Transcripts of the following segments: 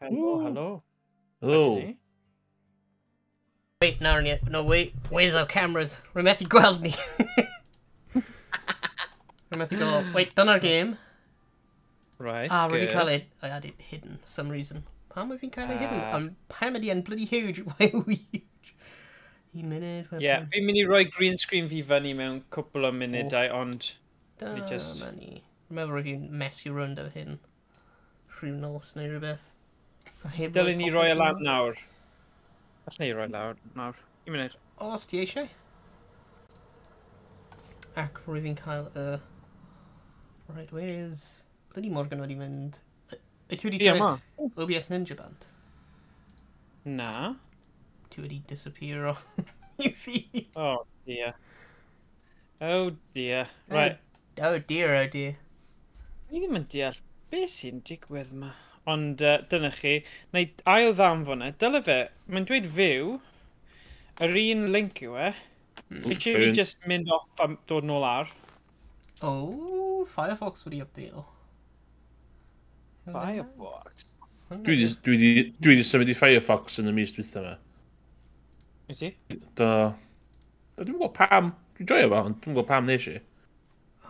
Helo, helo. Helo. Wait, nawr ni... No, wait. Where's our cameras? Rwy'n methu gweld ni. Rwy'n methu gweld... Wait, dyna'r game. Right, ah, good. Rwy'n cael ei... I had it hidden for some reason. Pam wyf fi'n cael ei hidden? Pam ydi yn bloody huge? Why are we huge? Un munud... Yeah, fi'n mynd i roi green screen fi fyny mewn cwpl o munudau, ond... Dyma just... ni. Rwy'n meddwl rwy'n fi'n messio rownd efo hyn. Rhyw nos neu rhywbeth. Dylen ni roi y lan nawr. Allwn ni roi lawr nawr. Un munud. Os ti eisiau. Ac rwy'n fi'n cael y... Right, where is... Bloody Morgan wedi mynd... Wyt ti wedi Ie, troi ma. OBS Ninja Band? Na. Ti wedi disappear o i fi. Oh dear. Oh dear. Right. Oh dear, oh dear. Ni ddim yn deall beth sy'n digwydd yma. Ond dyna chi. Na i ail ddanfon e. Dyle fe, mae'n dweud fyw. Yr un link yw e. Eisiau fi just mynd off a dod nôl ar. Oh, Firefox wedi update o. Firefox? Dwi wedi symud i Firefox yn y mis dwytha yma. Wyt ti? Do. Dwi'n gwybod pam. Dwi'n joio fo, ond dwi'n gwybod pam nes i.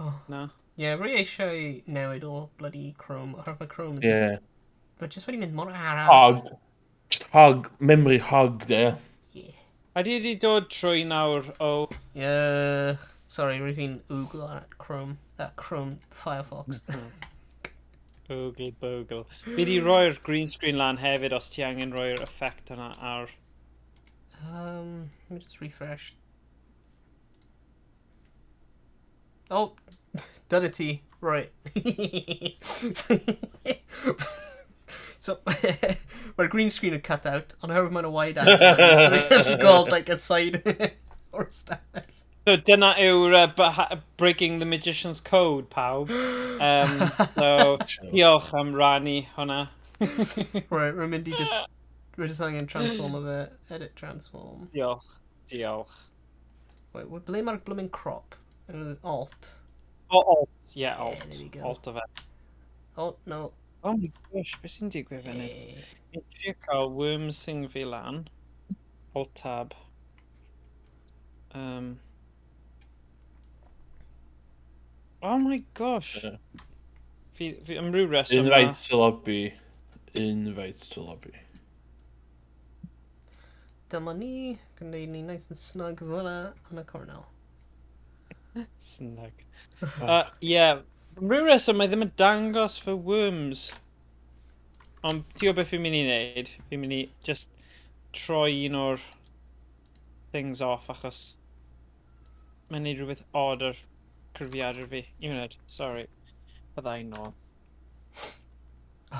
Oh. Na. Ie, yeah, rwy eisiau newid o bloody Chrome. Oherwydd mae Chrome yeah. Mae just wedi mynd mor araf. Hog. Just hog. Memory hog, de. Yeah. A di wedi dod trwy nawr o... Yeah. Sorry, rwy fi'n Google ar Chrome. That Chrome Firefox. Oogle bogle. Fi wedi roi'r green screen lan hefyd os ti angen roi'r effect yna ar... Let me just refresh. Oh, dyna ti. Right. So, mae'r green screen yn cut out, ond oherwydd mae'n a wide angle, so fi'n gallu gweld like, a side o'r stafell. So dyna yw'r Breaking the Magician's Code, pawb. So, diolch am rannu hwnna. Right, rwy'n mynd i just... Rwy'n just angen transform o fe. Edit transform. Diolch, diolch. Wait, ble mae'r blooming crop? Alt. Oh, alt. Yeah, alt. Yeah, there we go. Alt o fe. Oh, no. Oh my gosh, beth sy'n digwydd fan hyn? Ni'n trio cael worms thing fi lan. Alt tab. Oh my gosh. Fi am ryw reswm. Invite to lobby. Invite to lobby. Dyma ni. Gwneud ni nice and snug fyna yn y cornel. Snug. Yeah. Am ryw reswm mae ddim yn dangos fy worms. Ond ti'n gwybod beth fi'n mynd i wneud? Fi'n mynd i just troi un o'r things off achos mae'n neud rhywbeth odd ar cyfrifiadur fi. Un munud, sorry. Bydda i'n nôl.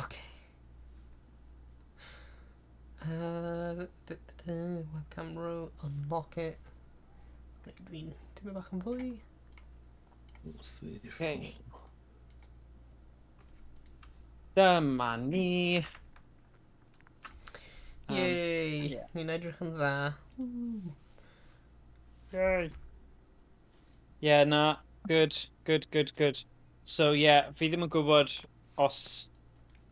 Okay. Webcam row, unlock it. Gwneud fi'n tipyn bach yn fwy. Okay. Dyma ni. Yay! Yeah. Ni'n edrych yn dda. Yay! Yeah, na. Good, good, good, good. So yeah, fi ddim yn gwybod os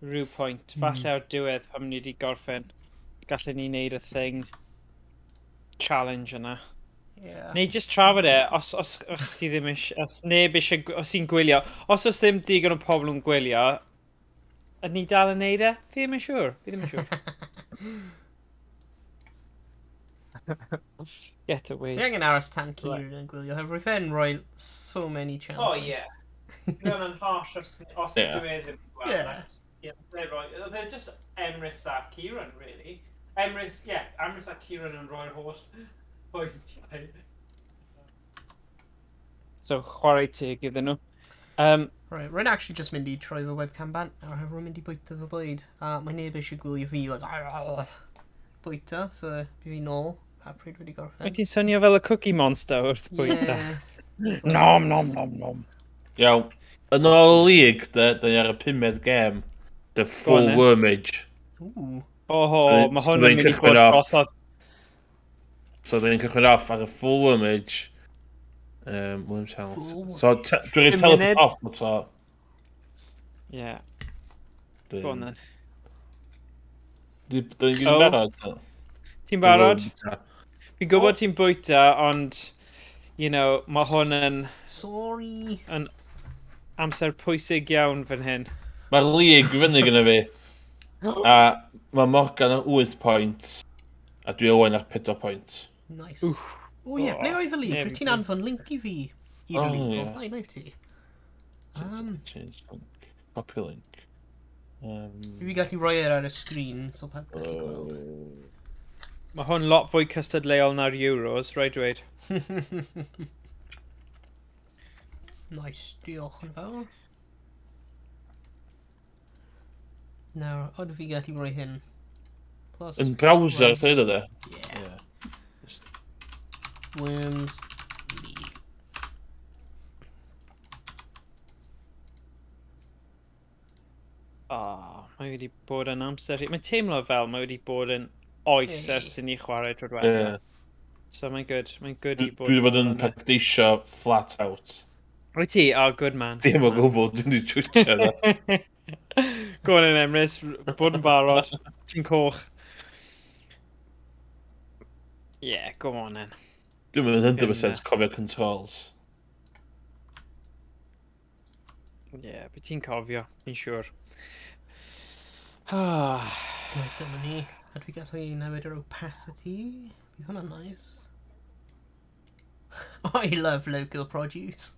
rhyw pwynt, falle ar diwedd pan ni wedi gorffen, gallen ni wneud y thing challenge yna. Yeah. Neu just trafod e, os chi ddim eisiau, os neb eisiau, os i'n gwylio, os oes ddim digon o pobl yn gwylio, ydyn ni dal yn neud e? Fi ddim yn siŵr, fi ddim yn siŵr. Get away. Fi angen aros tan Kieran yn gwylio, oherwydd fe'n rhoi so many challenges. Oh yeah. Mae'n harsh os dwi e ddim yn gweld. Yeah. Yeah, they're just Emrys a Kieran, really. Emrys, yeah, Emrys a Kieran yn rhoi'r holl pwyntiau. So, chwarae teg iddyn nhw. Right, rwy'n actually just mynd i troi fy webcam bant nawr, oherwydd rwy'n mynd i bwyta fy bwyd. A mae neb eisiau gwylio fi, like, bwyta, so bydd fi nôl a pryd wedi gorffen. Wyt ti'n swnio fel y Cookie Monster wrth bwyta? Yeah. Nom, nom, nom, nom. Iawn. Yn ôl y league, da ni ar y 5th gem. The full wormage. Ooh. Oho, mae hwn yn mynd i bod drosodd. So, da ni'n cychwyn off ar y full wormage. Worms health. So, dwi'n rhaid teleport off o to. Yeah. Go on then. Dwi'n gyd yn barod? Ti'n barod? Fi'n gwybod ti'n bwyta, ond, you know, mae hwn yn... Sorry. Yn amser pwysig iawn fan hyn. Mae'r league fyny gyda fi. A mae Morgan ar 8 pwynt, a dwi Owen ar 4 pwynt. Nice. O ie, ble oedd y league? Rwyt ti'n anfon link i fi i'r league o flaen, oedd ti? Change link. Copy link. Fi gallu rhoi e ar y sgrin, so pawb gallu gweld. Mae hwn lot fwy cystadleuol na'r Euros, rhaid dweud. Nice, diolch yn fawr. Nawr, odw fi gallu rhoi hyn? Plus... Yn browser, ti'n dweud e? Yeah. Worms League. Oh, mae wedi bod yn amser... Mae'n teimlo fel mae wedi bod yn oes ers i ni chwarae tro diwetha. Yeah. So mae'n good. Mae'n good i bod... Dwi wedi bod yn practisio flat out. Wyt ti? Oh, good man. Dim o gwbl, dwi'n wedi twtio dda. Go on in, Emrys. Bod yn barod. Ti'n coch. Yeah, go on then. Dwi'n mynd 100% cofio controls. Yeah, but ti'n cofio, fi'n siŵr. Right, dyma ni. A dwi gallu newid yr opacity. Bydd hwnna'n nice. I love local produce.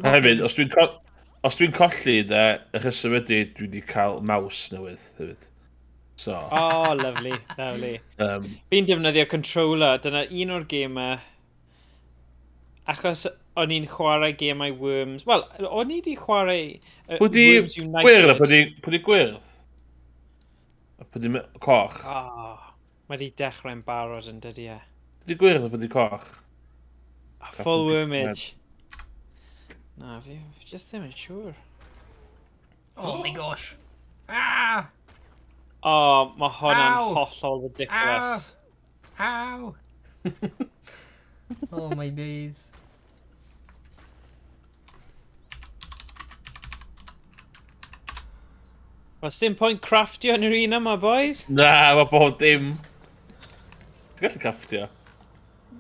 Hefyd, os dwi'n colli, de, y rheswm ydy, dwi wedi cael mouse newydd hefyd. So. Oh, lovely, lovely. Fi'n defnyddio controller, dyna un o'r gemau, achos o'n i'n chwarae gemau Worms, wel, o'n i wedi chwarae Worms United. Gwyrdd, pwy di gwyrdd? Pwy di coch? Oh, mae di dechrau'n barod yn dydi e. Pwy di gwyrdd a pwy di coch? Full Wormage. Na, fi just ddim yn siŵr. Oh my gosh. Ah! Oh, mae hwnna'n hollol ridiculous. Ow! Oh my days. Wel, sim pwynt craftio yn yr un yma, boys. Na, mae bod dim. Ti'n gallu craftio?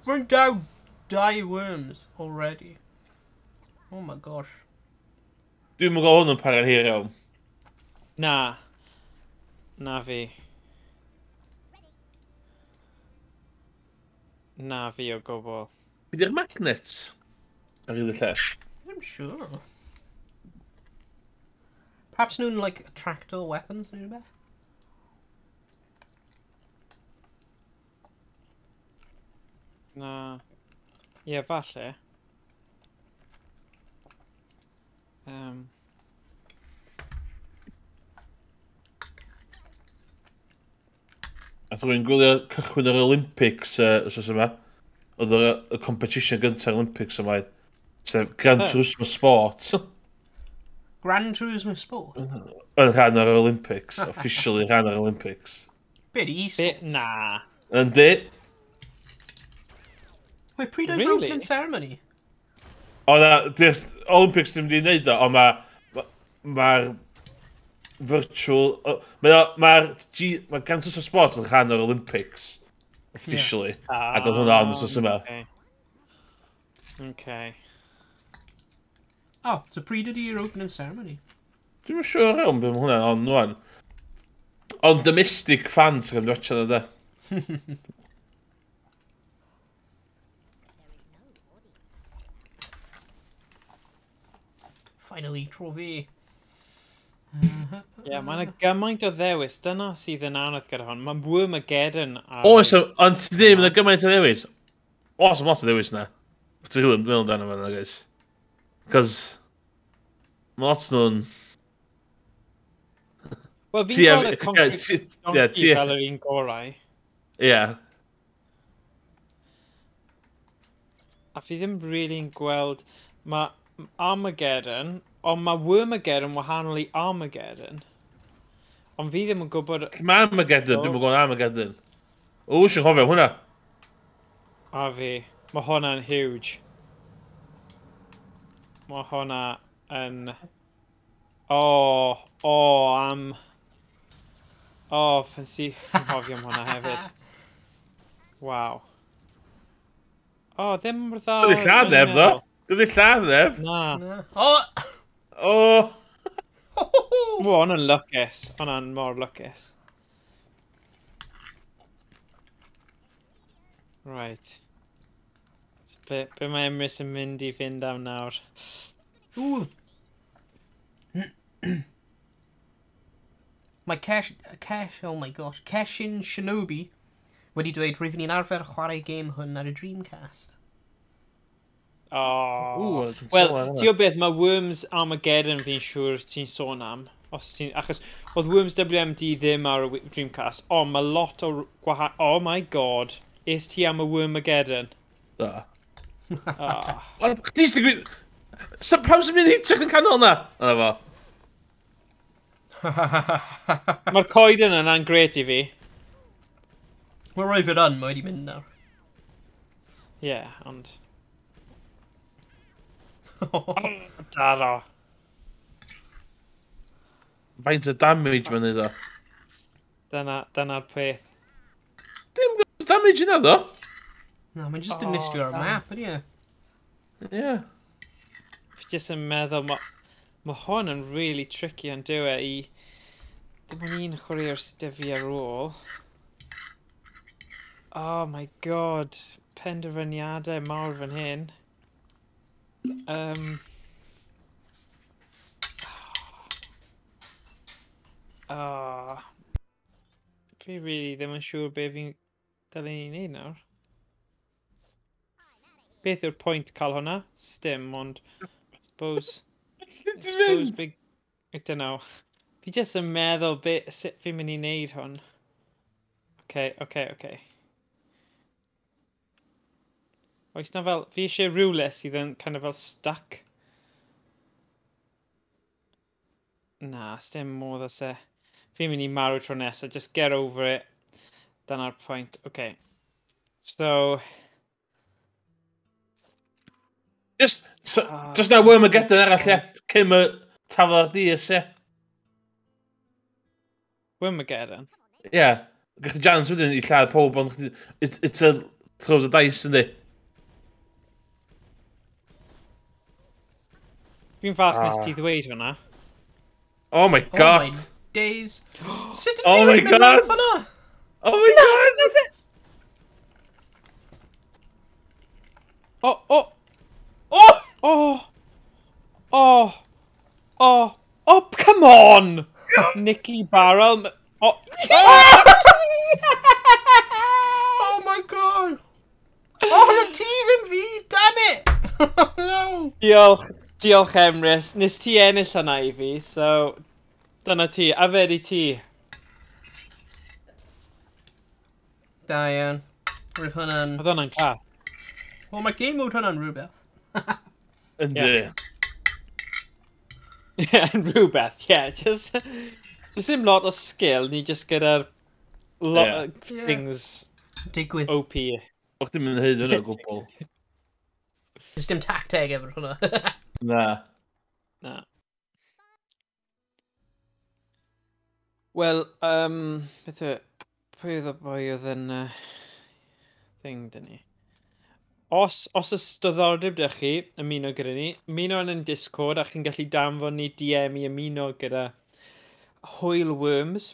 We're down 2 worms already. Oh my gosh. Dwi'n mynd gweld hwn yn para'n hir iawn. Na. Na fi. Na fi o gwbl. Be di'r magnets ar hyd y lle? I'm sure. Perhaps nhw'n, like, attractor weapons neu rhywbeth? Na. Ie, falle. A dwi'n gwylio cychwyn yr Olympics wsos yma. Oedd y competition gyntaf Olympics yma. Sef Gran Turismo Sport. Gran Turismo Sport? Yn rhan o'r Olympics. Officially rhan o'r Olympics. Be di e-sports? Na. Yndi. Wait, pryd oedd yr opening ceremony? O na, Olympics ddim wedi wneud o, ond mae'r virtual... Mae'r Gran Turismo Sport yn rhan o'r Olympics, officially. Ac oedd hwnna on wsos yma. Okay. Oh, so pryd ydy'r opening ceremony? Dwi'm yn siŵr iawn beth mae hwnna on rwan. Ond domestic fans yn watcha nhw, de. Finally, tro fi. Ie, mae yna gymaint o ddewis. Dyna sydd yn anodd gyda hwn. Mae Wormageddon ar... Oes, ond ti ddim yna gymaint o ddewis. Oes, lot o ddewis na. Ti'n rhywun meddwl amdano fo, guys. Cos mae lot nhw'n... Wel, fi'n gweld y Concrete Donkey fel yr un gorau. Ie. A fi ddim really'n gweld... Mae Armageddon, ond mae Wormageddon wahanol i Armageddon. Ond fi ddim yn gwybod... Mae Armageddon, dwi'n gwybod Armageddon. O, sy'n cofio hwnna. A fi, mae hwnna'n huge. Mae hwnna yn... O, am... Oh, ffansi anghofio am hwnna hefyd. Waw. Oh, ddim mor dda... Dwi'n lladd neb, ddo. Dwi'n lladd neb. Na. Oh! Oh! Wo, hwnna'n lwcus. Hwnna'n mor lwcus. Right. So, be mae Emrys yn mynd i fynd am nawr? Ooh. Mae Kesh, oh my gosh, Keshin Shinobi wedi dweud rwyf ni'n arfer chwarae game hwn ar y Dreamcast. Oh. Wel, ti'n gwybod beth, mae Worms Armageddon fi'n siŵr ti'n sôn am. Os ti'n, achos oedd Worms WMD ddim ar y Dreamcast, ond mae lot o gwahanol... Oh my god, es ti am y Wormageddon? Da. Oh. Chdi sy'n gwneud... Pam sy'n mynd i hitio yn canol na? Yna fo. Mae'r coeden yna'n gret i fi. Wel, roedd yr un, mae wedi mynd nawr. Ie, yeah, ond... Daro. Faint o damage mae'n neud o? Dyna'r peth. Dim damage yna, ddo. Na, mae'n just yn mystery o'r map, ydy e? Ie. Fi jyst yn meddwl, mae hwn yn really tricky yn dyw e i... Dim ond un chwaraewr sydd 'da fi ar ôl. Oh my god. Penderfyniadau mawr fan hyn. Oh. Fi really ddim yn siŵr be fi'n dylen ni wneud nawr. Beth yw'r pwynt cael hwnna? Sdim, ond... I suppose... I suppose big... I don't know. Fi jyst yn meddwl sut fi'n mynd i wneud hwn. Okay. Oes na fel... Fi eisiau rhywle sydd yn kind of fel stuck. Na, sdim modd os e. Fi'n mynd i marw tro nesaf. Just get over it. Dyna'r pwynt. Okay. So... Just na Wormageddon arall, ie. Cyn y tafel ar DS, ie. Wormageddon? Ie. Gych chi chance wedyn i lladd pob, ond it's a throw the dice, yndi? Fi'n falch nes ti ddweud hwnna. Oh my god! Oh my days! Sut ydw i wedi mynd lawr fan'na? Oh my god! Oh, oh! Oh! Oh! Oh! Oh! Oh, come on! Nicky Barrel. Oh! Oh my god! Oh, hwnna ti ddim fi! Damn it! No! Diolch, diolch Emrys. Nes ti ennill hwnna i fi, so... Dyna ti, a fe di ti. Da iawn. Roedd hwnna'n... Oedd hwnna'n class. Wel, mae game mode hwnna'n rhywbeth. Yndi. Ie, yn rhywbeth, ie. Just ddim lot o skill, ni just gyda'r lot of things digwydd. OP. O'ch ddim yn heud hwnna o gwbl. Just dim tacteg efo hwnna. Na. Na. Wel, beth yw, pwy oedd y boi oedd yn thing dyn ni? Os oes diddordeb 'da chi ymuno gyda ni, ymuno yn ein Discord a chi'n gallu danfon ni DM i ymuno gyda Hwyl Worms,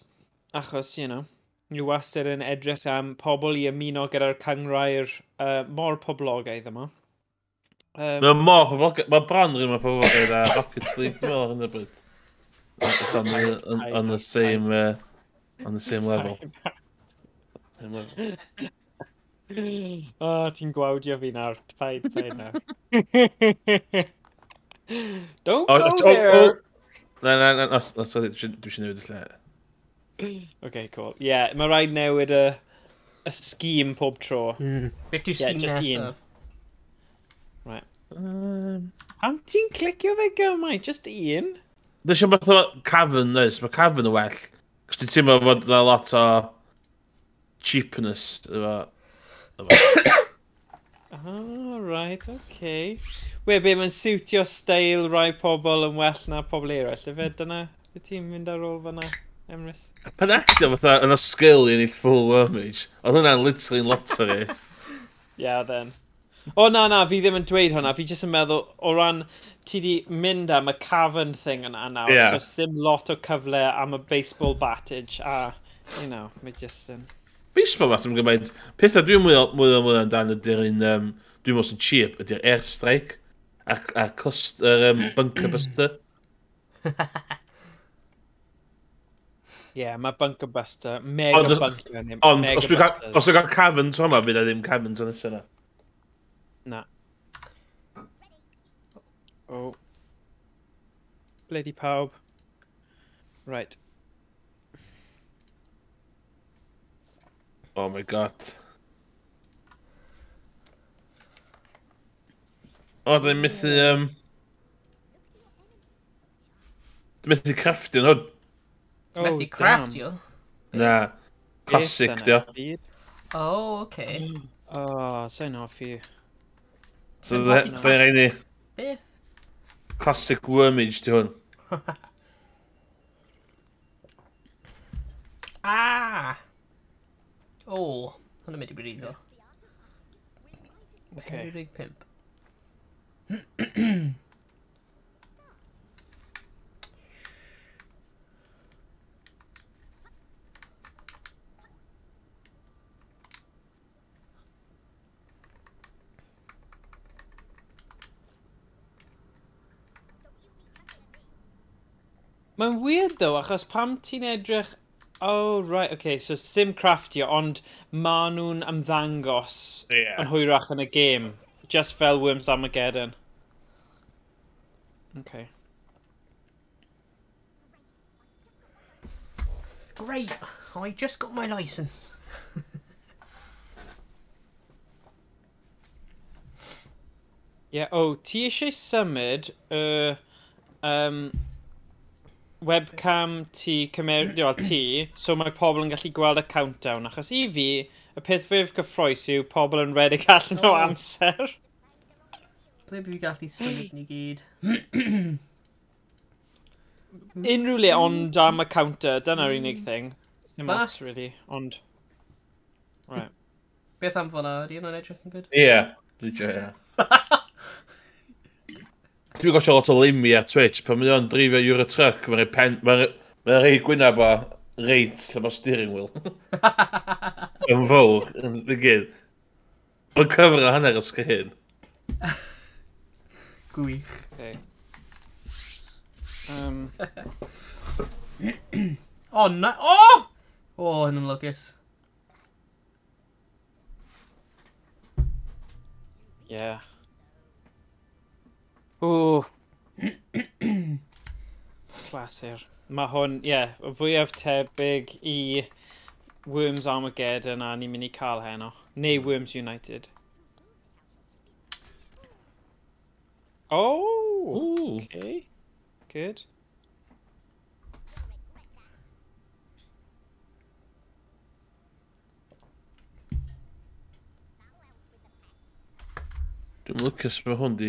achos, you know, ni wastad yn edrych am pobl i ymuno gyda'r cynghrair mor poblogaidd yma. Mae mor poblogaidd, mae bron rhywun mor poblogaidd â Rocket League, dwi'n meddwl ar hyn o bryd. It's on the same on the same level. Same level. Oh, ti'n gwawdio fi nawr. Paid nawr. Don't go there! Na, sorry, dwi eisiau newid y lle. Okay, cool. Yeah, mae rhaid newid y scheme pob tro. Beth yw'r scheme nesaf? Right. Pam ti'n clicio fe gymaint? Just un? Dwi'n siŵr bod cavern, oes. Mae cavern yn well. Cos dwi'n teimlo fod yna lot o cheapness efo... Ah, right, okay. We, be, mae'n siwtio steil rai pobl yn well na pobl eraill, ife? Dyna... Wyt ti'n mynd ar ôl fyna, Emrys? Pan actio fatha yna skill i ennill full wormage, oedd hwnna'n literally lottery. Yeah, then. O na, na, fi ddim yn dweud hwnna. Fi jyst yn meddwl, o ran, ti di mynd am y cavern thing yna nawr, Yeah. so sim lot o cyfle am y baseball battage, a, you know, mae jyst yn... Baseball bat yn gymaint. Pethau dwi'n mwy mwy o mwy amdan ydy'r un, dwi'n meddwl sy'n cheap, ydy'r airstrike a cluster, bunker buster. Yeah, mae Bunker Buster, mega Ond os- bunker. neu Ond, mega os dwi'n cael, busters. os dwi'n cael cavern tro yma, fydd na ddim cavern tro nesaf yna. Na. Oh. Bloody pawb. Right. Oh my god. O, dwi'n methu, Dwi'n methu crafftio hwn. Oh, Methu crafftio? Na. Classic, Beth dio. yna byd? Oh, okay. Oh, sa'n hoffi. So, Dwi'n hoffi dwi'n rhaid ni. Beth? Classic wormage, di hwn. Ah! Oh, hwnna'n mynd i brifo. Okay. 45. Mae'n weird though, achos pam ti'n edrych... Oh, right, okay, so sim crafftio, ond ma nhw'n ymddangos Yeah. yn hwyrach yn y game. Just fel Worms Armageddon. Okay. Great! I just got my license. Yeah, oh, ti eisiau symud y webcam ti cymer... Wel, ti, so mae pobl yn gallu gweld y countdown, achos i fi, y peth fwyaf gyffrous yw pobl yn redeg allan o Oh. amser. Ble bydd fi gallu symud ni gyd? Unrhyw le ond am y counter, dyna'r unig thing. Dim Ma- ots, really, ond... Right. Beth am fyna? Ydy hwnna'n edrych yn good? Ie. Dwi'n joio hynna. Dwi'n gotio lot o limi ar Twitch, pan mae o'n dreifio Euro Truck, mae'n rhoi pen... Mae'n rhoi gwyneb o reit lle mae steering wheel. Yn fawr, yn y gyd. Mae'n cyfro hanner y sgrin. Gwych. Okay. Oh, na... Oh! Oh, hynny'n lwcus. Yeah. Ooh. Clasur. Mae hwn, ie, yeah, y fwyaf tebyg i Worms Armageddon a ni'n mynd i cael heno. Neu Worms United. Oh! Ooh. Okay. Good. Dwi'n lwcus mae hwn di...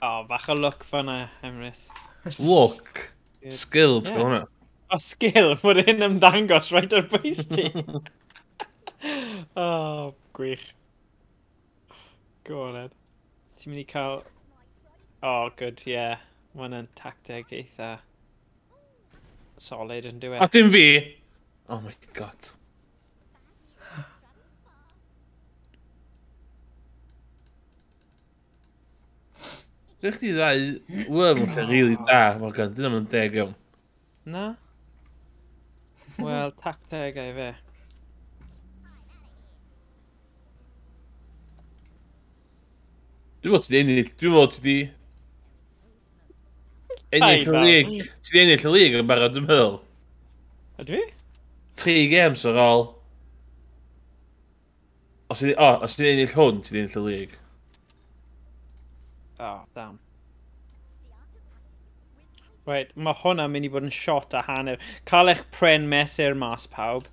Oh, bach o luck fan'na, Emrys. Look. Good. Skill, ti'n Yeah. gwybod hwnna? O, skill, bod hyn ymddangos right ar bwys ti. Oh, gwych. Go on, Ed. Ti'n mynd i cael... Oh, good, yeah. Mae hwnna'n tacteg eitha solid yn A diwedd. dim fi! Oh my god. Dych chi ddau worm yn lle rili da, Morgan. Dyn nhw'n deg iawn. Na? Wel, tacteg ei fe. Dwi'n meddwl ti di ennill, dwi'n meddwl ti di... Ennill y Ai, lig. Ti di ennill y lig yn barod, dwi'n meddwl. Ydw i? 3 games ar ôl. Os ti, o, os ti di ennill hwn, ti di ennill y lig. Oh, damn. Right, mae hwnna'n mynd i bod yn shot a hanner. Cael eich pren mesur mas pawb.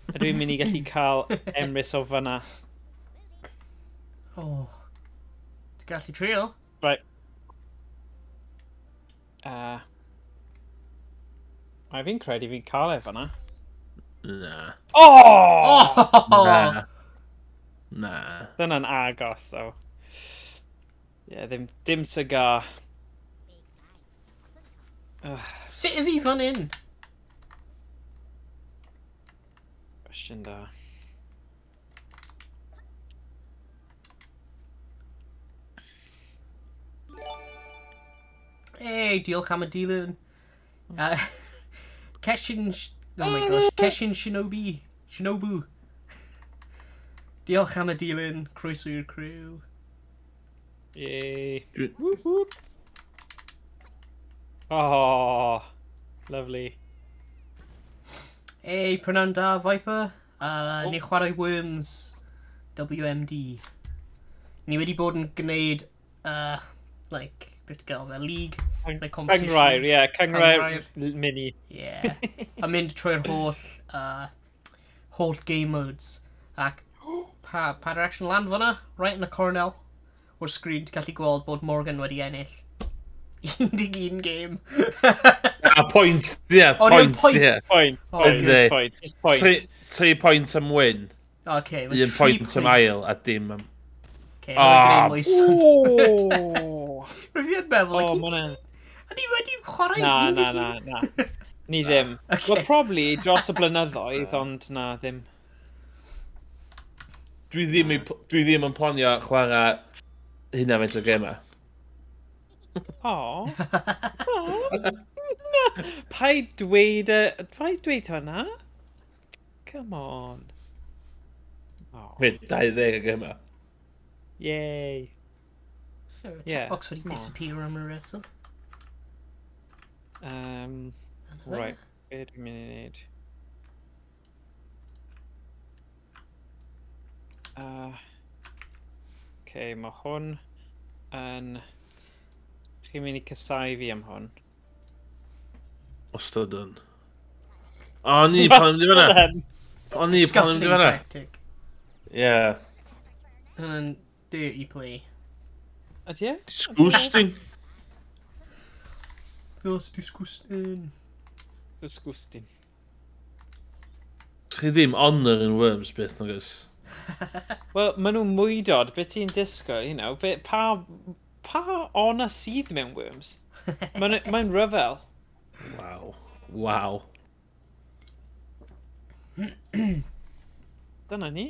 A dwi'n mynd i gallu cael Emrys o fyna. Oh. Ti'n gallu trio? Right. Mae fi'n credu fi'n cael e fanna. Na. Oh! Na. Na. Dyna'n agos, though. Yeah, ddim cigar. Sut y fi fan hyn? Cwestiwn da. Hey, diolch am y dilyn. Keshin... Oh my gosh. Keshin Shinobi. Shinobu. Diolch am y dilyn. Croeso i'r crew. Yay. Whoop, whoop. Oh, lovely. Hey, prynawn da, Viper. Ni chwarae Worms WMD. Ni wedi bod yn gwneud, like, beth gael fe, league, like competition. Cynghrair, yeah, Cynghrair mini. Yeah. A mynd trwy'r holl game modes. Ac pa direction land fyna, right in the cornel o'r screen, ti'n gallu gweld bod Morgan wedi ennill 11 game. A point, yeah, point, yeah. Point, point, just point. 3 point am win. Okay, 1 point am ail a dim am... Okay, mae'n gwneud mwy synnwyr. Rwyf fi yn meddwl, a ni wedi chwarae 11? Na. Ni ddim. Well, probably dros y blynyddoedd, ond na, ddim. Dwi ddim yn planio chwarae hynna faint o gemau. O. Paid dweud hwnna? Come on. Wait, 20 o gemau. Yay. Chatbox wedi disappear am y reswm. Right, be dwi'n mynd i wneud? Okay, mae hwn yn... Chi'n mynd i casau fi am hwn. Wastad yn. O, ni, pan mynd i fanna. O, ni, pan mynd i fanna. Disgusting tactic. Yeah. Yn dirty play. Ydy e? Disgusting. That's disgusting. Disgusting. Chi ddim honour in Worms beth, nag oes? Wel, maen nhw'n mwydod, beth ti'n disgwyl, you know, pa honour sydd mewn Worms? Mae'n rhyfel. Waw. Waw. Dyna ni.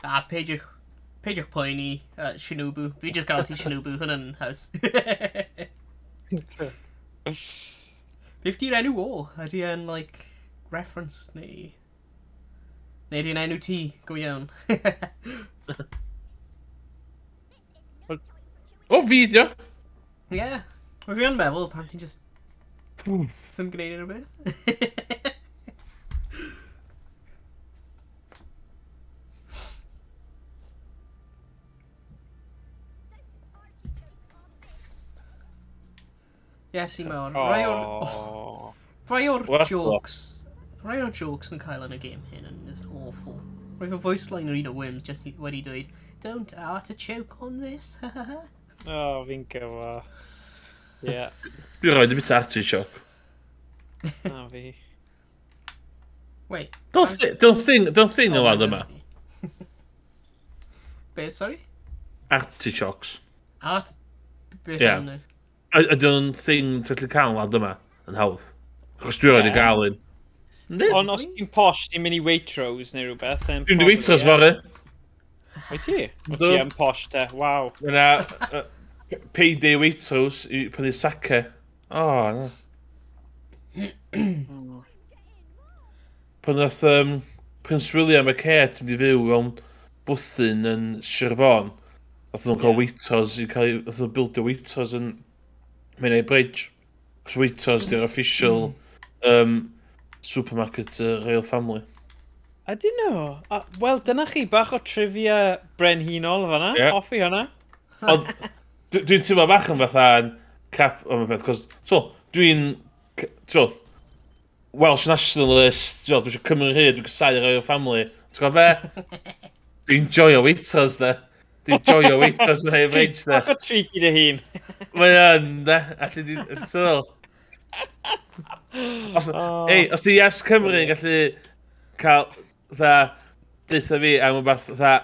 A, peidiwch poeni, Shinobu. Fi just gael ti Shinobu, hwnna'n haws. Beth di'r enw o? Ydy e'n, like, reference neu... Neu ydy'n enw ti, go iawn. O, fi dio! Ie. Mae fi yn meddwl pam ti'n just... Ddim gwneud unrhyw beth. Yes, i mewn. Rai o'r jokes... Rai o'r jokes yn cael yn y game hyn yn just awful. Rai fy voice line o'r un o Worms just wedi dweud, don't artichoke on this, Oh, fi'n gyfo. Yeah. Dwi'n rhaid i bit artichoke. Na fi. Wait. Don't thing o lad yma. Be, sorry? Artichokes. Art... Beth yeah. Ydy o'n thing ti'n gallu cael lad yma yn hawdd. Achos dwi'n rhaid i gael un. Ond os ti'n posh, ti'n mynd i Waitrose neu rhywbeth. Dwi'n mynd i Waitrose fory. Wyt ti? Wyt ti yn posh te, waw. Yna, payday Waitrose i prynu sake. O, na. Pan nath Prince William a Kate mynd i fyw mewn bwthyn yn Sir Fôn, nath nhw'n cael Waitrose i cael, nath nhw'n bildio Waitrose yn Menai Bridge. Cos Waitrose di'r official supermarket Royal Family. Ydyn nhw? Wel, dyna chi bach o trivia brenhinol fan'na. Yeah. Hoffi hwnna. Ond dwi'n teimlo bach yn fatha crap am y peth, cos so, dwi'n Welsh nationalist, dwi eisiau Cymru rhyd, dwi'n casau Royal Family. Ti'n gwybod be? Dwi'n joio Waitrose, de. Dwi'n joio Waitrose yn hyn reit, de. Ac o treat i dy hun. Mae yn, de. Alli di... Ti'n fel? Os, ei, os di Yes Cymru yn gallu cael, dda, deutha fi am rhywbeth, dda,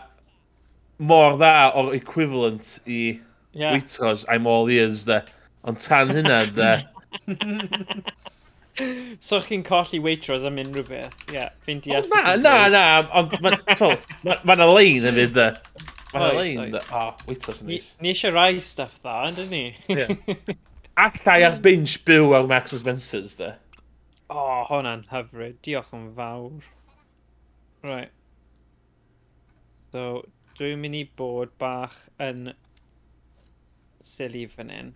mor dda o'r equivalent i Waitrose, I'm all ears, de. Ond tan hynna, de. So chi'n colli Waitrose am unrhyw beth. Ie, yeah, fi'n deall. Na, na, na, ond mae 'na lein hefyd, de. Mae 'na lein, de. O, Waitrose yn neis. Ni eisiau rai stuff dda, yndyn ni? Ie. Allai ar binge byw ar Marks and Spencer's, de. O, hwnna'n hyfryd. Diolch yn fawr. Right. So, dwi'n mynd i bod bach yn silly fan hyn.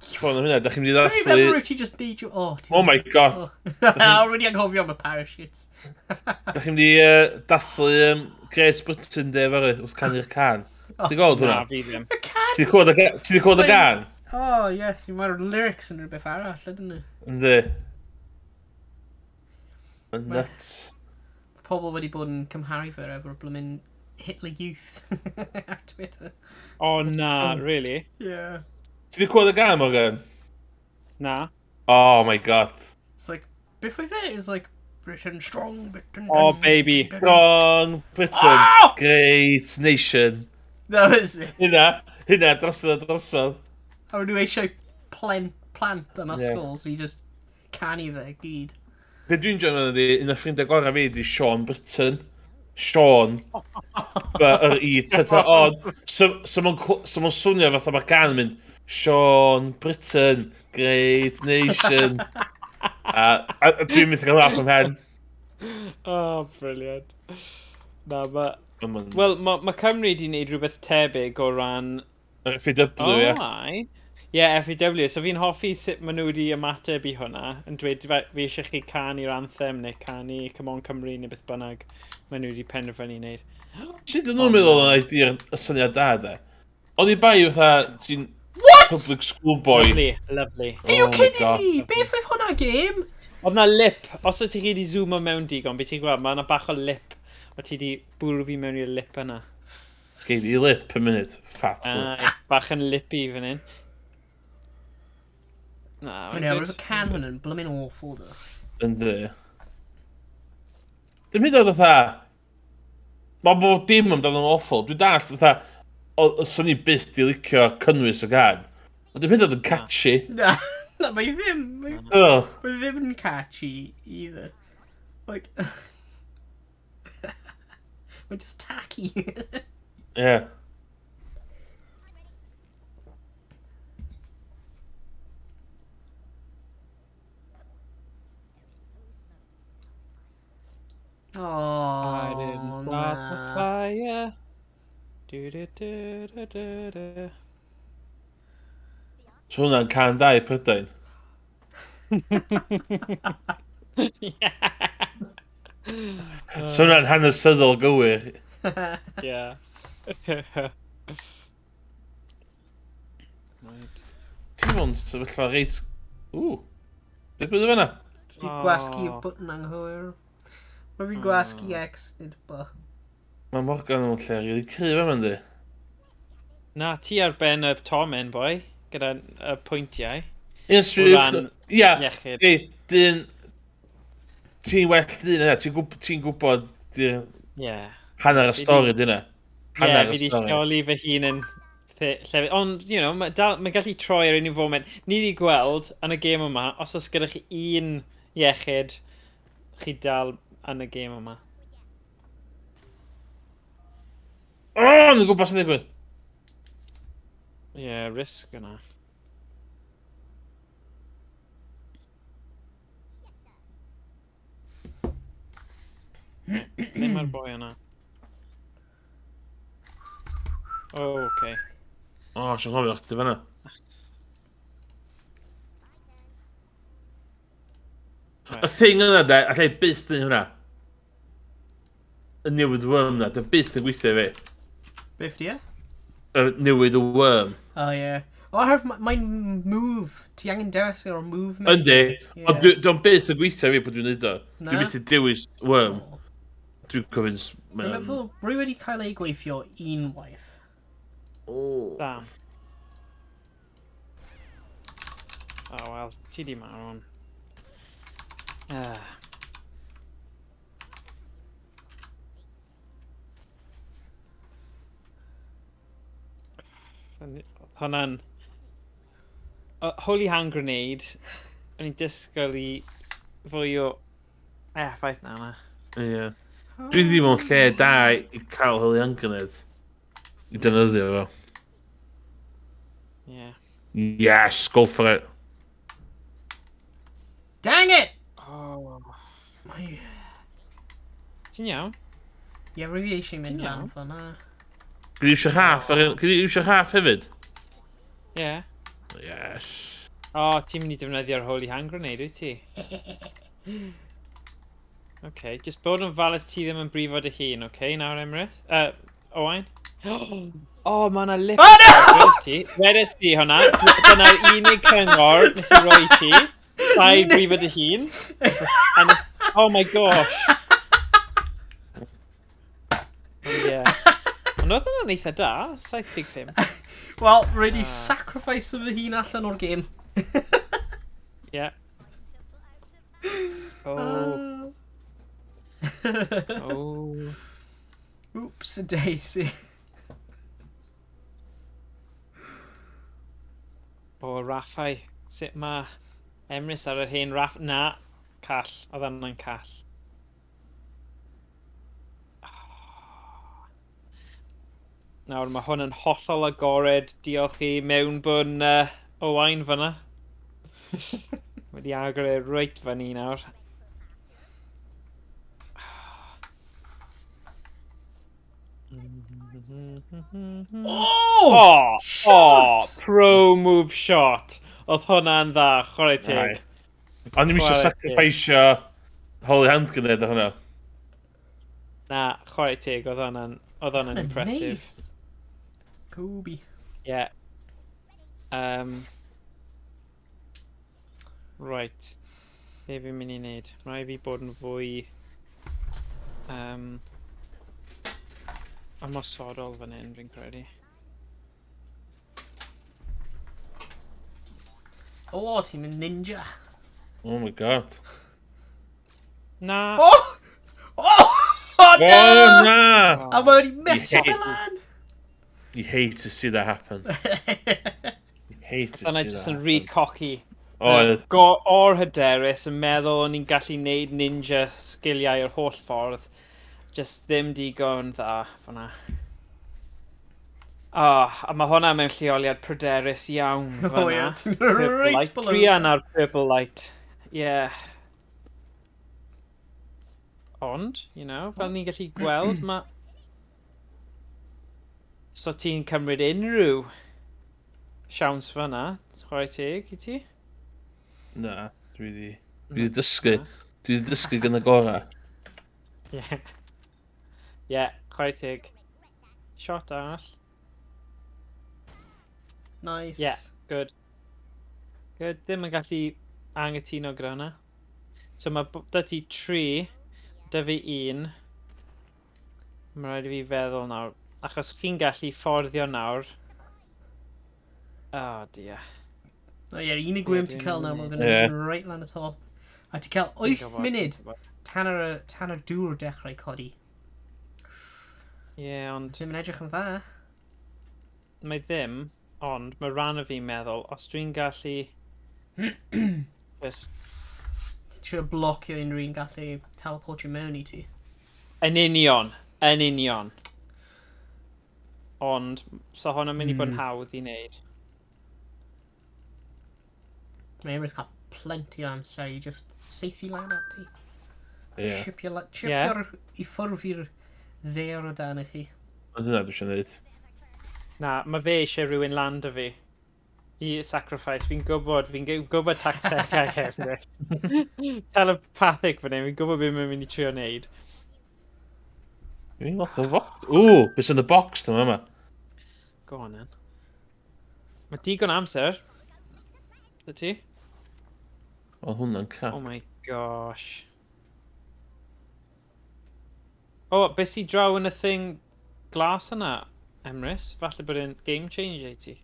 Sôn am hynna, da chi'n mynd i Dwi'n ddathlu. meddwl ti just need you. Oh, Oh my God. Already anghofio am y parachutes. Da chi'n mynd i dathlu Great Britain Day fory wrth canu'r can. Ti'n gweld hwnna? Na, fi ddim. Y can! Ti'n gweld y gan? Oh, yes, mae'r lyrics yn rhywbeth arall, ydyn nhw? Yndi. Mae'n nuts. Pobl wedi bod yn cymharu fe efo'r blymyn Hitler Youth ar Twitter. Oh, na, really? Yeah. Ti wedi clywed y gan, Morgan? Na. Oh my God. It's like, beth oedd e? It's like, Britain strong, Britain. Oh, baby. Strong Britain, Oh! great nation. That was it. Hynna, drosodd a drosodd. A nhw eisiau plant yn ysgol, so you just canu fe gyd. Be dwi'n joio ydy, un o'r ffrindiau gorau fi ydy Sean Britain. Sean. Yr I, T, T, O. So mae'n swnio fatha mae'r gan yn mynd, Sean Britain, great nation. A dwi'n mynd i gael laugh am hen. Oh, brilliant. Na, ma. Wel, mae Cymru wedi gwneud rhywbeth tebyg o ran. FAW, ie. Oh, ai. Ie, yeah, FAW. So fi'n hoffi sut maen nhw wedi ymateb i hwnna, yn dweud fi eisiau chi canu'r anthem neu canu Come On Cymru neu beth bynnag maen nhw wedi penderfynu wneud. Sut ydyn nhw'n meddwl yn idea y syniad da, de? Oedd i bai fatha, ti'n What? public school boy. Lovely, lovely. Are you Oh my kidding God. me? Beth oedd hwnna game? Oedd na lip. Os wyt ti wedi zoomo mewn digon, beth ti'n gweld, mae yna bach o lip. O ti wedi bwrw fi mewn i'r lip yna. Gei di lip y munud. Fat lip. Ai, bach yn lippy fan hyn. Na, I mae'n know, good. roedd y can hwn yn blymyn awful, do. Yndi. Dwi'n mynd o'r fatha. Mae bob dim amdano'n awful. Dwi'n dallt fatha. O swn i byth di licio cynnwys y gan. Ond dwi'n mynd o'r yn catchy. Na, na, mae ddim. Mae Oh. mae ddim yn catchy either. Like. Mae'n just tacky. Yeah. Oh, I didn't start the na. fire. Du, du, du, du, du, du. So hwnna'n can da i Prydain. Yeah. So hwnna'n hanesyddol gywir. Yeah. Right. Ti'n mewn sefyllfa reit. Ww. Beth bydd fan'na? Dwi gwasgu y Oh. button anghywir. Mae fi'n gwasgu X nid B. Mae Morgan yn lle rili cryf yma, yndi? Na, ti ar ben y tomen, boi, gyda y pwyntiau. Un O ran Ia, iechyd. ei, dyn. Ti'n well dyn yna, ti'n gwybod di'r Yeah. hanner y Fi 'di- stori dyn yna. Ie, Hanner fi y di stori. lleoli fy hun yn llefydd. Ond, you know, mae ma gallu troi ar unrhyw foment. Ni wedi gweld yn y gêm yma, os oes gyda chi un iechyd, chi dal yn y gêm yma. O, ni'n gwybod sy'n digwydd. Ie, yeah, risg yna. Lle mae'r boi yna? O, oh, okay. O, sy'n cofio chdi fan'na. Y thing yna, de, allai byth dyn hwnna. Y newid worm na, dy byth yn gweithio i fi. Beth di e? Y newid y worm. Oh, yeah. O, oh, mae'n move. Ti angen dewis o'r movement. Yndi, Ie. ond dwi'n byth yn gweithio i fi bod dwi'n neud o. Na? Dwi'n byth yn dewis worm. Oh. Dwi'n convinced. Dwi'n meddwl, rwy wedi cael ei gweithio unwaith. Oh. Damn. Oh, wel, ti di marw. Hwna'n... Holy hand grenade. O'n i'n disgwyl i fwy o effaith na yna. Ie. Dwi ddim mewn lle da i cael holy hand grenade. I defnyddio fo. Ie. Yes, go for it. Dang it! Oh. Ti'n iawn? Ie, rwy fi eisiau mynd lan fel na. Gyd i eisiau rhaff, gyd i eisiau rhaff hefyd? Ie. Yes. O, ti'n mynd i defnyddio'r holy hand grenade, wyt ti? OK, just bod yn falus ti ddim yn brifo dy hun, OK, nawr Emrys? Owain? O, mae yna lip. Oh, no! Wedes ti? Wedes ti hwnna. Dyna'r unig cyngor nes i roi ti. Paid brifo dy hun. And oh my gosh. Oh, yeah. Ond oedd hwnna'n eitha da, 75. Wel, rhaid i sacrifice fy hun allan o'r game. Yeah. Oh. Oh. Oops, daisy. O, raffau. Sut mae Emrys ar yr hen raff... Na, call. Oedd hwnna'n call. Nawr, mae hwn yn hollol agored. Diolch i mewnbwn Owain fyna. Wedi agor e reit fyny nawr. Oh! Oh! Shot! Oh! Pro move shot. Oedd hwnna'n dda, chwarae teg. O'n i'm eisiau Chwarae teg. sacrificeio holy hand grenade o hwnna. Na, chwarae teg, oedd hwnna'n impressive. Nice. Kobe. Yeah. Right. Be fi'n mynd i wneud? Rhaid fi bod yn fwy ymosodol fan hyn, fi'n credu. O, ti'n mynd ninja. Oh my god. Na. Oh! Oh! Oh, no! Oh, na! A mae wedi mesio You fe lan! You hate to see that happen. You hate to see Dyna that jyst yn happen. rhy cocky. Oedd. O'r hyderus yn meddwl o'n i'n gallu neud ninja sgiliau yr holl ffordd. Just ddim digon dda fyna. Oh, a mae hwnna mewn lleoliad pryderus iawn fyna. Oh, yeah, ti'n Purple right light. below. Druan ar purple light. Yeah. Ond, you know, fel ni'n gallu gweld, mae... So ti'n cymryd unrhyw siawns fyna, chwarae teg i ti? Na, dwi di dysgu. Dwi di dysgu gan y gorau. Yeah. Yeah, chwarae teg. Shot arall. Nice. Yeah, good. Good, ddim yn gallu anghytuno gyda hwnna. So mae da ti 3, da fi 1. Mae rhaid i fi feddwl nawr. Achos chi'n gallu fforddio nawr. Oh dear. O ie, unig worm ti'n cael nawr, mae'n Ie. mynd right lan y top. A ti'n cael 8 gwbod, munud dwi'n gwbod. tan yr dŵr dechrau codi. Ie, ond Ddim yn edrych yn dda. mae ddim, ond mae rhan o fi'n meddwl, os dwi'n gallu... Just... Ti'n trio blocio unrhyw un gallu teleportio mewn i ti. Yn union, yn union. Ond, so hwn yn mynd i bod yn hawdd i wneud. Mae Emrys cael plenty o amser i just saethu lan at ti. Ie. Chipio'r i ffwrdd i'r ddear o dan i chi. Ond dyna dwi eisiau gwneud. Na, mae fe eisiau rhywun land o fi. I sacrifice. Fi'n gwybod, fi'n gwybod tactegau hefyd. Telepathic fan hyn, fi'n gwybod beth mae'n mynd i trio wneud. Dwi'n lot o box. Ww, beth sy'n y box dyma yma? Go on then. Mae digon amser. Dy ti? Oedd hwnna'n Oh crap. my gosh. O, beth sy'n draw yn y thing glas yna, Emrys? Falle bod e'n game changer i ti.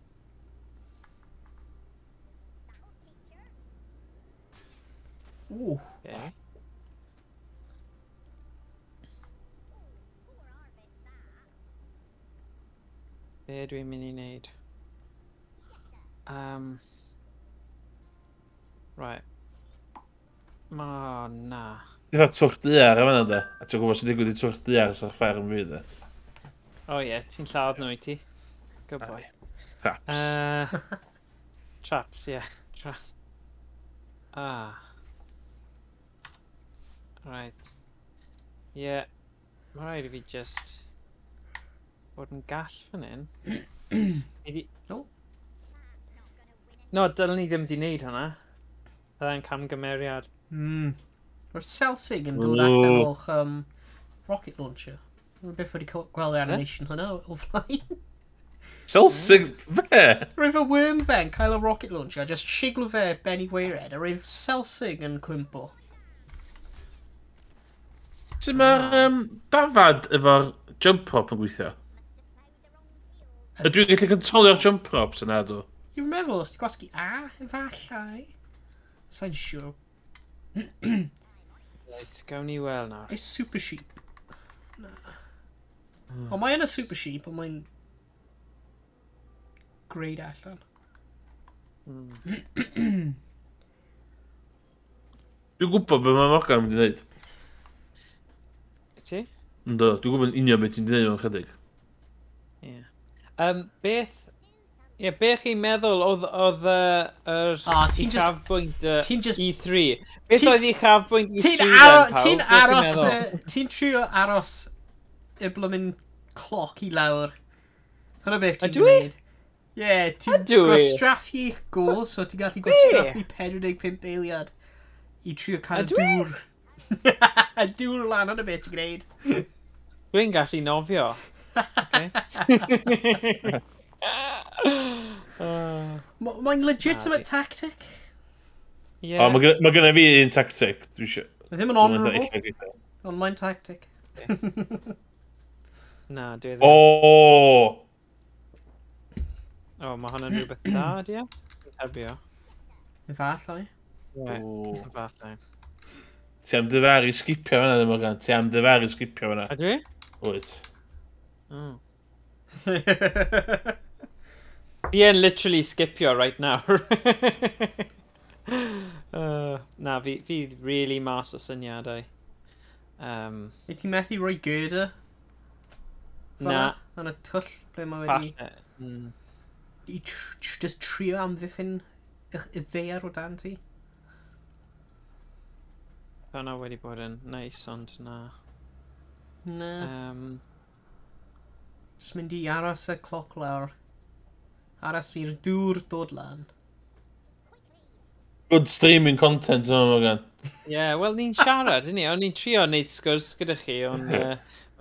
Ooh. Okay. Be dwi'n mynd i wneud? Right. Ma, na. Ti'n fatha twrch daear am yna, de? A ti'n gwybod sy'n digwydd i twrch daear sy'n fferm fi, de? O ie, ti'n lladd nhw i ti. Good boy. Traps. Traps, ie. Yeah. Traps. Ah. Right. Ie. Yeah. Mae rhaid i fi just bod yn gall fan hyn. Oh. No, dylen ni ddim di wneud hwnna. Byddai'n camgymeriad. Mae'r Selsig yn dod allan o'ch rocket launcher. Rwy'n byth wedi gweld yr animation hwnna o flaen. Selsig fe? Roedd y worm fe'n cael y rocket launcher a just siglo fe ben i weired a roedd Selsig yn cwympo. Sut mae'r dafad efo'r jump rope yn gweithio? Ydw i'n gallu controlio'r jump ropes yna, dw? Dwi'n meddwl, os ti'n gwasgu A, efallai. Sa'n siŵr. Right, gawn ni weld nawr. It's super sheep. Na. Ond mae yn y super sheep, ond mae'n great allan. Dwi'n gwybod beth mae Morgan yn mynd i wneud. Ti? Yndw, dwi'n gwybod yn union beth ti'n gwneud mewn chydig. Ie. Beth... Ie, beth chi'n meddwl oedd yr uchafbwynt E3? Beth oedd uchafbwynt E3 then, pawb? Ti'n aros... Ti'n trio aros y blymyn cloc i lawr. Hwna beth ti'n gwneud. Ie, ti'n gwastraffu eich go, so ti'n gallu gwastraffu 45 eiliad i trio cael dŵr. Dŵr lan, hwnna beth ti'n gwneud. Dwi'n gallu nofio. Mae'n legitimate tactic. Yeah. Mae gynna fi un tactic. Mae ddim yn honourable, ond mae'n tactic. Na, dwi ddim. O! O, mae hwnna'n rhywbeth da, di e? Hebio. Efallai. Efallai. Ti am dyfaru sgipio fan'na, ddim Morgan. Ti am dyfaru sgipio fan'na. A dwi? Wyt. Fi yn literally skipio right now. Na, fi really mas o syniadau. Wyt ti'n methu rhoi girder? Na. Yn y twll ble mae wedi... I just trio amddiffyn y ddaear o dan ti? Hwna wedi bod yn nice, ond na. Na. Just mynd i aros y cloc lawr. Aros i'r dŵr dod lan. Good streaming content yma, Morgan. Ie, wel ni'n siarad, ni? O'n i'n trio wneud sgwrs gyda chi, ond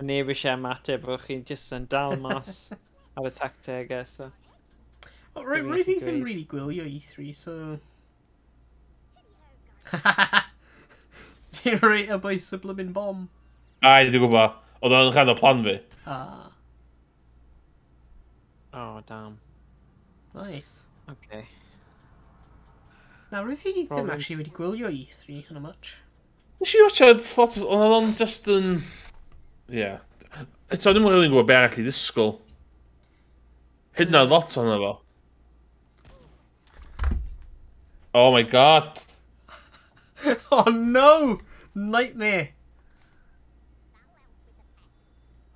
neb eisiau ymateb, o'ch chi'n just yn dal mas ar y tactegau, so... Rwy fi ddim really gwylio E3, so... Ti'n rhoi y bwys y blymyn bom? Ai, dwi'n gwybod. Oedd o'n rhan o plan fi. Ah. Oh, damn. Nice. Okay. Na, rwy fi ddim actually wedi gwylio E3 hynna much. Nes i watchad lot, ond oedd o'n just yn... Ie. Eto, ddim yn rili'n gwybod be arall i ddisgwyl. Hyd yn oed lot ohono fo. Oh my god. Oh no! Nightmare!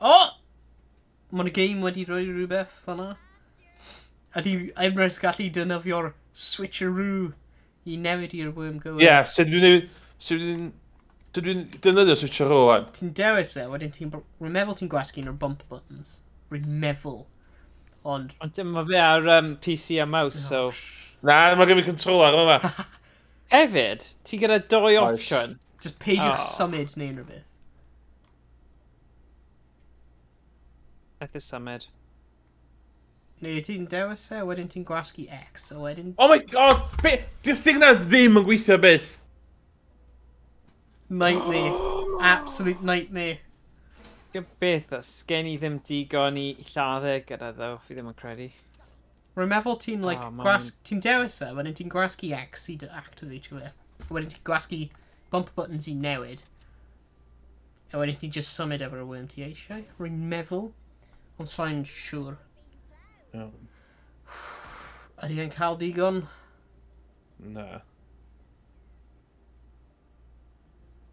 Oh! Mae'n game wedi rhoi rhywbeth fan'na. Ydy Emrys gallu defnyddio'r switcheroo i newid i'r worm gywir? Ie, sut dwi'n defnyddio switcheroo wan? Ti'n dewis e, wedyn ti'n... Rwy'n meddwl ti'n gwasgu un o'r bumper buttons. Rwy'n meddwl. Ond... Ond mae fe ar PC a mouse, so... Na, mae gen i controller yma. Hefyd, ti gyda doi opsiwn. Just peidiwch symud neu unrhyw beth. Beth yw symud? Neu ti'n dewis e, wedyn ti'n gwasgu X, a wedyn... Oh my god! Di'r thing na ddim yn gweithio byth! Nightmare. Absolute nightmare. Beth o, sgen i ddim digon i lladdau gyda ddo, fi ddim yn credu. Rwy'n meddwl ti'n, like, Oh, ti'n dewis e, wedyn ti'n gwasgu X i activate fe. Wedyn ti'n gwasgu bump buttons i newid. A wedyn ti'n just symud efo'r worm ti eisiau. Rwy'n meddwl, ond sa'n siŵr. Iawn. Ydy e'n cael digon? Na.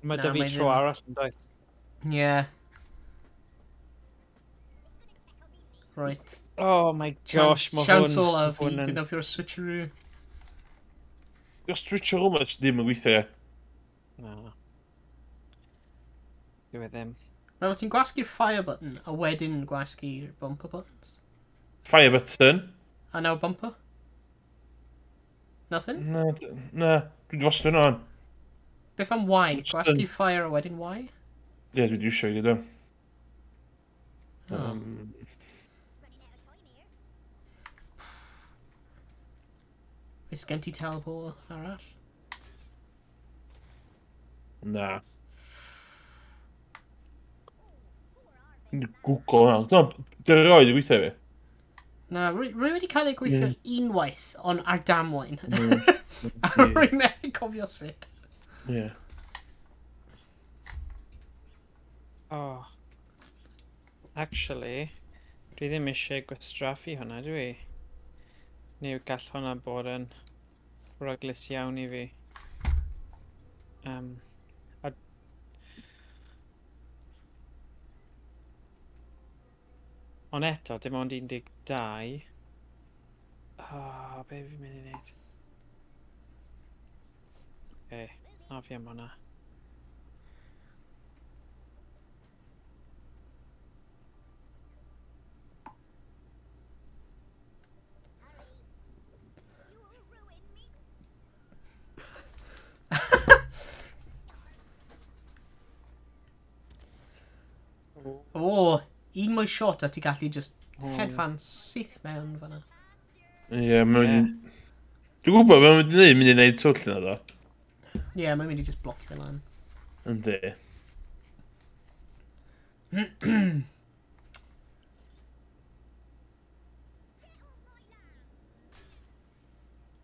Mae Na, da fi mae tro ddim. arall yn does. Ie. Yeah. Right. Oh my gosh, mae hwn... Siawns olaf i hwn yn- defnyddio'r switcheroo. Os switch o rhywbeth ddim yn gweithio, ie. Na. Dyw e ddim. Rhaid ti'n gwasgu'r fire button a wedyn gwasgu'r bumper buttons. Fire button. A now bumper? Nothing? Na, na. Dwi wedi wastio hwnna. Beth am Y? Just Gwasgu fire a wedyn Y? Ie, dwi wedi iwsio i gyda. Oh. Oes gen ti teleport arall? Na. Dwi'n Google hwnna. No, dy'r roed i gweithio i fi. Na, rwy wedi cael ei gweithio unwaith, ond ar damwain. A rwy'n methu cofio sut. Ie. Oh. Actually, dwi ddim eisiau gwastraffu hwnna, dwi? Neu gall hwnna bod yn ruglus iawn i fi. Ond eto, dim ond 12. Oh, be fi'n mynd i wneud? Okay, na fi am hwnna. O, un mwy shot a ti gallu just hedfan syth mewn fan'na. Ie, mae'n mynd i... Dwi'n gwybod beth mae'n mynd i wneud, mynd i wneud twll yna, do. Ie, yeah, mae'n mynd i just blocio fe lan. Yndi.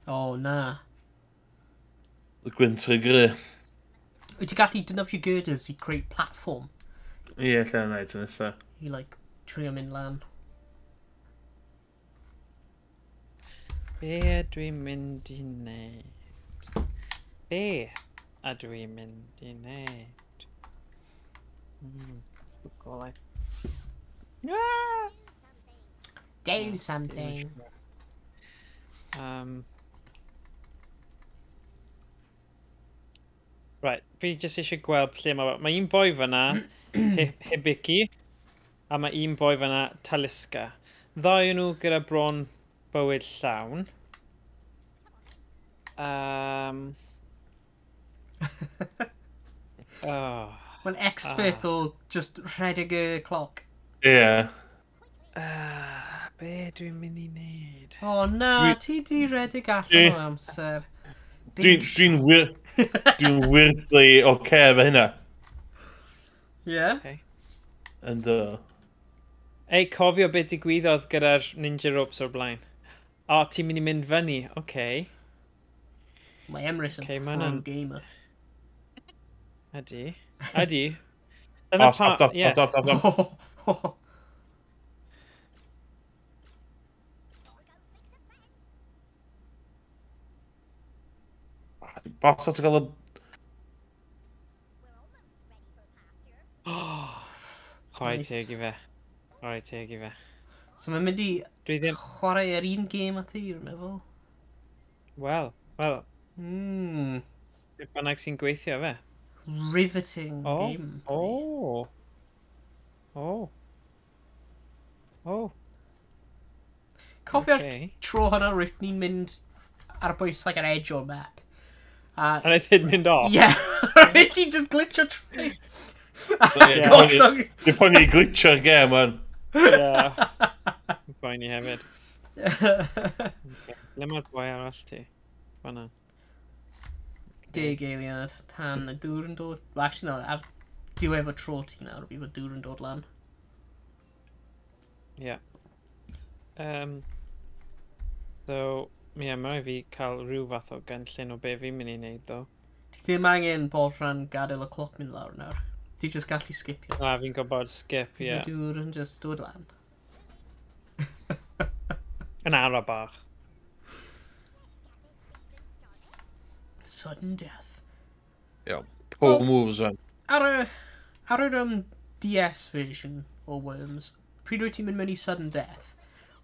O, na. Y gwynt rhy gry. Wyt ti gallu defnyddio girders i creu platform Ie, lle yna i tro nesa. i, like, trio mynd lan. Be dwi'n mynd i wneud? Be ydw i'n mynd i wneud? Golau. Ah! Do something. Right, fi jyst eisiau gweld lle mae... Mae un boi fyna, Hibiki, a mae un boi fyna, Taliska. Ddau o'n nhw gyda bron bywyd llawn. Oh. Mae'n expert o just rhedeg y cloc. Ie. Be dwi'n mynd i wneud? O na, ti di rhedeg allan o amser. Dwi'n wir... Dwi'n weirdly okay efo hynna. Ie? Okay. Ynddo. Ei, cofio beth digwyddodd gyda'r ninja ropes o'r blaen. O, ti'n mynd i mynd fyny, oce. Okay. Mae Emrys yn Okay, pro ma' hwnna'n- gamer. Ydy. Ydy. O, Dyna stop, stop, ie. stop, stop, stop. Box at gael y... Chwarae Nice. teg i fe. Chwarae teg i fe. So mae'n mynd i Dwi ddim... chwarae yr un game a ti, rwy'n meddwl. Wel, wel, beth bynnag sy'n gweithio fe. Riveting O, game. o. O. O. Cofio'r Okay. tro hwnna rwy'n ni'n mynd ar bwys like an edge o'r map. A And I did mynd off. Yeah, rwy'n ti'n just glitcho trwy. Ie. Gollwng. Dwi'n poeni glitcho'r gêm, man. Yeah. Boeni hefyd. Okay. Ble mae'r boi arall ti? Fanna. 10 eiliad tan y dŵr yn dod. Well, actually, no, ar diwedd y tro ti nawr, bydd y dŵr yn dod lan. Ie. Yeah. So, ie, yeah, mae rhaid fi cael rhyw fath o gynllun o be fi'n mynd i wneud, ddo. Ti ddim angen bob rhan gadael y cloc mynd lawr nawr. Ti just gallu skipio. Na, fi'n gwybod skip, ie. Yeah. Y dŵr yn just dod lan. Yn ara bach. Sudden death. Iawn. Pull moves on. Ar yr DS version o Worms, pryd wyt ti'n mynd mewn i sudden death,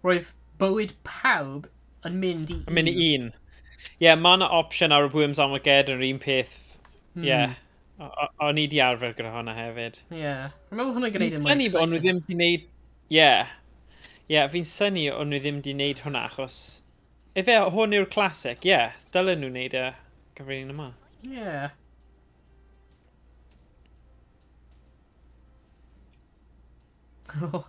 roedd bywyd pawb yn mynd i un. Yn mynd i un. Ie, yeah, mae yna opsiwn ar y Worms Armageddon yr un peth. Ie. Yeah. O'n i di arfer gyda hwnna hefyd. Ie. Yeah. Rwy'n meddwl hwnna'n gwneud yn mwy exciting. O'n nhw ddim di wneud... Ie. Ie, fi'n synnu o'n nhw ddim di wneud hwnna achos... Efe, hwn yw'r classic, ie. Yeah. Dylen nhw wneud e gyfer un yma. Ie. Yeah. Oh.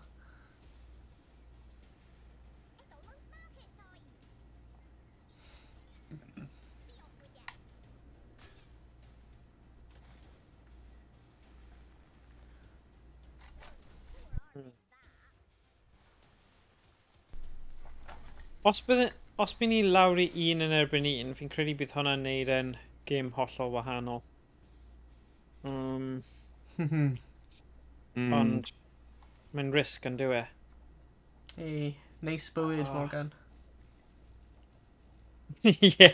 Os bydd ni lawr i un yn erbyn un, fi'n credu bydd hwnna'n neud yn gêm hollol wahanol. Ond mae'n risg yn dyw e. Ei, neis bywyd, Morgan. Ie.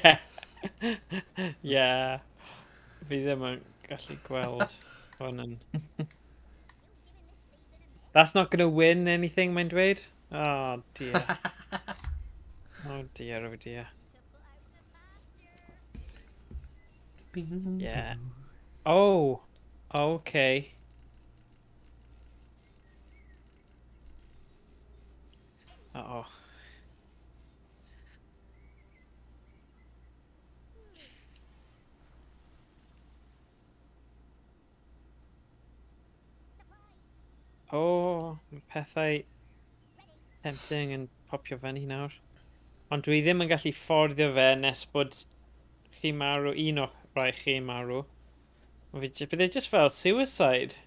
Ie. Fi ddim yn gallu gweld hwn yn... That's not gonna win anything, mae'n dweud. Oh dear. Oh dear, oh dear. Yeah. Oh, okay. Uh-oh. Oh, mae pethau tempting yn popio fyny nawr. Ond dwi ddim yn gallu fforddio fe nes bod chi marw, un o rai chi marw. Bydd e just fel suicide.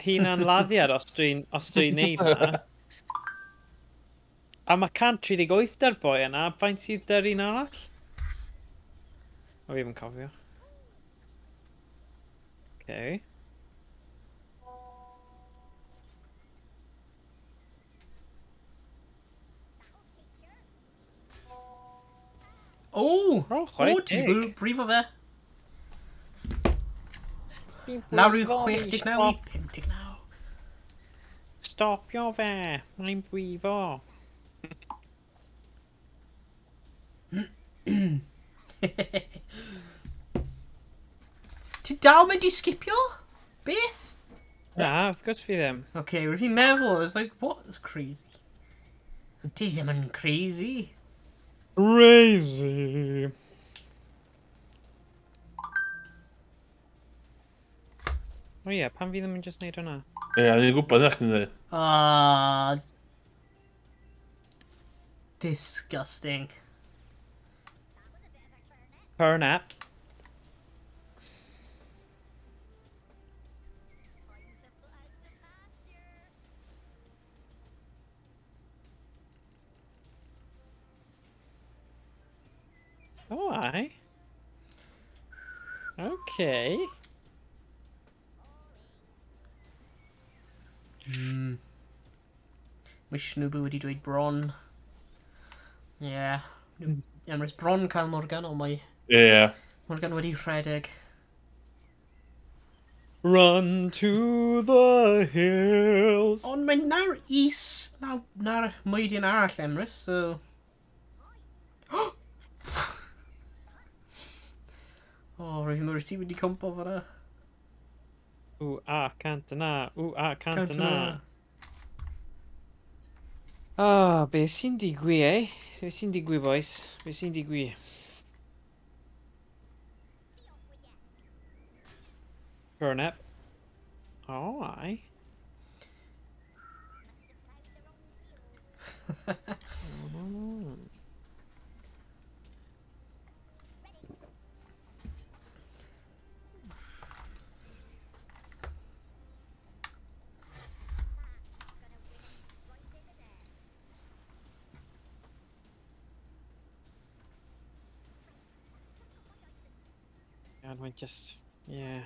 Hunan-laddiad os dwi'n neud hwnna. A mae 138 da'r boi yna, faint sydd da'r un arall? O, fi ddim yn cofio. Okay. O! O, ti wedi brifo fe. Lawr i 69 i 59. Stopio fe, mae'n brifo. Ti dal mynd i skipio? Beth? Na, wrth gwrs fi ddim. Okay, rwy'n fi'n meddwl, it's like, what? That's crazy. Ti ddim yn crazy. Crazy. O ie, pam fi ddim yn just neud hwnna? Ie, ni'n gwybod na chdi'n dweud. Disgusting. Power nap. Oh, aye. Okay. Mae Snwbw wedi dweud bron. Ie. Yeah. Emrys bron cael Morgan, ond mae... Ie. Yeah. Morgan wedi rhedeg. Run to the hills. Ond mae nawr is... Nawr mwydyn arall, Emrys, so... Oh, rwy'n mwyn ti wedi cwmpo fyna. Ww, a, cant yna. Ww, a, cant yna. Oh, be sy'n digwy, eh? Be sy'n digwy, boys? Be sy'n digwy? Burn up. Oh, aye. God, mae'n just... Yeah.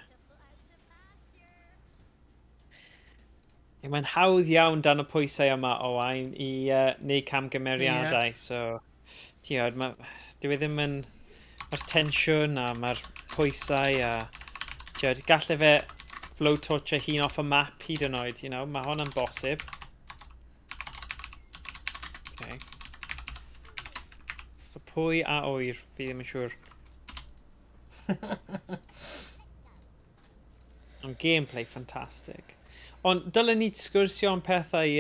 Mae'n hawdd iawn dan y pwysau yma, Owain, i wneud camgymeriadau. Yeah. So, ti'n gwybod, dyw e ddim yn... Mae'r tensiwn a mae'r pwysau a... Ti'n gwybod, gallai fe blowtorch ei hun off y map hyd yn oed, you know, mae hwn yn bosib. Okay. So pwy a oer, fi ddim yn siŵr. Ond gameplay ffantastig. Ond dylen ni sgwrsio am pethau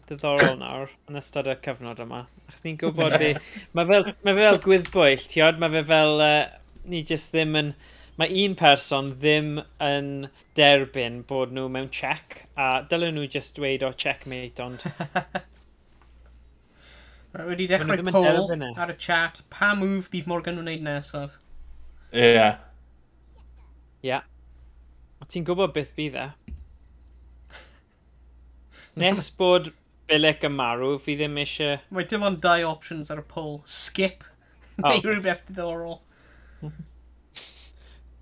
diddorol nawr yn ystod y cyfnod yma. Achos ni'n gwybod be... Mae fel gwyddbwyll, ti'n? Mae fe fel... ni jyst ddim yn... Mae un person ddim yn derbyn bod nhw mewn check, a dylen nhw jyst dweud o checkmate, ond... Right, wedi dechrau poll ar y chat. Pa move bydd Morgan yn wneud nesaf? Ie. Ie. O ti'n gwybod beth bydd e? Nes bod Bilek yn marw, fi ddim eisiau... Mae dim ond dau options ar y poll. Skip neu rhywbeth diddorol.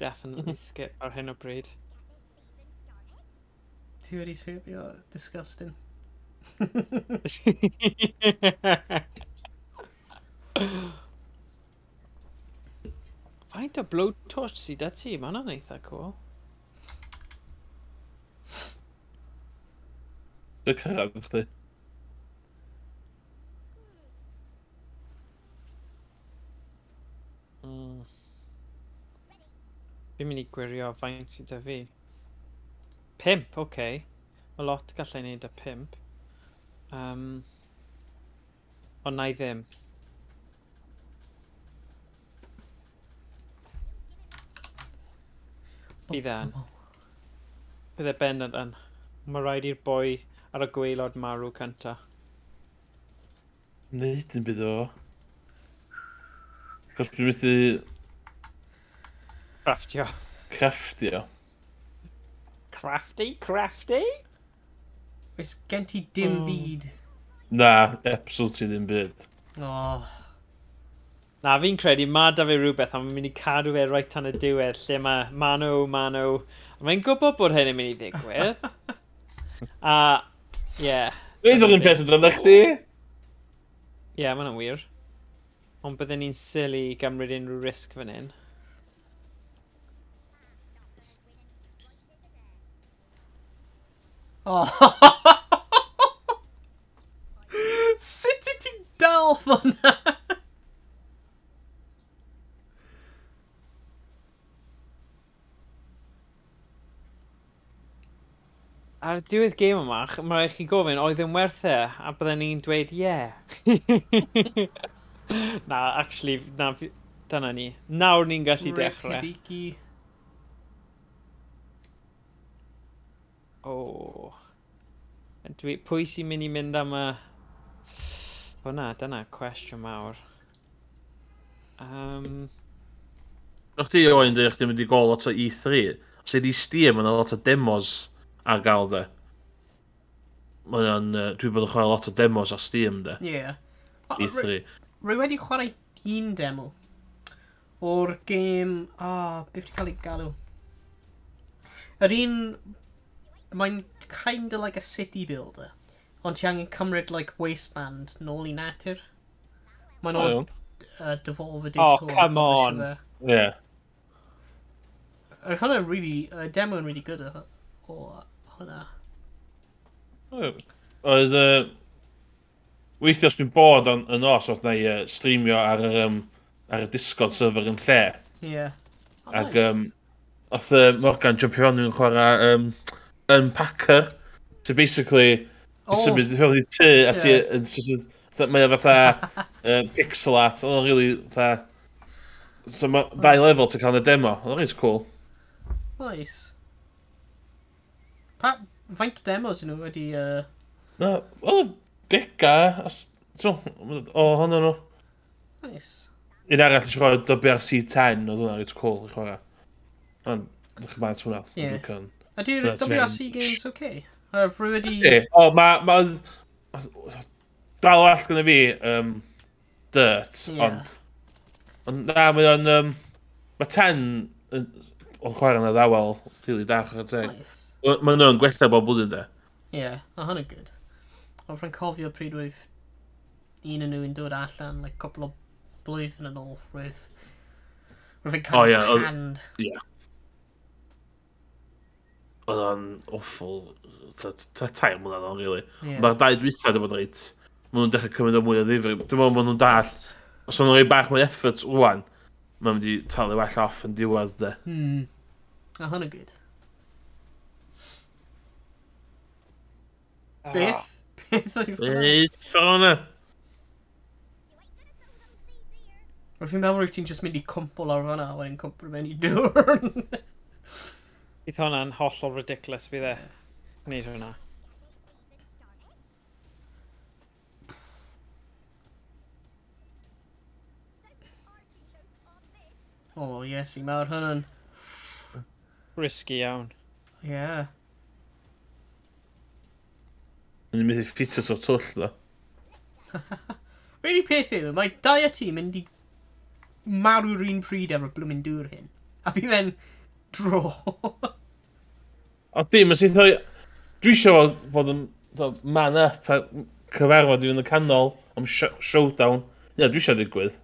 Definitely skip ar hyn o bryd. Ti wedi skipio? Disgusting. Faint o blowtorch sydd 'da ti? Mae hwnna'n eitha cool. Dwi'n cyrraedd, ysdi. Fi'n mynd i gwirio faint sydd 'da fi. 5, oce. Okay. Mae lot gallai wneud â 5. Ond na i ddim. Bydd e'n. Bydd e bendant yn. Mae rhaid i'r boi ar y gwaelod marw cynta. Neud yn bydd o. Cos dwi'n methu... Crafftio. Crafftio. Crafty, crafty? Oes gen ti dim byd? Na, absolutely ddim byd. Oh. Na, fi'n credu mae da fe rhywbeth a mae'n mynd i cadw fe right tan y diwedd lle mae mano. Mae'n gwybod bod hyn yn mynd i ddigwydd. A, ie. Dwi'n ddod yn peth yn dod chdi? Ie, yeah, mae'n wir. Ond bydden ni'n silly i gymryd unrhyw risg fan hyn. Oh. Sut i ti'n dal fyna? Ar y diwedd gêm yma, mae rhaid chi gofyn, oedd yn werth e? A bydden ni'n dweud, ie. Na, actually, na, dyna ni. Nawr ni'n gallu dechrau. Rip Hibiki. Oh. Pwy sy'n mynd i mynd am y... O na, dyna cwestiwn mawr. O'ch ti oen dweud chdi'n mynd i gol lot o E3. Os ydi Steam, mae yna lot o demos ar gael de. Dwi'n bod yn chwarae lot o demos ar Steam de. Ie. Yeah. E3. Rwy wedi chwarae un demo o'r gêm... beth di cael ei galw? Yr un... Mae'n kind of like a city builder. Ond ti angen cymryd like Wasteland nôl i natur. Mae'n o'r Devolver Digital. Oh, come on. Yeah. I found it really, demo yn really good o hwnna. Oedd, weithio os dwi'n bod yn os, oedd na i streamio ar y Discord server yn lle. Ie. Ac oedd Morgan jumpio fewn i'n chwarae Unpacker. So basically, symud fewn i tŷ a ti, mae o fatha pixel art, oedd o'n really fatha... So mae dau level ti'n cael yn y demo, oedd o'n really cool. Nice. Pa, faint o demos nhw wedi... Na, oedd dega o honno nhw. Nice. Un arall eisiau chwarae WRC10, oedd hwnna reit cool i chwarae. Ond, ddech chi'n hwnna. Ie. Ydy'r WRC games okay? Rwy wedi... O, ma... Dal o all gyda fi, Dirt, ond... Ond na, mae o'n... Mae 10 yn O'n chwarae yn addawol, rili da, chwarae teg. Nice. Mae nhw'n gwella bob blwyddyn, de. Ie, yeah, mae hwnna'n good. Ond rwy'n cofio pryd roedd un yn nhw'n dod allan, like, cwpl o blwyddyn yn ôl, roedd fe'n kind of panned. Ie. Oedd o'n awful, 3 mlynedd o'n, really. Yeah. Mae'r 2 dwytha wedi bod reit. Maen nhw'n dechrau cymryd o mwy o ddifri. Dwi'n meddwl maen nhw'n dall. Os maen nhw'n rhoi bach mwy effort rwan, mae'n mynd i talu well off yn diwedd, de. A hwnna'n good. Beth? Beth oedd hwnna? Beth oedd hwnna? Rwy'n fi'n meddwl rwyt ti'n just mynd i cwmpo lawr fan'na, a wedyn cwmpo mewn i dŵr. Bydd hwnna'n hollol ridiculous, bydd e. Wneud hwnna. Oh, yes, i mawr hwnna'n... Risky iawn. Yeah. Yn mynd i ffitio to'r twll, ddo. Really peth yw, mae dau o ti mynd i marw'r un pryd efo'r blwmyn dŵr hyn. A bydd e'n dro. O dim, yn syth o'i... Dwi eisiau bod yn man up a cyfarfod i fynd yn y canol am showdown. Ie, dwi eisiau digwydd.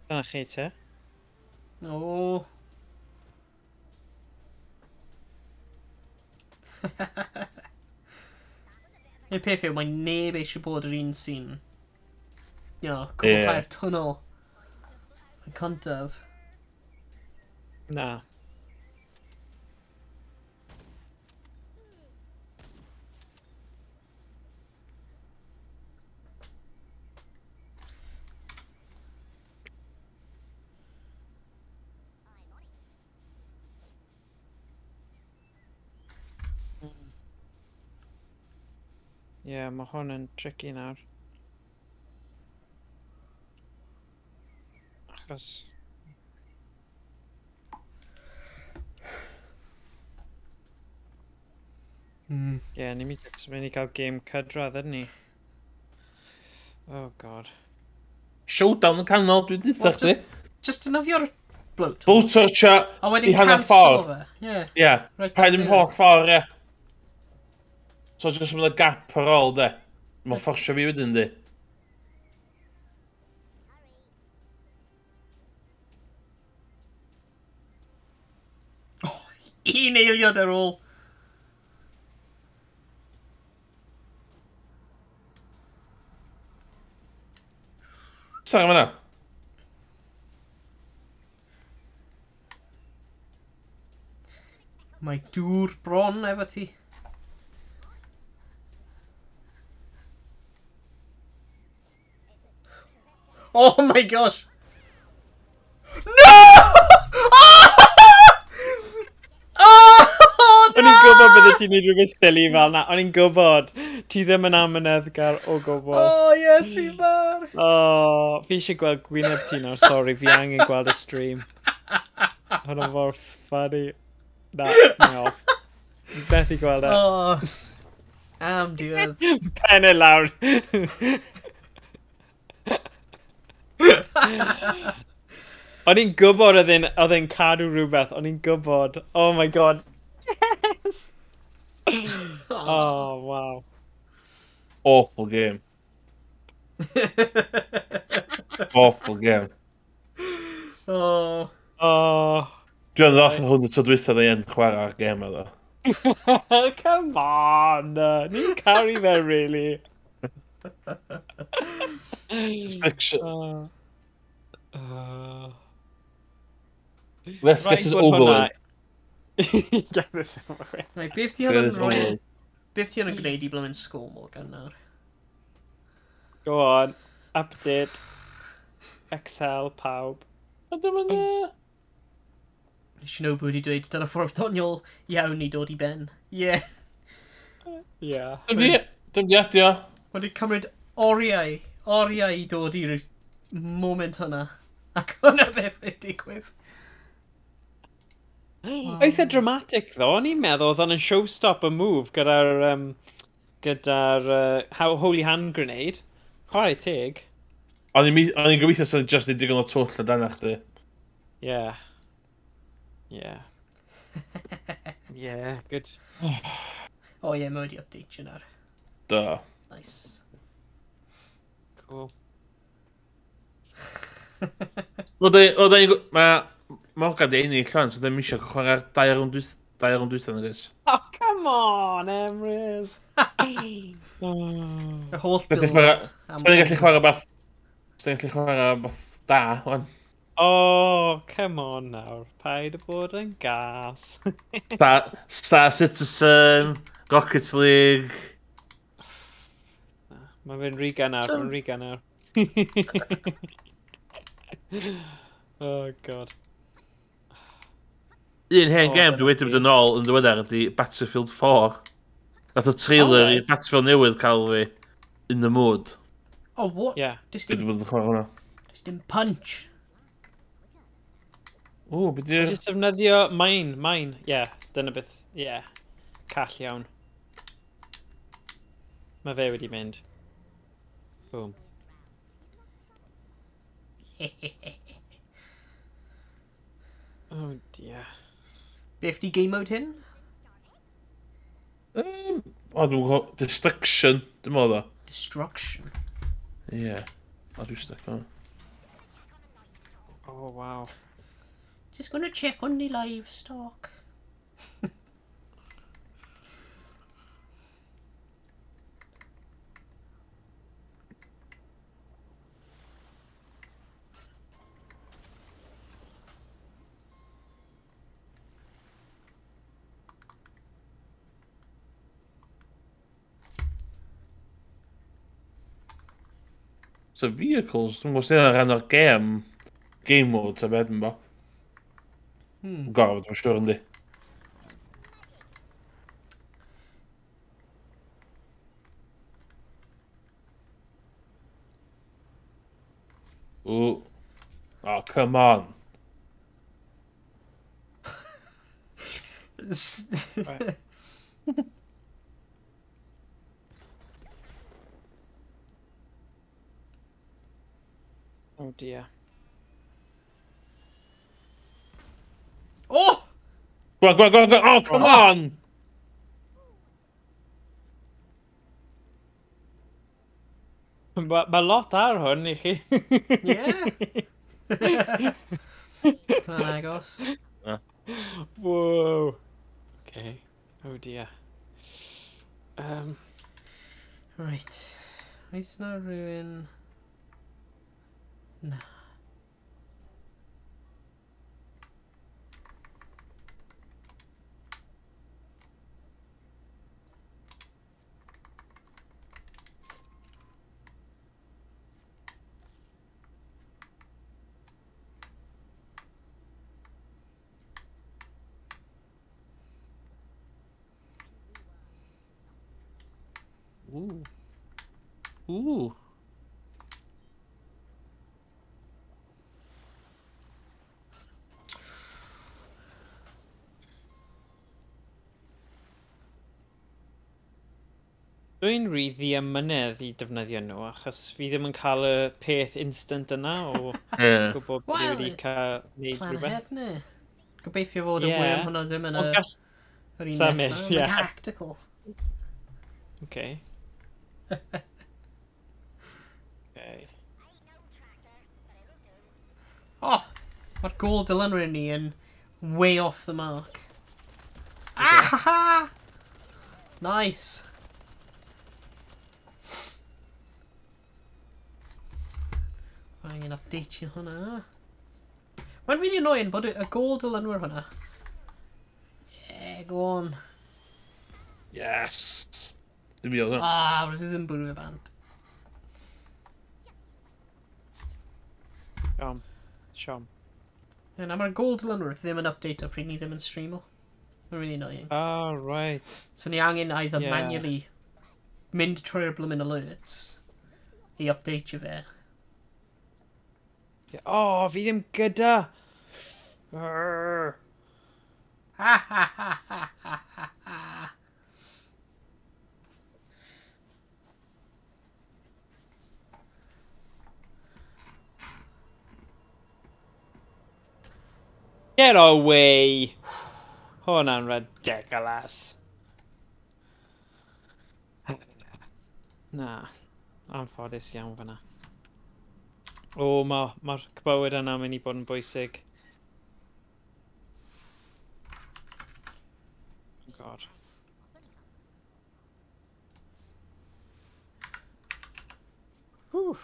Dyna chi te. O. Y peth yw, mae neb eisiau bod yr un sy'n, you know, cwblhau'r tunnel yn cyntaf. Na. Ie, yeah, mae hwn yn tricky nawr. Achos... Ie, yeah, ni'n mynd i gael game cydradd, ydyn ni? Oh, God. Showdown yn canol, dwi'n dweud chdi. Just defnyddio'r blowtorch. Blowtorch a wedyn cancel fe. Ie. Ie, paid yn holl ffordd, ie. So, jyst mynd y gap ar ôl, de. Mae'n fforsio fi wedyn, di. Oh, un eiliad ar ôl. Sa'n fyna? Mae dŵr bron efo ti. Oh my gosh! No! Oh, no! O'n i'n gwybod bydde ti'n neud rhywbeth silly fel na. O'n i'n gwybod. Ti ddim yn amyneddgar o gwbl. Oh, yes, i mar. Oh, fi eisiau gweld gwyneb ti nawr, sorry. Fi angen gweld y stream. Hwna mor funny. Na, mae off. Beth i gweld e. Oh. Am diwedd. Pen e lawr. O'n i'n gwybod oedd e'n cadw rhywbeth. O'n i'n gwybod. Oh my god. Yes! Oh, wow. Awful game. Awful game. Oh. Oh. Dwi'n ddoth yn hwn y tro dwytha ni yn chwarae'r gêm iddo. Come on! Ni'n caru fe, really. Section. Let's get this over with. Get this over with. Right, beth ti yn gwneud i blymyn sgôl, Morgan, nawr? Go on. Update. Excel, pawb. Shinobu wedi dweud, dyna ffordd doniol iawn i dod i ben. Yeah. Yeah. Dim di adio. Wedi cymryd oriau i dod i'r moment hwnna. Ac hwnna beth wedi digwydd. Eitha dramatic, ddo. O'n i'n meddwl oedd o'n showstopper move gyda'r gyda'r Holy Hand Grenade. Chwarae teg. O'n i'n gobeithio sy'n just ni digon o twll na dan chdi. Yeah. Yeah. Yeah, good. Oh yeah, mae wedi update nawr. Do. Nice. Cool. Mae Morgan di ennill llawn, so ddim eisiau chwarae'r 2 rownd dwytha nag oes. Oh, come on, Emrys! Yr holl build. Sa'n gallu chwarae beth... Sa'n gallu chwarae beth da, wan. Oh, come on nawr. Paid y bod yn gas. Star Citizen, Rocket League. Mae'n fe'n rhy gynnar, mae'n rhy gynnar. Oh, God. Un hen gêm dwi wedi bod yn ôl yn ddiweddar ydi Battlefield 4. Nath o trailer i Battlefield newydd cael fi in the mood. Oh, what? Yeah. Does Dwi wedi bod yn chwarae hwnna. Does dim punch. O, beth yw'r... Just defnyddio mine. Yeah, dyna beth, yeah. Call iawn. Mae fe wedi mynd. Boom. Oh dear. Beth di game mode hyn? O, dwi'n gwybod... Destruction, dwi'n meddwl o. Destruction? Ie. O, dwi'n stuck o'n. Oh, wow. Just gonna check on the livestock. So vehicles, dwi'n gwybod sy'n rhan o'r game mode, ta beth yn bo. Gorfod, dwi'n siŵr yndi. Ooh. Oh, come on. Right. Oh dear. Oh! Go on, go on, go on, go on. Oh, come on! Mae lot ar hwn i chi. Yeah. Mae'n agos. Whoa. Okay. Oh dear. Right. Oes na rhywun... Na. Ooh. Ooh. Dwi'n rhy ddiamynedd i defnyddio nhw, achos fi ddim yn cael y peth instant yna o gwybod bod wedi cael wneud Plan rhywbeth. ahead, ne? Gobeithio fod y worm hwnna ddim yn yr un nesaf. Mae'n tactical. Okay. Okay. Oh! Mae'r gôl dilynwyr ni yn way off the mark. Ah ha ha! Nice! Angen update hwnna. Mae'n really annoying bod y gôl dilynwyr hwnna. Yeah, go on. Yes! Dim i oedd hwnna. Ah, rydw i ddim bwrw fe bant. Siom. Na, mae'r gôl dilynwyr ddim yn update o pryd ni ddim yn streamo. Mae'n really annoying. Ah, right. So ni angen either manually mynd trwy'r bloomin' alerts i update fe. Oh, fi ddim gyda! Ha ha ha ha ha ha ha. Get away! Hwnna'n ridiculous. Na, anffodus iawn fyna. O, mae'r bywyd yna mynd i bod yn bwysig. Oh God. Whew.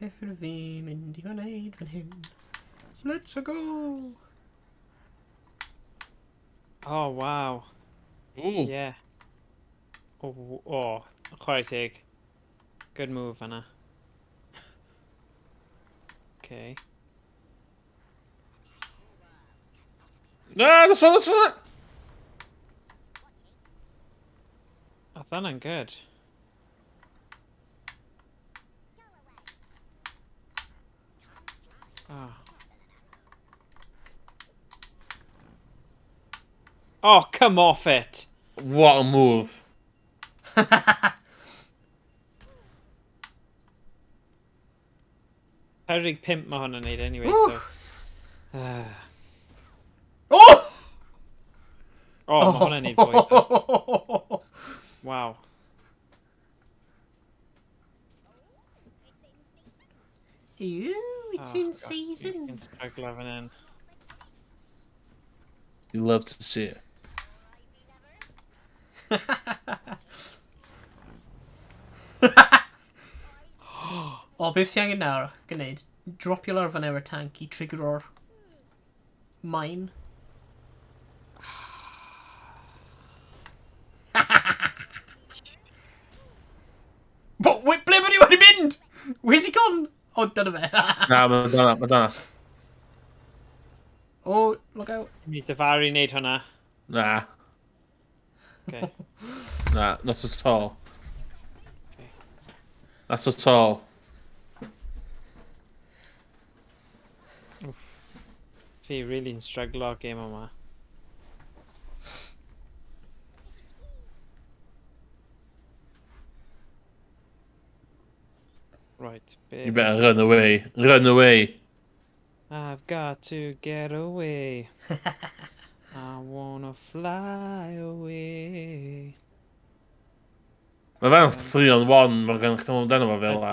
Beth ydw fi'n mynd i wneud fan hyn? Let's go! Oh, wow. Ooh. Yeah. Oh, oh, chwarae teg. Good move fanna. Okay. Na, that's all, that's all. Oedd hwnna'n good. Oh. Oh, come off it! What a move. Perig 5 mae hwn yn neud anyway, so... Oh! Oh, mae hwnna'n neud fwy. Wow. Ew, it's in season. Fi'n struggle fan hyn. You love to see it. O, beth ti angen nawr gwneud? Dropio lawr fan efo'r tank i triggero'r mine. But, ble mae wedi mynd? Where's he gone? Oh, dyna fe. Na, mae dyna, mae dyna. Oh, look out. Ni dyfaru wneud hwnna. Na. Okay. Na, not at all. Okay. Not at all. Oof. Fi really'n struglo game yma. Right, babe. You better run away. Run away. I've got to get away. I wanna fly away. Mae fe'n 3 on 1, mae gen chdi amdano fo fel la.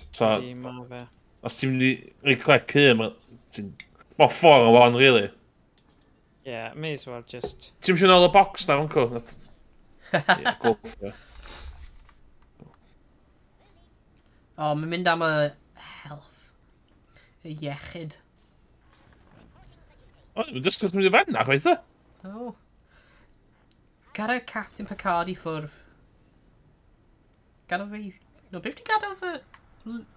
So, ydy, mae fe. Os ti'n mynd i reclec hun, mae'n 4 on 1, really. Yeah, may as well just... Ti'n mynd nôl y box na, uncle? Yeah, go for it. O, mae'n mynd am y health. Y iechyd. O, mae'n dysgu mynd i fan na, chwaith e? O. Gadael Captain Picard i ffwrdd. Gadael fe... No, beth ti'n gadael fe...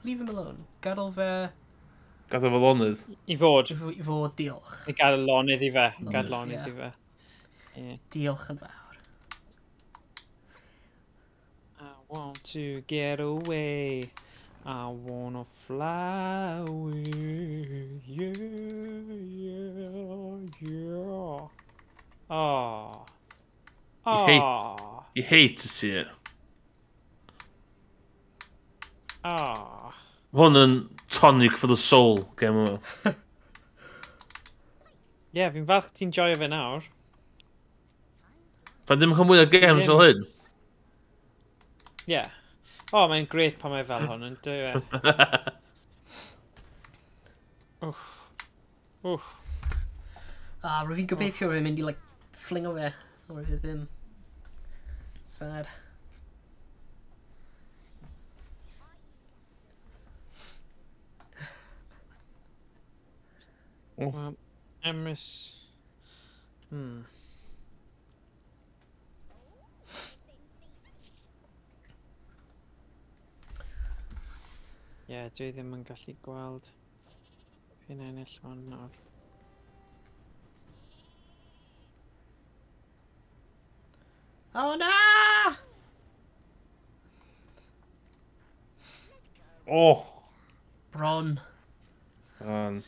Leave him alone. Gadael fe... Gadael fe lonydd. I fod. I fod, diolch. I gadael lonydd i fe. Gadael lonydd i fe. Yeah. Diolch yn fawr. I want to get away. I wanna fly away. Yeah, yeah, yeah. Oh. Oh. You hate to see it. Oh. Hwn yn tonic for the soul, game yma. Yeah, fi'n falch ti'n joio fe nawr. Fa ddim yn cael mwy o games fel hyn? Yeah. Oh, mae'n great pan mae fel hwn yn dyw e. Wff. Wff. Ah, rwy'n fi'n gobeithio rwy'n mynd i, like, flingo fe. Ond rwy'n ddim. Sad. Well, Emrys... Yeah, dwi ddim yn gallu gweld fi'n ennill hwn nawr. Oh na! Oh! Bron. Bron.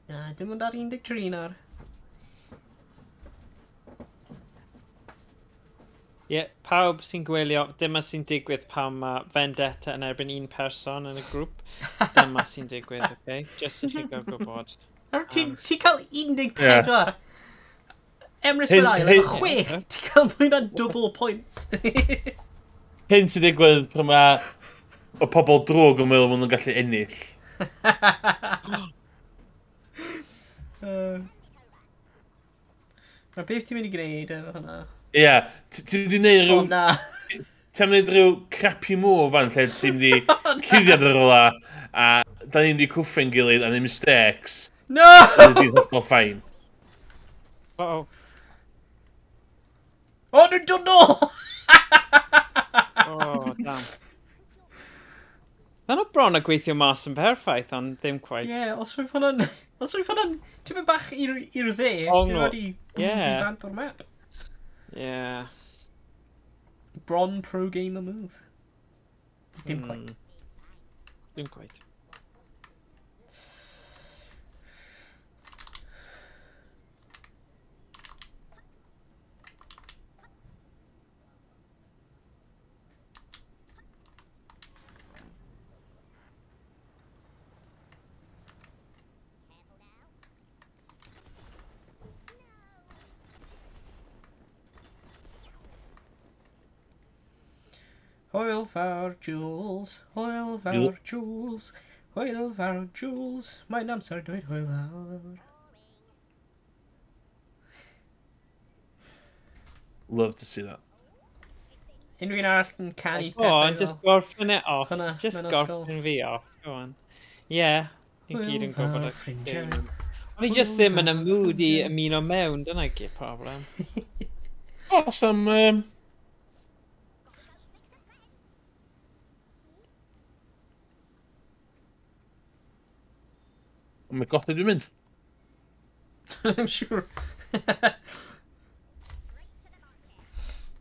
Na, dim ond ar 13 nawr. Ie, yeah, pawb sy'n gwylio, dyma sy'n digwydd pan mae vendetta yn erbyn un person yn y grŵp. Dyma sy'n digwydd, oce? Okay? Just i chi gael gwybod. Ti'n ti cael 14. Yeah. Emrys fel ail, efo 6, ti'n cael mwy na double points. Hyn sy'n digwydd pan mae y pobl drwg yn meddwl maen nhw'n gallu ennill. Mae beth ti'n mynd i gwneud efo hwnna? Ie, ti'n mynd i wneud rhyw... O, na. Ti'n mynd i wneud rhyw crappy move fan lle ti'n mynd i cuddiad ar rywle a da ni'n mynd i cwffio'n gilydd a neud mistakes. No! A ni'n hollol fine. Uh-oh. O, nhw'n dod nôl! Oh, damn. Mae nhw bron a gweithio mas yn perffaith, ond ddim quite. Ie, yeah, os roedd hwnna'n... Os roedd hwnna'n... Ti'n mynd bach i'r dde, Ongl. wedi Ie. bant o'r map. Yeah. Bron pro gamer move. Dim quite. Dim quite. Hwyl fawr Jules, hwyl fawr Jules, hwyl fawr Jules, mae'n amser dweud hwyl fawr. Love to see that. Unrhyw un arall yn canu Go on, pethau just gorffen it off. Hwnna, Just mewn ysgol. gorffen fi off. Go on. Yeah, ni Hwyl gyd yn gwybod fawr y ffrindiau. game. O'n i just ddim yn y mood i ymuno mewn, dyna gyd problem. Awesome. Oh my god, lle dwi'n mynd? I'm siŵr.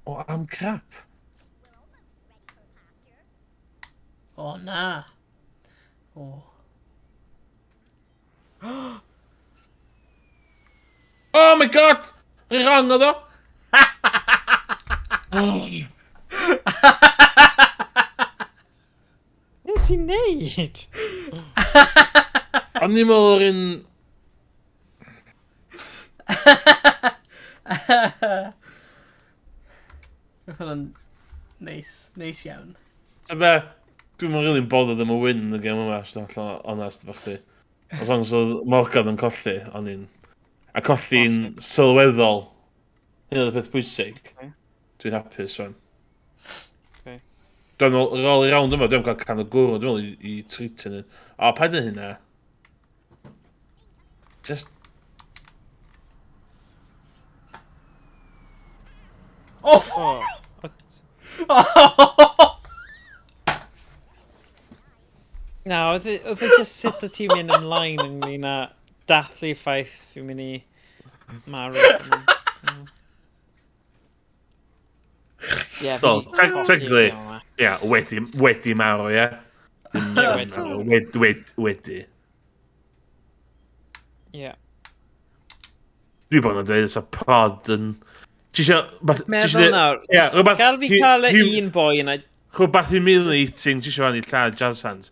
O, am crap. O, na. O. Oh my god! Rhy wrong oedd o! Be ti'n neud? O'n i'n meddwl yr un... Roedd hwnna'n neis, neis iawn. Ta be, dwi'n mynd really'n bothered am y win yn y gêm yma, os dwi'n hollol onest efo chdi. As long as oedd Morgan yn colli, o'n i'n... A colli'n sylweddol. Hyn oedd y peth pwysig. Ocê. Dwi'n hapus rwan. Ocê. Dwi'n meddwl, ar ôl i round yma, dwi'n cael can o gwrw, dwi'n meddwl i treat hynny. O, paid yn hynna. Just... Oh! Oh. Na, oedd e just sut o ti'n mynd ymlaen ynglyn â dathlu ffaith fi'n mynd i marw. Yeah, So, technically, yeah, wedi marw, ie? Ie, Wedi. Wedi. Ie. Dwi bod yn dweud, sa pod yn... Ti isio... Meddwl nawr, Ie, rhywbeth... gael fi cael y un boi yna... Rhywbeth humiliating, ti isio fan i lladd jazz hands.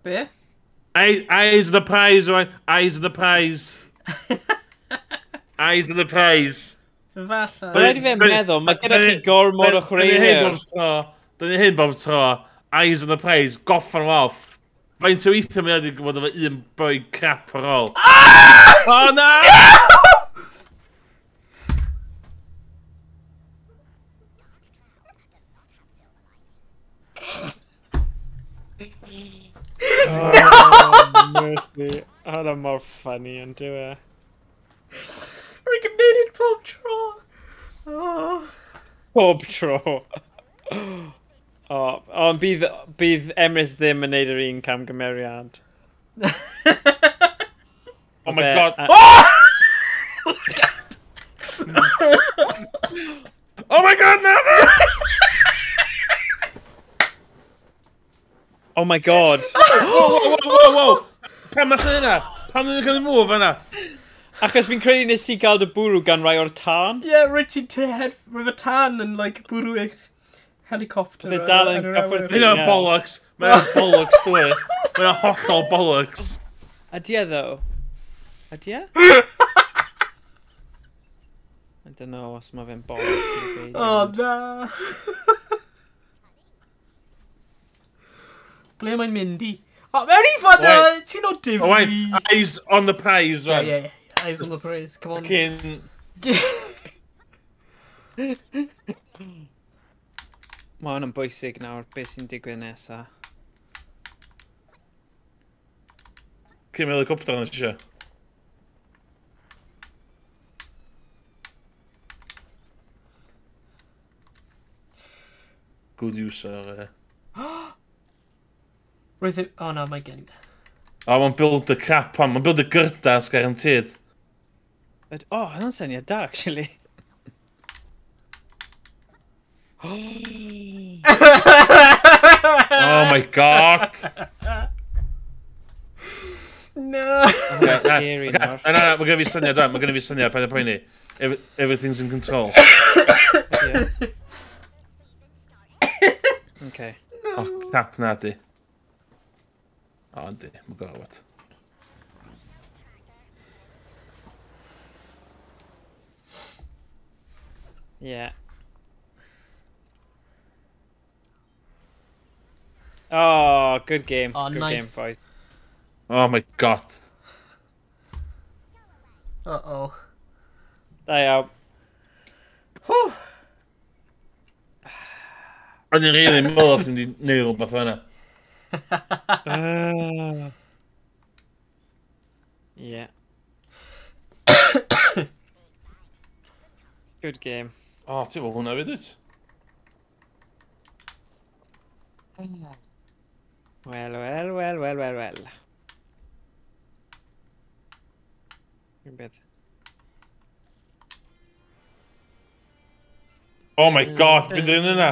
Be? Eyes on the prize, Owain. Eyes on the prize. Eyes on the prize. Falle. Rhaid i fe meddwl, mae gyda chi gormod o chwaraewyr. Dyna hyn bob tro. Eyes on the prize, goffan off. Faint o weithio mae wedi gwybod efo un boi crap ar ôl. O na! Oh, mercy. Hwnna mor funny yn dyw e. Rwy'n gwneud pob tro. Oh. Pob tro. Oh, ond bydd Emrys ddim yn neud yr un camgymeriad. Oh my god. Oh my god, no! Oh my god. Whoa, whoa, whoa, whoa! Pam nath hynna? Pam nath hynna cael ei move yna? Achos fi'n credu nes ti gael dy bwrw gan rai o'r tân. Ie, yeah, rwyt ti'n head rwyf y tan yn, like, bwrw eich helicopter. Bydd e dal yn cyffwrdd. Mae'n bollocks. Mae'n bollocks, dwi. Mae'n hollol bollocks. Ydy e, ddo? Ydy e? I don't know os mae fe'n bollocks neu beidio. Oh, na. Ble mae'n mynd i? O, mewn i fan ti'n o difri. Oh, wait, eyes on the prize, man. Yeah, yeah. Eyes on the prize, come on. Fucking... Mae hwn yn bwysig nawr, beth sy'n digwydd nesa. Cyn helicopter yna ti eisiau. Good use o'r... Roedd... Oh no, mae gen i. O, mae'n build the crap am. Mae'n build the gyrdas, guaranteed. O, oh, hwnna'n syniad da, actually. Oh my god! No! Scary nawr. Na, na, mae gen i fi syniad, mae gen i fi syniad, paid â poeni. Everything's in control. Okay. Oh, crap na di. O, yndi, mae'n gorfod. Yeah. Oh, good game. Oh, good nice. Game, boys. Oh my god. Uh-oh. Da iawn. Whew. O'n i'n rili meddwl o'ch chi'n mynd i neud rhywbeth fan'na. Yeah. Good game. O, ti'n fawr hwnna fyd, wyt? Wel, wel, wel, wel, wel, wel. Rhywbeth. Oh my god, beth ydyn yna?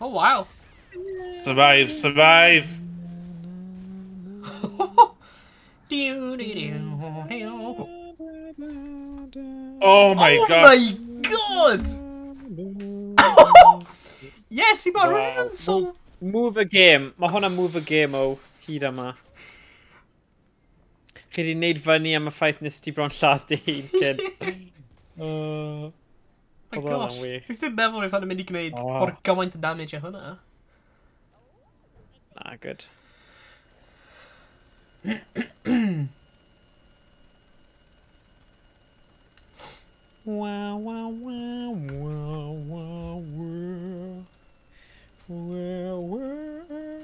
Oh wow. Survive, survive! Oh my god! Oh my god! Yes, i mae rhywun yn so... Move a game. Mae hwnna'n move a game o hyd yma. Chi wedi wneud fyny am y ffaith nes ti bron lladd dy hun cyn. Oh my gosh. Fi ddim meddwl rwy'n yn mynd i gwneud mor gymaint o damage o hwnna. Na, good. Wow, wow, wow, wow, wow, wow. Wow, wow.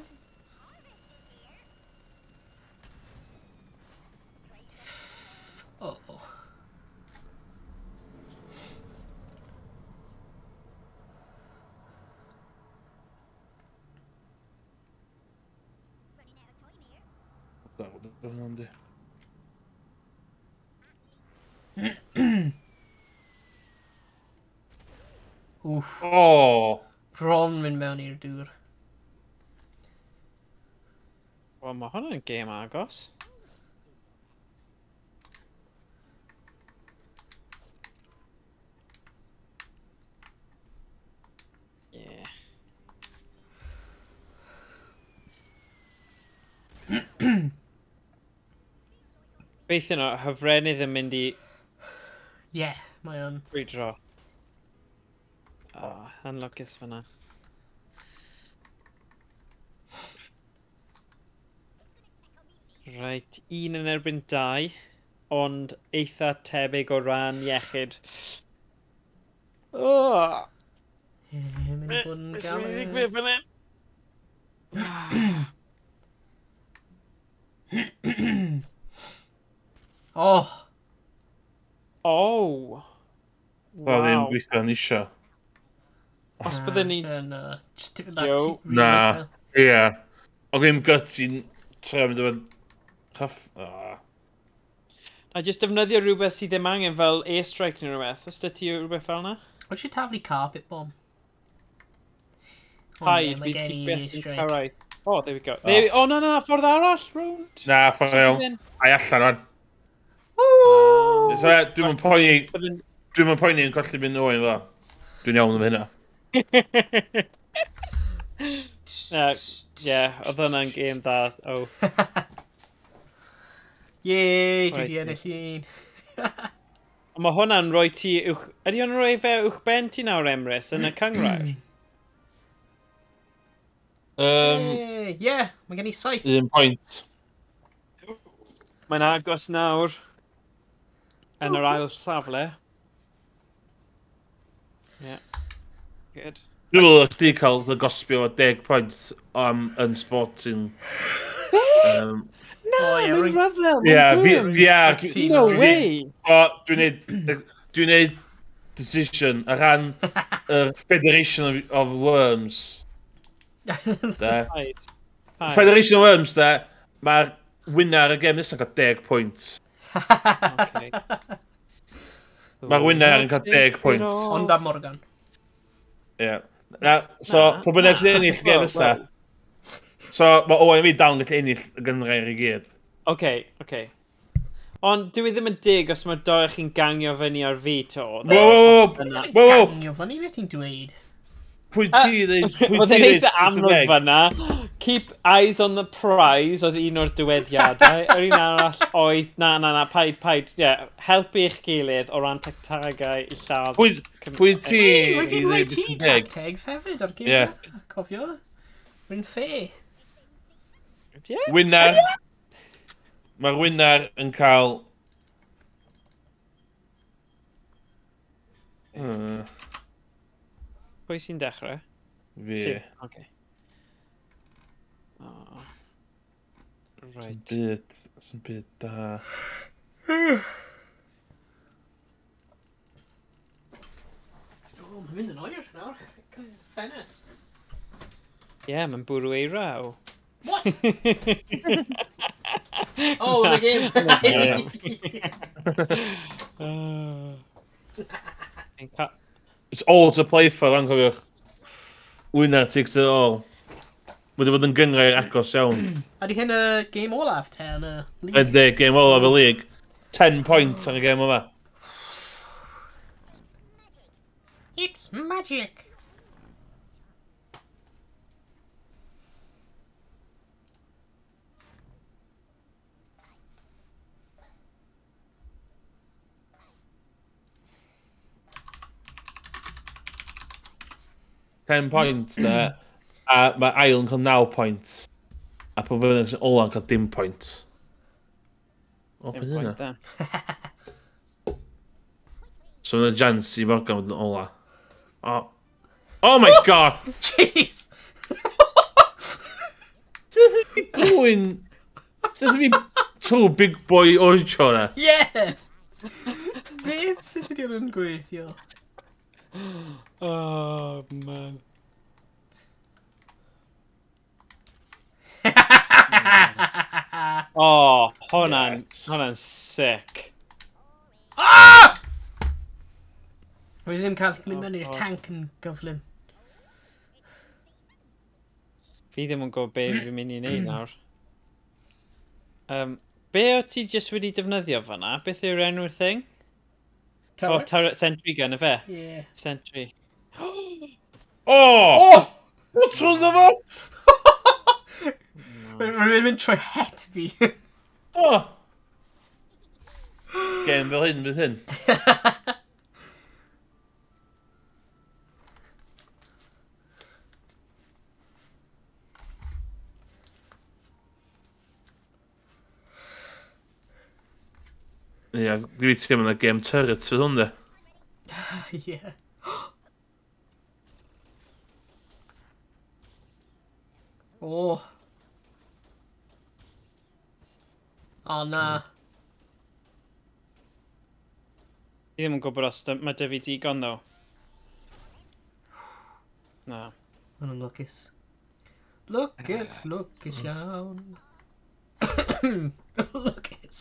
Oh. Oof. Oh. Bron mynd mewn i'r dŵr. Wel, mae hwn yn gêm agos. Yeah. Gobeithio nhw, hyfrenydd yn mynd i... Yeah, mae o'n. Brwydro. Oh, anlwcus fyna. Reit, 1 yn erbyn 2, ond eitha tebyg o ran iechyd. Oh! Mynd i bod yn galed. Oh! Oh! Wow. Ddim gweithio yn isio. Os byddwn ni... Just tipyn bach ti... Na, ie. O ddim guts i'n trio mynd efo... Na, jyst defnyddio rhywbeth sydd ddim angen fel airstrike neu rhywbeth. Os dy ti rhywbeth fel na? Wyt ti taflu carpet bomb? Paid, bydd ti byth yn cyrraedd. Oh, there we go. There we... Oh, na, na, ffordd arall, round. Na, ffordd iawn. Ai allan, rwan. So, dwi'n poeni... Dwi'n poeni yn colli mynd oen, fel. Dwi'n iawn efo hynna. Ie, oedd hwnna'n gêm dda. Oh. Yay, dwi di ennill un. Ond mae hwnna'n rhoi ti uwch... Ydy hwnna'n rhoi fe uwch ben ti nawr, Emrys, yn y cynghrair? Ie, mae gen i 7. 1 pwynt. Mae'n agos nawr yn yr ail safle. Ie. Good. Dwi'n meddwl chdi cael dy gosbio o 10 pwynt am yn sporting. Na, mae'n rhyfel, mae'n worms. No way. Dwi'n neud decision ar ran yr Federation of Worms. Federation of Worms, da, mae'r winner y gêm nesaf yn cael 10 pwynt. Mae'r winner yn cael 10 pwynt. Ond am Morgan. Ie. So, pwy bynnag sy'n ennill y gêm nesaf. So, mae Owen a fi dal yn gallu ennill y gynghrair i gyd. Oce, oce. Ond dwi ddim yn dig os mae doi chi'n gangio fyny ar fi to. Wow, wow, Gangio fyny, beth ti'n dweud? Pwy ti dweud? Oedd e'n eitha amlwg fyna. Keep eyes on the prize oedd un o'r dywediadau. Yr un arall oedd, na, na, na, paid, paid. Yeah, helpu eich gilydd o ran tactegau i lladd. Pwy ti i ddweud beth sy'n deg? Tactegs hefyd ar gêm, cofio. Rwy'n ffe. Winner. Mae'r winner yn cael... Pwy sy'n dechrau? Fi. Ti? Oce. Right. Sy'n byd da. O, mae'n mynd yn oer nawr. Ffenest. Ie, mae'n bwrw eira o. What? Oh, yn y game. It's all to play for, rhan cofiwch. Winner takes it all. Wedi bod yn gynghrair agos iawn. Ydy hyn y game olaf te yn y league? Ydy, game olaf y league. 10 points ar y game yma. It's magic! Ten points there. A mae ail yn cael 9 points. A pwy bynnag sy'n ola'n cael dim point. O, beth yna? So mae'n chance i Morgan fod yn ola. Oh. Oh my god! Jeez! Sut fi glwyn... Sut fi trwy big boy orange na? Yeah! Beth sut ydi hwn yn gweithio? Oh, man. Oh, hwnna'n sick. Ah! Rwy ddim cael mynd mewn i'r tank yn gyflym. Fi ddim yn gwybod be fi'n mynd i wneud nawr. Be o ti jyst wedi defnyddio fan'na? Beth yw'r enw'r thing? Turret. Oh, turret sentry gun, ife? Yeah. Sentry. Oh! Oh! What's wrong with fo? Rwy'n mynd trwy het fi. Oh! Gêm fel hyn, fydd hyn. Ie, dwi teimlo na gêm turret fydd hwn, de. Ie. Oh. O, na. Fi ddim yn gwybod os mae dy fi digon, ddo. Na. Maen nhw'n lwcus. Lwcus, lwcus iawn. Lwcus.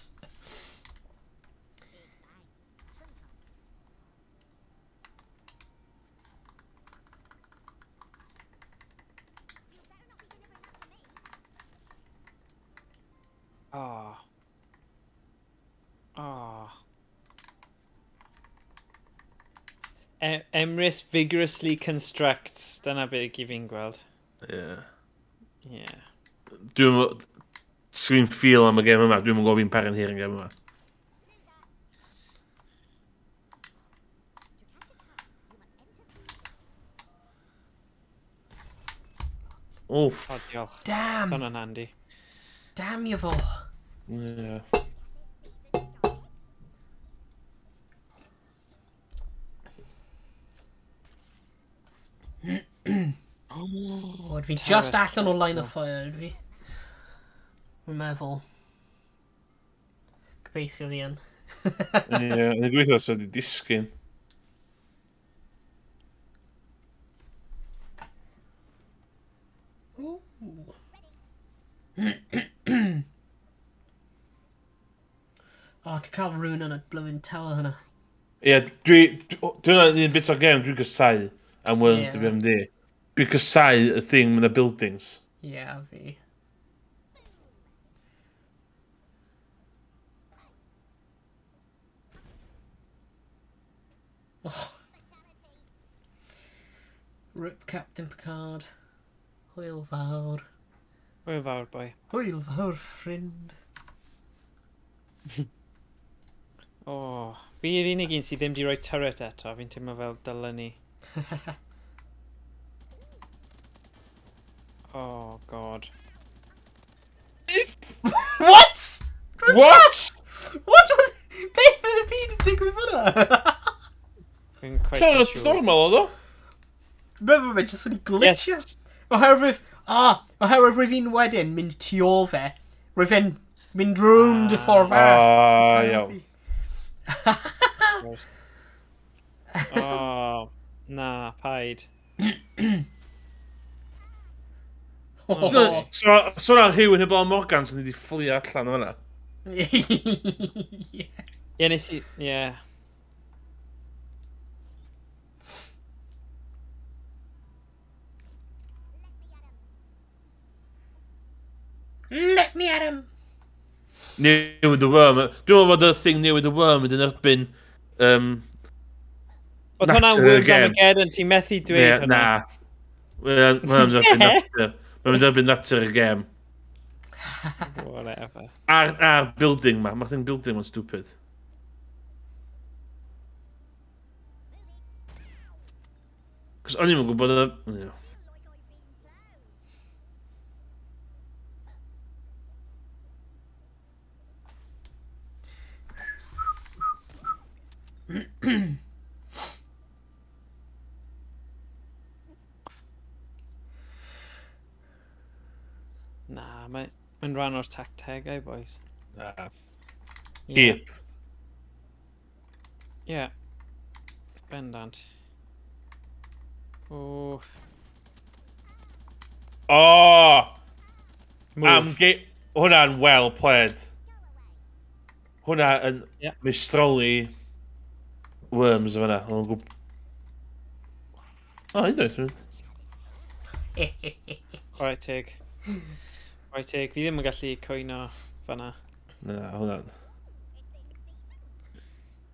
Oh. Oh. Emrys vigorously constructs. Dyna beth i fi'n gweld. Yeah. Yeah. Dwi'n... Sgwyn feel am y gêm yma. Dwi'n gwybod fi'n para'n hir yn gêm yma. Oof. Oh, diolch. Damn. Hwna'n handi. Damn you fo. Yeah. Oh, fi just allan o line of fire, fi. Rwy'n meddwl. Gobeithio fi yn. Ie, yn gweithio os ydi disgyn. O, ti'n cael rhywun yn y blooming tower hwnna. Ie, dwi'n un bit o'r game, dwi'n cysau am Worms yeah. WMD. Dwi'n cysau y thing yn y buildings. Ie, yeah, fi. Oh. Rip Captain Picard. Hwyl fawr. Hwyl fawr, boi. Hwyl fawr, ffrind. Oh, fi yw'r unig un sydd ddim wedi rhoi turret eto. Fi'n teimlo fel dylen ni. Oh, God. What? What? What was... Beth yn y byd yn digwydd fyna? Fi'n quite Turret's siŵr. normal, oedd o? Meddwl fe jyst wedi glitchio. Yes. Oherwydd... Oherwydd roedd fi'n wedyn mynd tu ôl fe. Roedd fe'n mynd rownd y ffordd arall. Ah, iawn. Oh, na, paid. Oh. So na rhywun heblaw Morgan sy'n wedi fflio allan o fan'na. Ie. Ie, nes i... Ie. Let me at him! Newid y worm. Dwi'n meddwl bod y thing newid y worm yn erbyn... Oedd hwnna'n Natur y Worms gêm. Armageddon, ti'n methu dweud hwnna. Na. Mae'n mynd erbyn natur. Mae'n mynd erbyn natur y gêm. Whatever. A'r building ma. Mae'r thing building ma'n stupid. Cos o'n i'm yn gwybod... y- Na, mae'n rhan o'r tactegau, boys. Na. Ie. Deep. Ie. Bendant. O. Oh! Move. Am hwnna'n well played. Hwnna yn Ie. meistroli worms o fan'na. O'n gwb... O, un oes. Chwarae teg. Chwarae teg. Fi ddim yn gallu cwyno fan'na. Na, hwnna'n...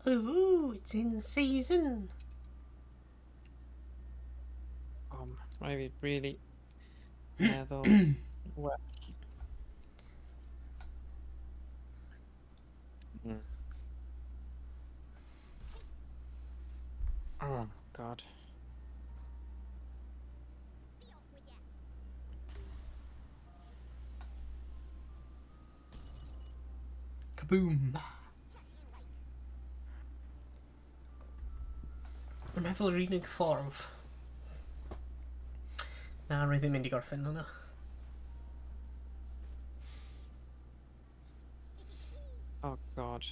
Ooh, it's in season. Rhaid fi really meddwl well. Oh, God. Kaboom. Mae'n meddwl yr unig ffordd. Na, rwy ddim mynd i gorffen hwnna. Oh, God.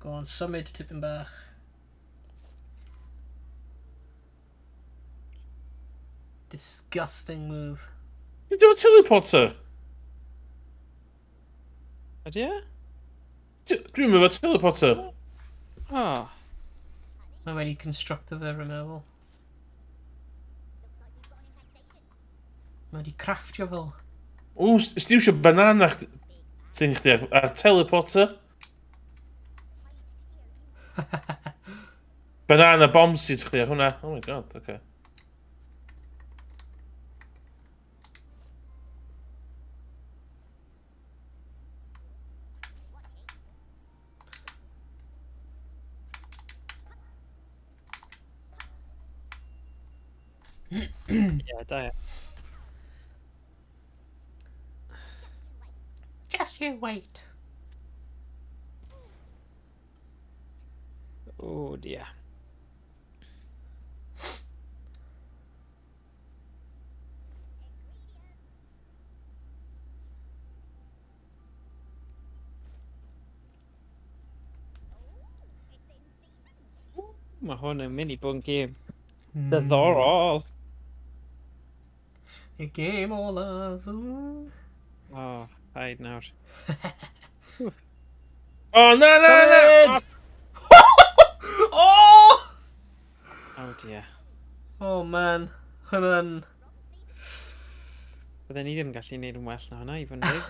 Go on, symud tipyn bach. Disgusting move. Dwi'n dweud teleporter? Ydy e? Dwi'n meddwl teleporter. Oh. Mae wedi constructo fe, rwy'n meddwl. Mae wedi crafftio fel. Ww, sti iwsio banana thing chdi ar teleporter? Banana bomb seeds chdi ar hwnna. Oh my god, okay. Yeah, da iawn. Just you wait. Oh dear. Mae hwn yn mynd i bod yn gêm diddorol. Y gêm olaf. Oh, paid nawr. Oh, na, na, na! Oh! Oh dear. Oh man. Hwnna'n... Bydden ni ddim yn gallu neud yn well na hwnna, i fod yn deg.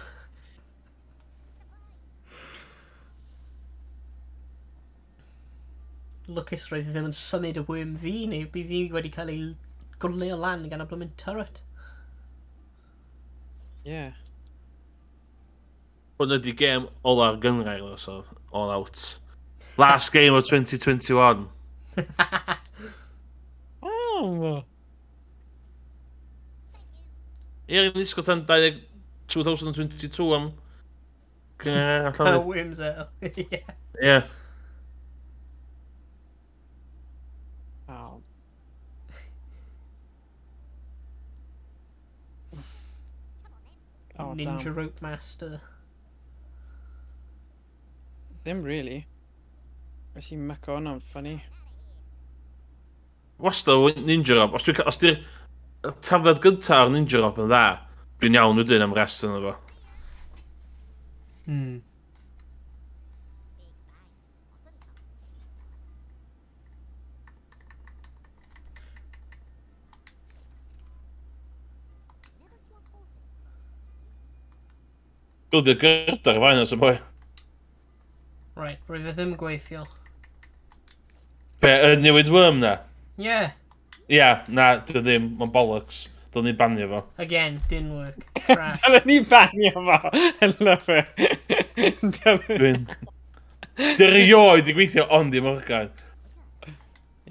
Lwcus roedd ddim yn symud y worm fi, neu by fi wedi cael ei gwrleo lan gan y blymyn turret. Yeah. Hwn ydi gêm ola'r gynghrair, so all out. Last game of 2021. Oh! Ie, ni'n disgwyl tan 2022 am gynghrair allan. Oh, worms out. Yeah. Ie. Oh. Oh, Ninja damn. Rope Master. Ddim really. Nes i myco hwnna'n funny. Wastad Ninja Rope. Os di'r tafliad gyntaf o'r Ninja Rope yn dda, dwi'n iawn wedyn am rest yna fo. Hmm. Bildio gyda'r fain os y boi. Right, roedd e ddim gweithio. Be, y newid worm na? Yeah. Ia, yeah, na, dwi ddim, mae'n bollocks. Dylen ni banio fo. Again, didn't work. Trash. Dylen ni banio fo. I love it. Dwi'n... Dwi erioed i gweithio ond i Morgan.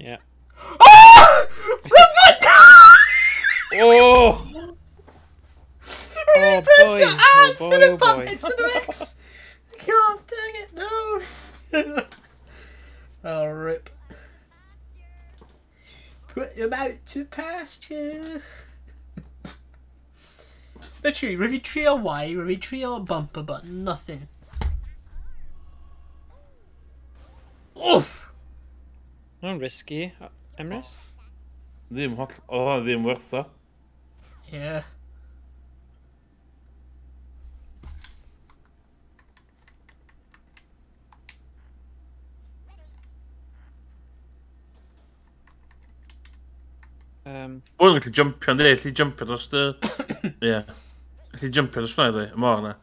Yeah. Oh! Oh! Really Oh, press boy. your A instead Oh, of button boy. instead of X. God dang it, no. Oh, rip. Put them out to pasture. Literally, rydw i trio Y, rydw i trio bumper button, nothing. Oof! Mae'n risky, Emrys? Ddim holl... O, ddim werth o. Yeah. O'n gallu jumpio, yndi? Gallu jumpio dros dy... Ie. Gallu jumpio dros hwnna, yndi? Y môr na.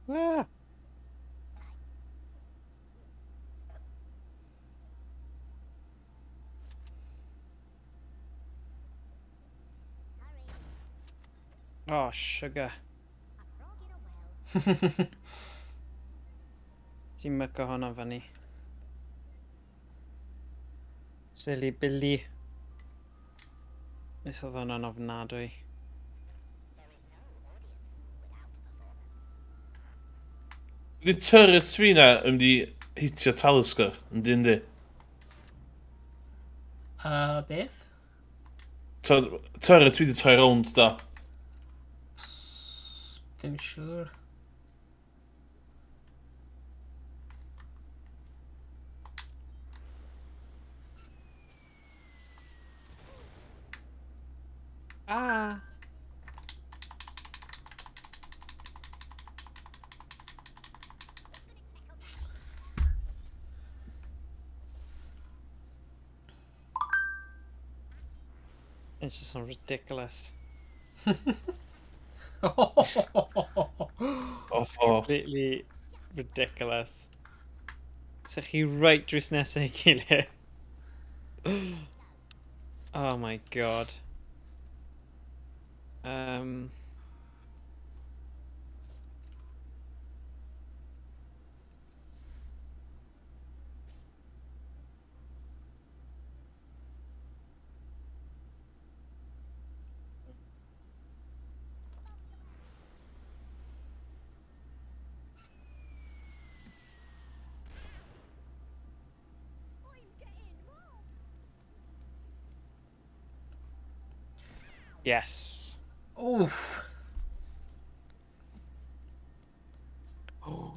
Ah. Oh, sugar. Ti'n myco hwnna fyny. Silly Billy. Nes oedd hwnna'n ofnadwy. Ydy turret fi na yn mynd i hitio Talisker, yndi yndi? Beth? Turret fi di troi rownd da. Ddim siŵr. Ah. It's just so ridiculous. It's completely ridiculous. So chi right drws nesaf ei gilydd. Oh my god. Yes. Oh. Oh.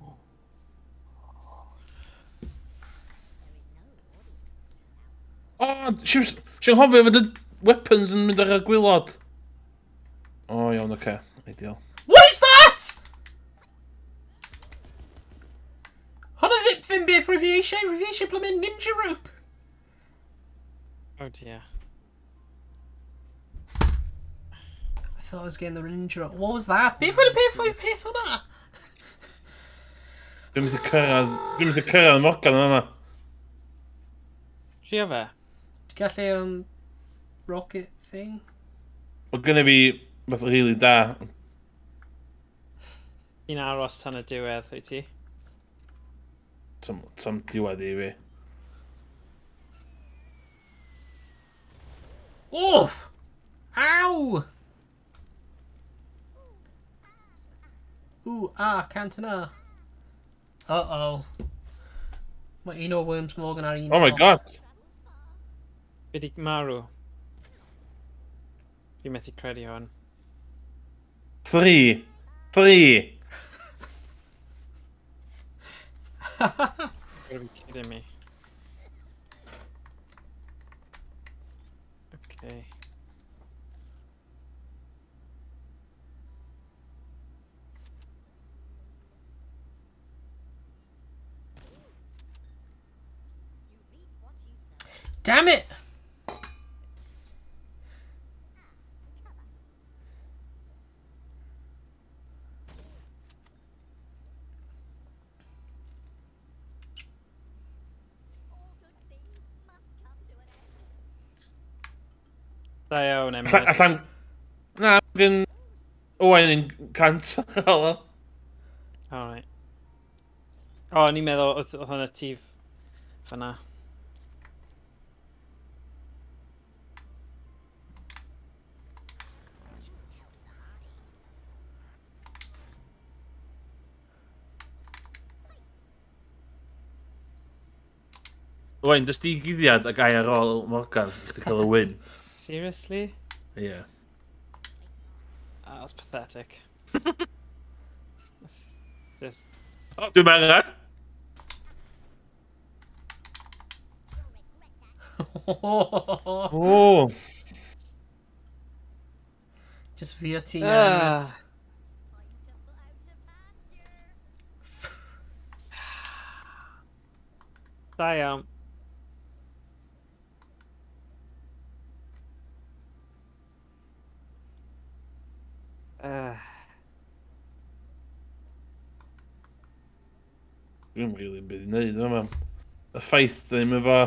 Oh, she anghofio fod y weapons yn mynd ar y gwylod. Oh, iawn, oce. Ideal. What is that? Hwna ddim beth rwy fi eisiau. Rwy fi eisiau blymyn ninja rope. Oh dear. I thought I was getting the ninja rope. What was that? Beth oedd y peth oedd peth hwnna? Dwi'n mynd i cyrraedd Morgan yma. Trio fe? Ti'n gallu rocket thing? Mae gynna fi beth rili da. Ti'n aros tan y diwedd, wyt ti? Tam diwedd i fi. Oof! Ow! Ooh, ah, Cantona. Uh-oh. Mae un o'r Worms Morgan ar un. Oh my god! Fi di marw. Fi methu credu hwn. 3! 3! You've got to be kidding me. Okay. Damn it! Da iawn, Emrys. Allan... Na, gen Owain yn 100. Alright. O, o'n i'n meddwl oedd hwnna ti fan'na. Owain, dys di guddiad ac ai ar ôl Morgan i chdi cael y win. Seriously? Yeah. Oh, that's pathetic. Just... Oh, dwi'n angen! Oh! Just fi o ti, Emrys. Da iawn. Dwi'n rili byd i wneud yma. Y ffaith ddim efo...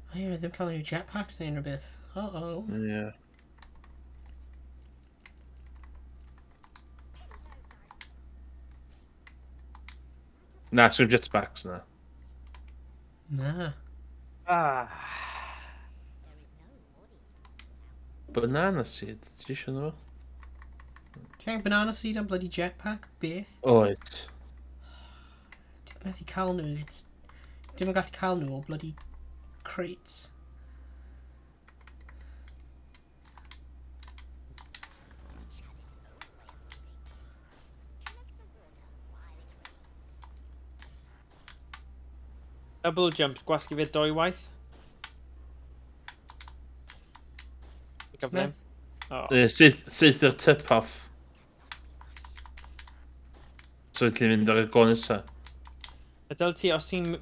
O ie, ddim cael unrhyw jetpacks neu unrhyw beth. Uh-oh. Ie. Na, swn jetpacks na. Na. Ah. Banana seed, ti eisiau nhw? Ti angen banana seed am bloody jetpack? Beth? Oed. Ti'n methu cael nhw, dim yn gallu cael nhw o bloody crates. Double jump, gwasgu fe dwy waith. Gyflym. Oh. Syth i'r tip off. So ti'n mynd ar y go nesa. A dyl ti, os ti'n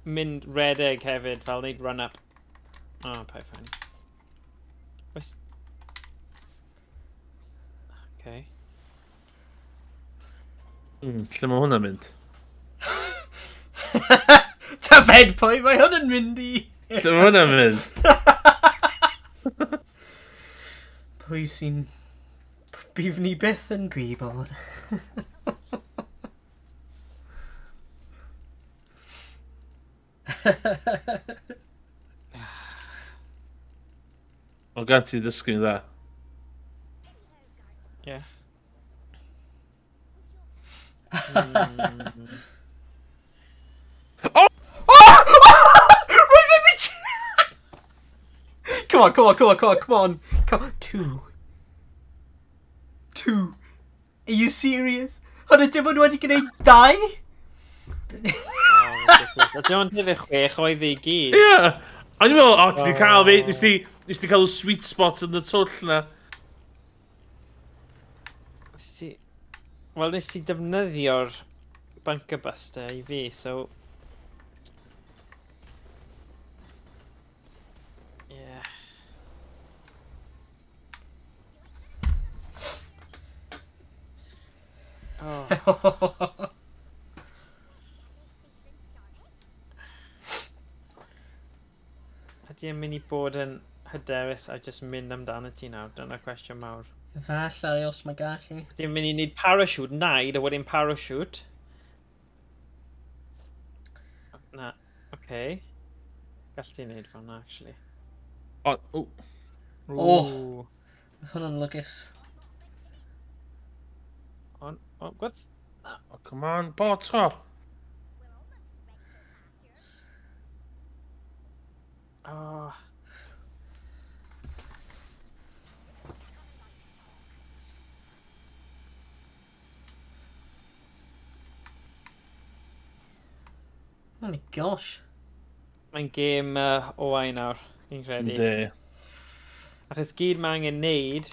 mynd redeg hefyd, fel neud run-up. Oh, paid ffynnu. Oes... Okay. Lle mae hwnna'n mynd? Ta bed pwy mae hwn yn mynd i? Lle mae hwnna'n mynd? Pwy sy'n... Bydd ni byth yn gwybod. O gan ti ddysgu'n dda. Yeah. Oh! Oh! Roedd e'n mynd... Come on, come on, come on, come on, come on. Come on. 2. 2. Are you serious? Hwna dim ond wedi gwneud 2? Oh, dim ond hefyd 6 oedd i gyd. Ie! O'n i'n meddwl, o, ti di cael fi, nes ti cael y sweet spot yn y twll na. Wel, nes ti defnyddio'r bunker buster i fi, so... Yeah. Oh. Ydy e'n mynd i bod yn hyderus a jyst mynd amdano ti nawr? Dyna'r cwestiwn mawr. Efallai os mae gallu. Ydy e'n mynd i wneud parachute? Naid a wedyn parachute. Na, oce. Okay. Gall ti wneud fel na, actually. Oh, oh. Oh, oedd hwnna'n lygus. On, oh, what? Oh, come on, bo tro. Oh. Oh my gosh. Mae'n gêm Owain nawr, fi'n credu. Yndi. Achos gyd mae angen neud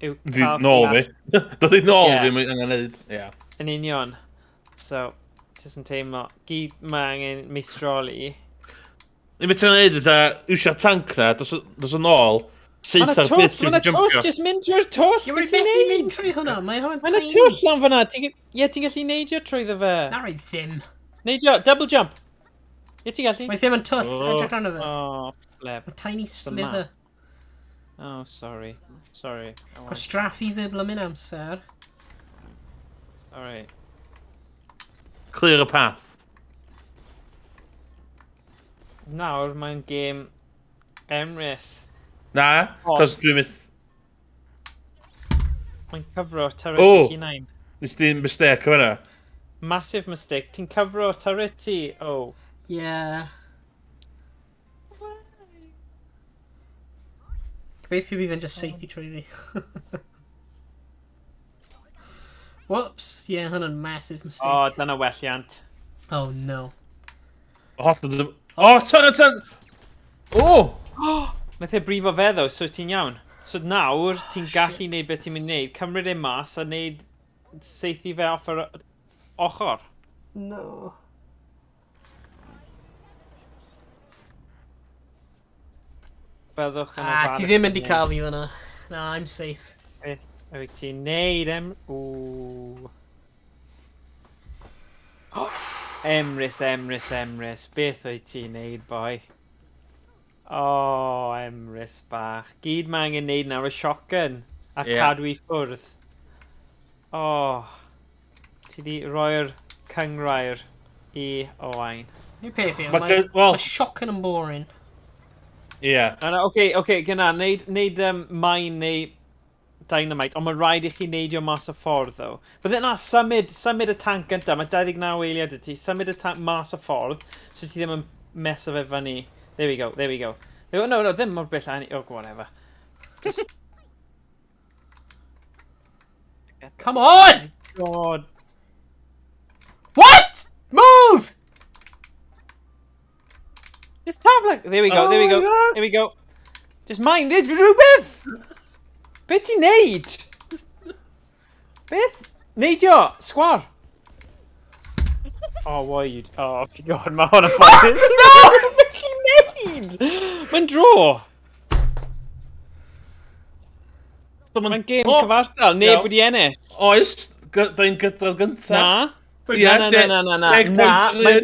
yw cael... Nôl fi. Dod i nôl fi mae angen neud. Ie. Yn union. So, jyst yn teimlo. Gyd mae angen meistroli. Ni beth ti'n neud ydy, iwsio'r tank na, dos yn ôl, seith ar bit ti'n Mae'n jumpio. Mae'n twll, jyst mynd trwy'r twll. Ie, mae'n methu mynd trwy hwnna, mae hwnna'n tiny. Mae'n twll lan fyna, ie, ti'n gallu neidio trwyddo fe. Na, rhaid ddim. Neidio, double jump. Ie, ti'n gallu? Mae ddim yn twll, edrych arno fe. Oh, flip. Mae tiny slither. Oh, sorry. Sorry. Gwastraffu fe blymyn amser. Sorry. Clear a path. Nawr mae'n gêm Emrys. Na, cos dwi'n myth... Mae'n cyfro turret i hunain. Nes di'n mistake o hynna. Massive mistake. Ti'n cyfro turret ti? Oh. Yeah. Gobeithio bydd fe'n just seithi trwy fi. Whoops. Yeah, hwnna'n massive mistake. Oh, dyna welliant. Oh, no. Hollol... Oh, turret yn... Oh! Nath e brifo fe ddo, so ti'n iawn. So nawr, ti'n gallu neud beth ti'n mynd i neud. Cymryd e mas a neud seithi fe off yr ochr. No. Byddwch yn Ah, ti ddim mynd i cael fi fyna. Na, I'm safe. Wyt ti'n neud em... Ooh. Emrys, Emrys, Emrys. Beth wyt ti'n neud, boi? Oh, Emrys bach. Gyd mae angen neud nawr y shotgun. A cadw i ffwrdd. Oh. Ti di roi'r cynghrair i Owain. Ni'r peth yw, mae shotgun yn boring. Ie. Oce, oce, gyna, neud mine neu dynamite, ond mae rhaid i chi neidio mas o ffordd, ddo. Bydde na, symud y tank gyntaf, mae 29 eiliad i ti, symud y tank mas o ffordd, so ti ddim yn meso fe fyny. There we go, there we go. No, no, ddim mor bell, oh, whatever. Just... Come on! God. What? Move! Just tap like... There we go, there we go, there we go. Just mine, nid rhywbeth! Be ti'n neud? Beth? Neidio! Sgwar! Oh, why you... Oh, God, mae hwn yn boeth. No! Be ti'n neud? Mae'n draw. Mae'n gêm cyfartal. Neb wedi ennill. Oes, da ni'n gydradd gyntaf. Na. Na, na, na, na, na. Na,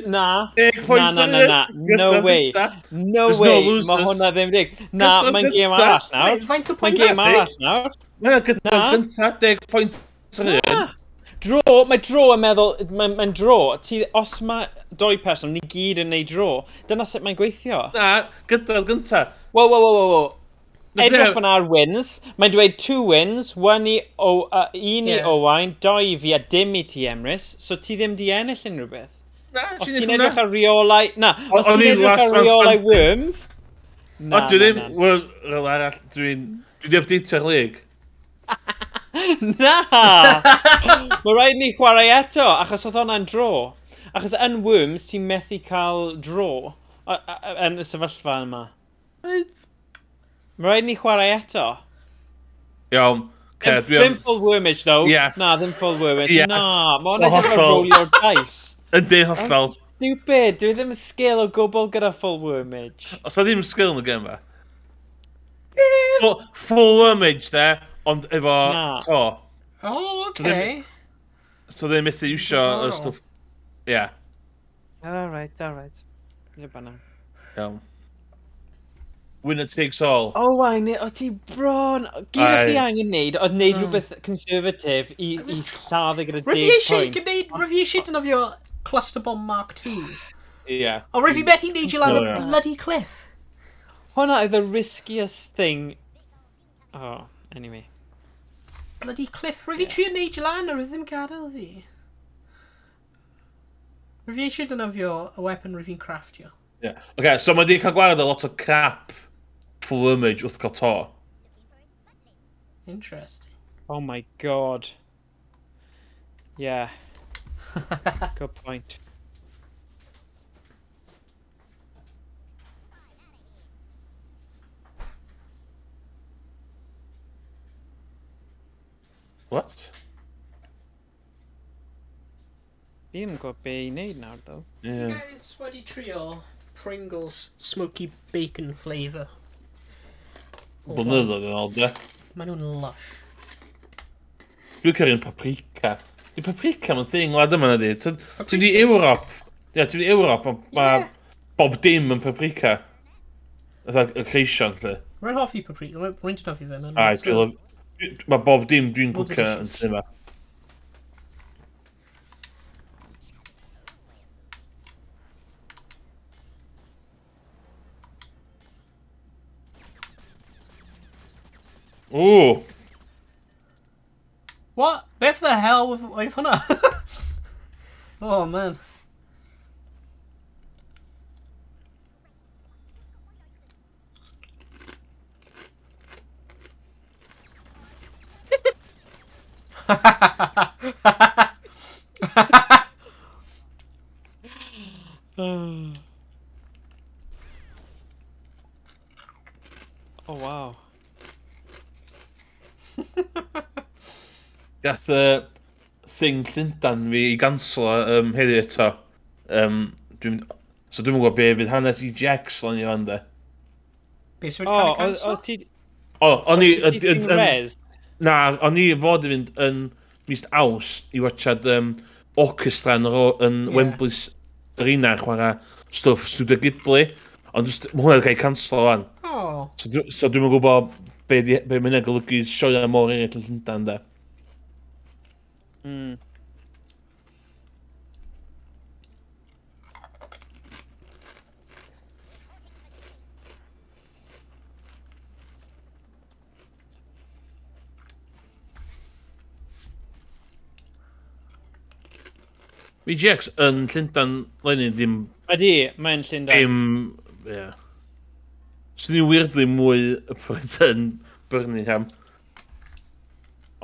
na. Na, na, na, na. No way. No way. Mae hwnna ddim dig. Na, mae'n gêm arall nawr. Mae'n gêm arall nawr. Mae'n gydradd gyntaf, 10 pwynt yr un. Draw, mae draw yn meddwl, mae'n draw. Os mae doi person, ni gyd yn neud draw. Dyna sut mae'n gweithio. Na, gydradd gyntaf. Wow, wow, wow, wow. Edrych fan ar wins, mae'n dweud 2 wins, 1 i Owain, 2 i fi a dim i ti Emrys, so ti ddim di ennill unrhyw beth. Na, os ti'n edrych ar reolau, na, os ti'n edrych ar reolau Worms... Na, dwi ddim, wel, arall, dwi'n di updateio'r league. Na! Mae rhaid ni chwarae eto, achos oedd hwnna'n draw. Achos yn Worms, ti'n methu cael draw yn y sefyllfa yma. Mae rhaid ni chwarae eto. Iawn. Ddim full wormage, though. Na, ddim full wormage. Na, mae hwnna jyst fel roll your dice. Yndi, hollol. Stupid, dwi ddim yn skill o gwbl gyda full wormage. Os na ddim skill yn y gêm fa? Full wormage, de, ond efo to. Oh, okay. So ddim methu iwsio y stwff. Ie. All right, all right. Ie, banna. Iawn. Winner takes all. Owain, o ti bron... Gyd o'ch chi angen neud, oedd neud rhywbeth conservative i lladdu gyda 10 pwynt. Rwyf fi eisiau defnyddio Cluster Bomb Mark II. Ie. O, rwyf fi methu neud i lan y bloody cliff. Hwna oedd the riskiest thing... Oh, anyway. Bloody cliff. Rwyf fi trio neud i lan, a rwyf ddim gadael fi. Rwyf fi eisiau defnyddio y weapon rwyf fi'n craftio. Ie. Oce, so mae di cael gwared o lot o crap full image wrth cael to. Interesting. Oh my God. Yeah. Good point. What? Fi ddim yn gwybod be i wneud nawr, though. Yeah. Ti guys wedi trio Pringles smoky bacon flavour? Blynyddoedd yn ôl, de. Maen nhw'n lush. Dwi'n cael un paprika. Di paprika mae'n thing wlad yma, na di. Ti'n di Ewrop. Ie, ti'n di Ewrop, mae bob dim yn paprika. Fatha y creision, lle. Rwy'n hoffi paprika, rwy'n hoffi fe. Ai, mae bob dim dwi'n gwcio yn cinema. Ooh. What? Beth the hell oedd hwnna? Oh, man. Oh, wow. Gath y thing Llundain fi i ganslo heddiw eto. So dwi'n gwybod be fydd hanes i Jax lan i fan de. Be sy'n wedi cael ei canslo? O, o'n i... Ti'n res? Na, o'n i fod i fynd yn mis Awst i watchad orchestra yn Wembley Arena chwarae stwff Studio Ghibli. Ond mae hwnna wedi cael ei canslo fan. So dwi'n gwybod be mae'n hynna'n golygu sioeau mor eraill yn Llundain, de. Mm. VGX yn Llundain leni ddim... Ydy, mae'n Llundain. Dim... Ie. So ni'n weirdly mwy upright yn Birmingham.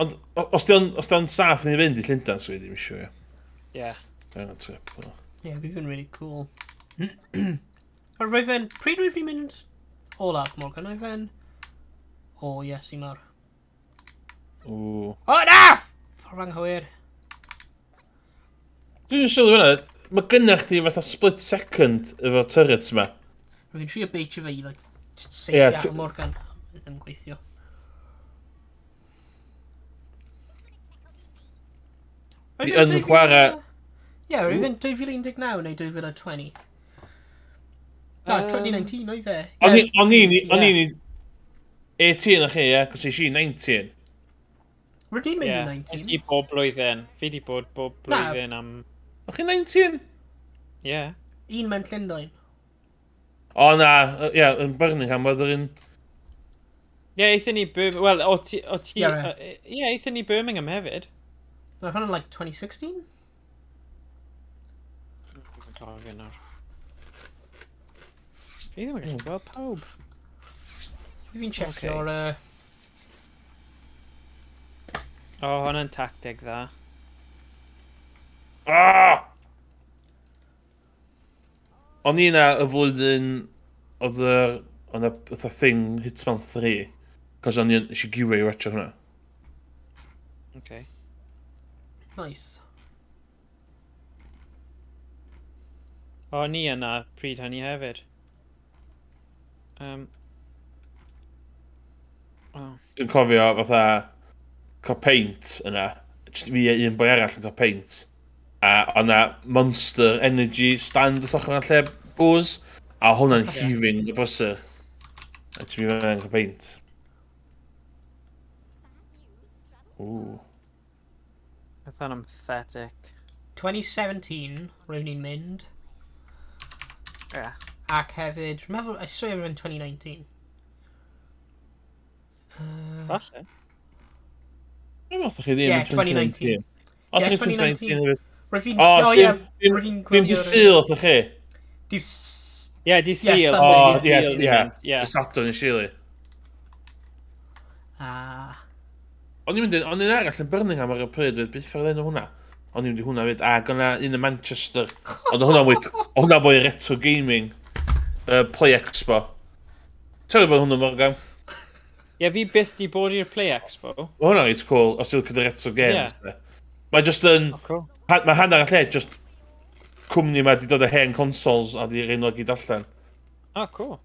Ond os di o'n saff ni fynd i Llundain, so ddim eisiau, ie. Ie. Mae'n trip. Ie, bydd yn really cool. Ond roedd fe'n... Pryd roedd fi'n mynd olaf, Morgan? Roedd fe'n... O, yes, i mawr. Ww. O, na! Ffordd anghywir. Dwi'n sylwi hwnna, mae gynnach chdi fatha split second efo turrets yma. Rwy'n trio beitio fe i, like, seithi Ie, ar Morgan. Ddim gweithio. Fi yn chwarae- Ie, rwy'n fynd 2019 neu 2020. Na, 2019 oedd e. O'n Ie, i- o'n i'n 2019. o'n i'n 18 o'ch chi, ie, cos eisiau 19. Rydyn ni'n mynd Ie. i Nes 19. i bob blwyddyn. Fi di bod bob Na. blwyddyn am... O'ch chi 19? Ie. Un mewn Llundain. O na, ie, yn Birmingham oedd yr un... Ie, aethon ni Birmingham... Wel, o ti... O ti... Ie, re. Ie, aethon ni Birmingham hefyd. Oedd hwnna'n like 2016? Dwi'n cofio nawr. Fi ddim yn gallu gweld pawb. Fi'n checio'r... O, hwnna'n tactig dda. Ah! O'n i yna y flwyddyn oedd yr... Oedd y fatha thing Hitman 3. Cos o'n i eisiau giwio i watcho hwnna. Okay. Nice. O, ni yna pryd hynny hefyd. Oh. Dwi'n cofio fatha cael peint yna. Jyst fi a un boi arall yn cael peint. A o'na Monster Energy stand wrth ochr yn lle booze. A hwnna'n heaving y brysur. A ti fi fe'n cael peint. Ooh. Beth yn pathetic. 2017, rwy'n ni'n mynd. Yeah. Ac hefyd, rwy'n meddwl, I swear rwy'n 2019. Falle. Dwi'n meddwl chi ddim Ie, yn 2019. O, Ie, chi 2019 hefyd. Rwy'n fi'n... O, O, ie, dim- rwy'n fi'n Dim di gwylio'r- Sul, o'ch chi? Dydd Ie, di Sul. Sunday. O, Di ie, Sul ie. Ie. Dy Sadwrn i Shirley. Ah. O'n i'n mynd, o'n i'n arall yn Birmingham ar y pryd, fyd, beth ffordd enw hwnna? O'n i'n mynd i hwnna fyd, ac o'na un yn Manchester. Ond hwnna mwy, hwnna mwy retro gaming. Play Expo. Ti'n bod hwnna, Morgan? Ie, fi byth di bod i'r Play Expo. Mae hwnna'n reit cool, os ti'n licio retro games. Ie. Mae just yn, Oh, cool. mae hanner y lle just cwmni ma di dod â hen consoles a di rhaid nhw gyd allan. Oh, cool.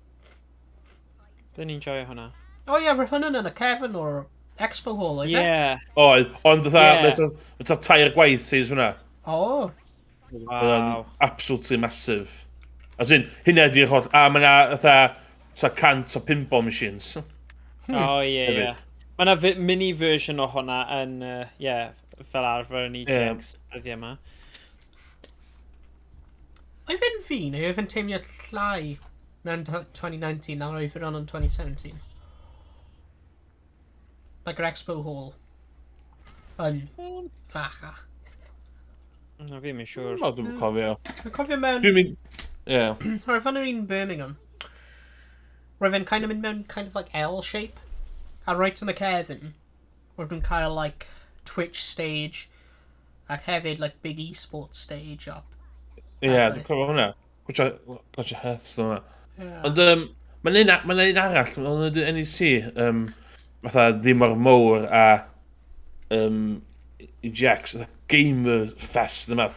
Byddwn ni'n joio hwnna. O ie, roedd hwnna'n yn y cefn o'r Expo Hall, oedd e? Ie. Oedd, ond fatha, Ie. mae ta tair gwaith seis hwnna. O, Oedd o'n Wow. absolutely massive. As in, hynna di'r holl... A mae yna fatha, ta 100 o pinball machines. O, ie, ie. Hefyd. Mae yna mini version o hwnna yn, ie, fel arfer yn EGX dyddiau yma. Oedd fe'n fi, neu oedd fe'n teimlo llai mewn 2019 na oedd fe'n yn 2017? Like yr Expo Hall. Yn fachach. Na, fi ddim yn siŵr. O, dwi'n cofio. Dwi'n cofio mewn... Dwi'n mynd... Ie. Roedd fan yr un Birmingham. Roedd fe'n kind of mynd mewn kind of like L shape. A right yn y cefn, roedd nhw'n cael like Twitch stage ac hefyd like big esports stage up. Ie, dwi'n cofio hwnna. Gwtio Hearthstone hwnna. Yeah. Ond mae'n un, ma un arall, mae'n un NEC, fatha ddim mor mowr a EGX, fatha Gamer Fest yma.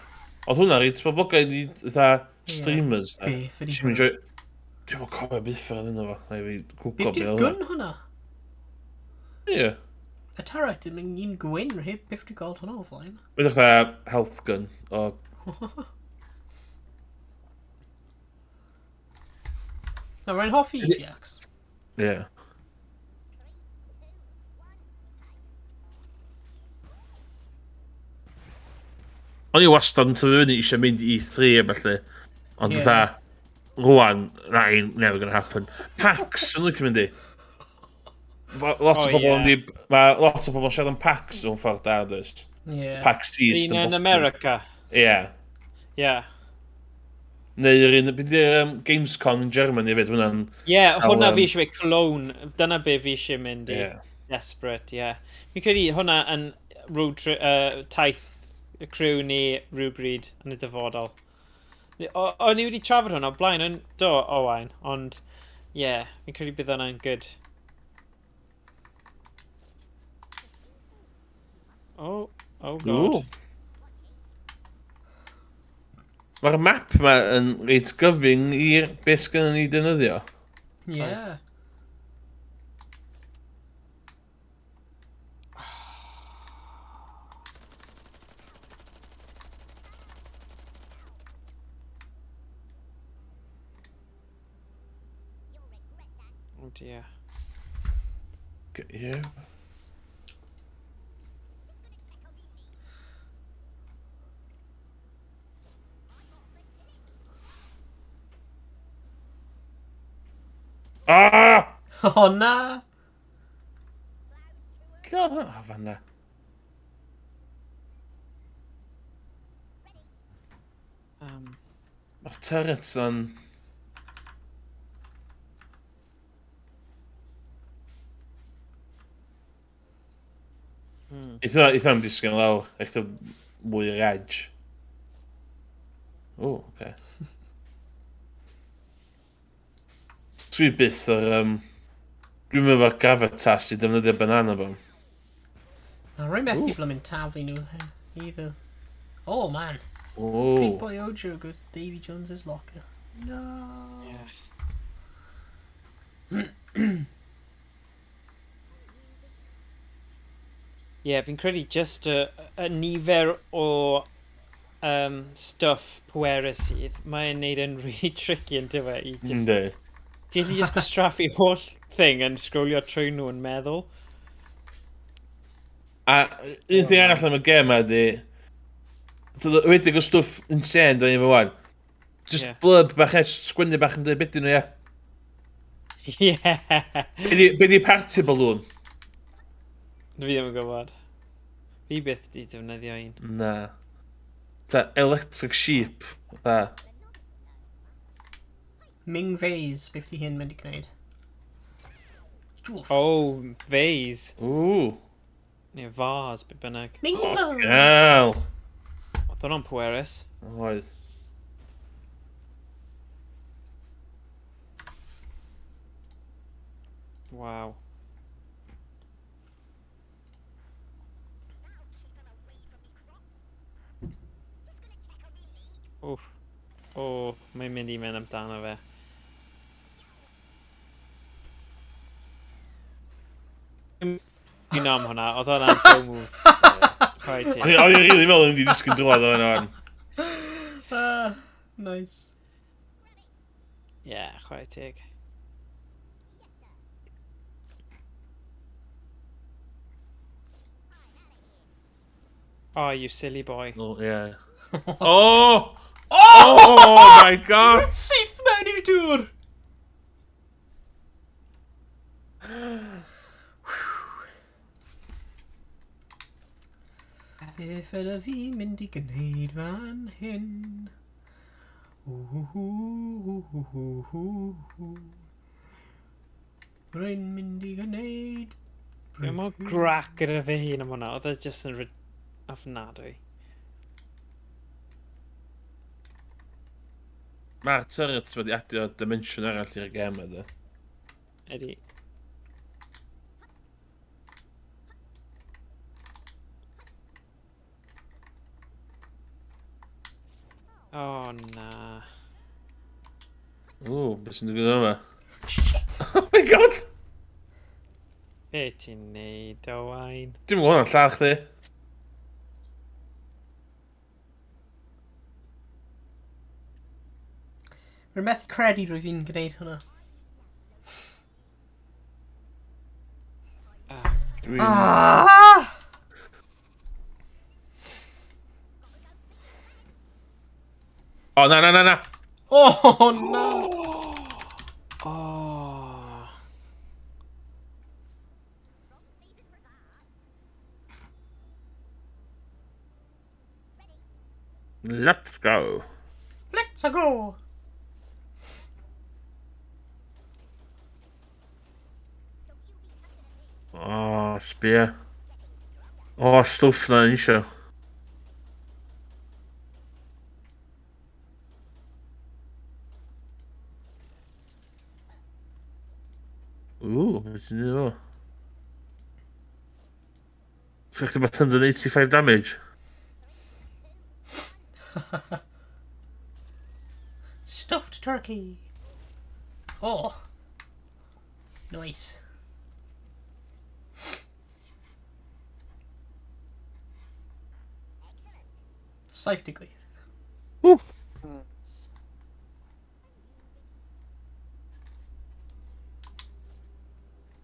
Oedd hwnna reit boblogaidd i fatha streamers. de. Beth ydi Nes i'm enjoy- Dwi'm yn cofio beth oedd yno fo. Na i fi gwglo Beth be di'r oedd hwnna. gwn hwnna? Ie. Y turret yn mynd un gwyn, heb beth di gweld hwnna o flaen. Mae'n fatha health gun. O, Na, rwy'n hoffi EGX. ie. O'n i wastad yn tyfu fyny eisiau mynd i E3 a felly. Ond Ie. fatha, rwan, that ain't never gonna happen. PAX, yn licio mynd i. Lot o O, bobl ie. yn di... Mae lot o bobl yn siarad am PAX mewn ffordd da, does? Yeah. PAX East Un yn yn Boston. America. Ie. Ie. Neu yr un, beth yw'r Gamescom yn Germany hefyd, hwnna'n... Ie, hwnna Fel, fi eisiau mynd, Cologne. Dyna be fi eisiau mynd i. Ie. Desperate, ie. Yeah. Fi'n credu hwnna yn road trip, taith y crew ni rhywbryd yn y dyfodol. O'n i wedi trafod hwnna o blaen, yn do, Owain, ond ie, yeah, fi'n credu bydd hwnna'n good. Oh, oh god. Mae'r map yma yn reit gyfyng i'r beth sgynnon ni defnyddio. Yeah. Nice. Oh dear. Get you. Ah! Oh na! Lle oedd hwnna? Oh, fanna. Mae'r turrets yn... Eitha am disgyn lawr, eich mwy i'r edge. O, oce. Dwi byth o'r... Dwi'n meddwl efo'r gravitas i defnyddio banana bomb. Na, rwy'n methu blymyn taflu nhw either. Oh, man. Oh. Big Boy Ojo goes to Davy Jones's locker. No. Yeah. Yeah, fi'n credu just y nifer o stuff pwerus sydd, mae'n neud yn really tricky yn dyfe i just... Yndi. Ti'n gallu just gwastraffu holl thing yn scrollio trwy nhw yn meddwl. A un thing arall am y gêm ydi, wedig o stwff insane da ni efo wan. Just blurb bach e, just sgwennu bach yn dweud beth nhw, ie. Yeah. Be di party balloon? Fi ddim yn gwybod. Fi byth di defnyddio un. Na. Ta electric sheep. Ta. Ming Vase, beth di hyn mynd i gwneud? Dwff. Oh, vase. Ooh. Neu vase, beth bynnag. Ming Vase! Gael! Oedd hwnna'n pwerus. Oedd. Waw. Oof. O, mae'n mynd i mynd amdano fe. Dwi'n am hwnna, oedd hwnna'n go move. Rhaid ti. O'n i'n rili meddwl yn mynd i ddisgyn drwodd o'n hwnna. Nice. Yeah, chwarae teg. Oh, you silly boy. Oh, yeah. Oh! Oh my god! Syth mewn i'r dŵr! Beth ydw fi mynd i gwneud fan hyn? Rwy'n mynd i gwneud... Dwi'n mor grac gyda fy hun am hwnna, oedd e jyst yn ofnadwy. Mae'r turrets wedi adio dimension arall i'r gêm ydy. Ydy. Oh, na. Ww, beth sy'n digwydd yma? Shit! Oh my god! Be ti'n neud, Owain? Dwi'n gwybod hwnna'n lladd chdi. Rwy'n methu credu rwy'n fi'n gwneud hwnna. Ah! O, na, na, na, na! Oh, na! Oh. Let's go. Let's go! Oh, sbia. Oh, stwff na eisiau. Ww, beth sy'n neud o? So chdi bod 185 damage. Stuffed turkey. Oh. Nice. 70. Ww.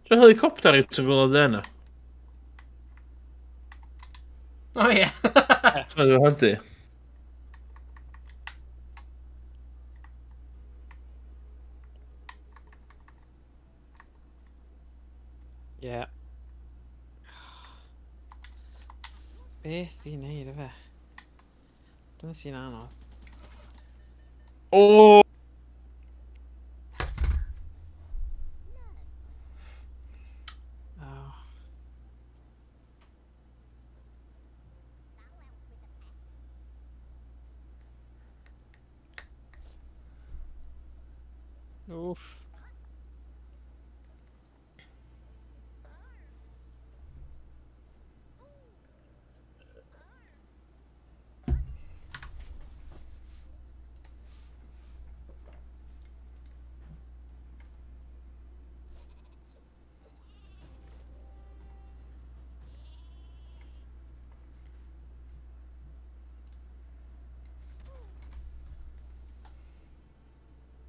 Dwi'n helicopter i ti'n gweld yna. Oh yeah. Dwi'n handi. Yeah. Beth i wneud efe? Dyna sy'n anodd. O! Oh. Oof.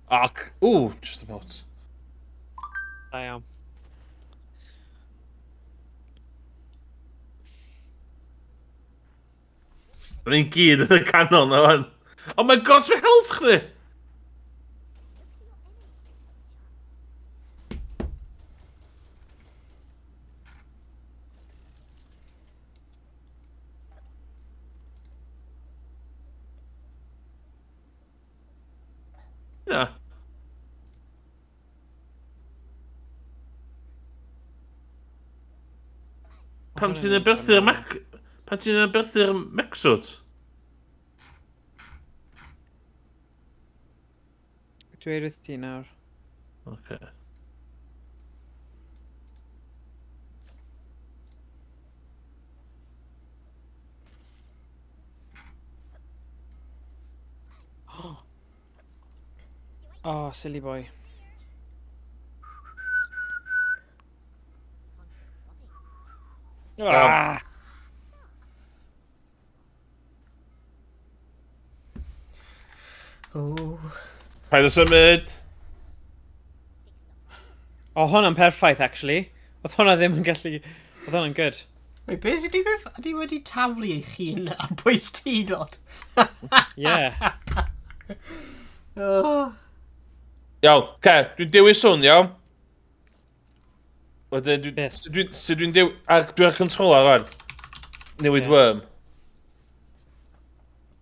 Ac, ooh, just about. Da iawn. Rwy'n ni'n gyd yn y canol na fan. Oh my god, sy'n health chdi! Na. Pam ti'n aberthu'r mec... Pan ti'n aberthu'r mexwt? Dweud wrth ti nawr. Oce. Oh, silly boy. Ah! Oh. Paid o symud! O, hwnna'n perffaith, actually. Oedd hwnna ddim yn gallu... Oedd hwnna'n good. Wait, beth ydi beth? Ydi wedi taflu eich hun ar bwys ti dod? Yeah. Oh. Iawn, ce, dwi'n dewis hwn, iawn. Wedyn, dwi'n... Beth? Sut dwi'n dew... Ar, dwi ar controller rwan. Newid Ie. worm.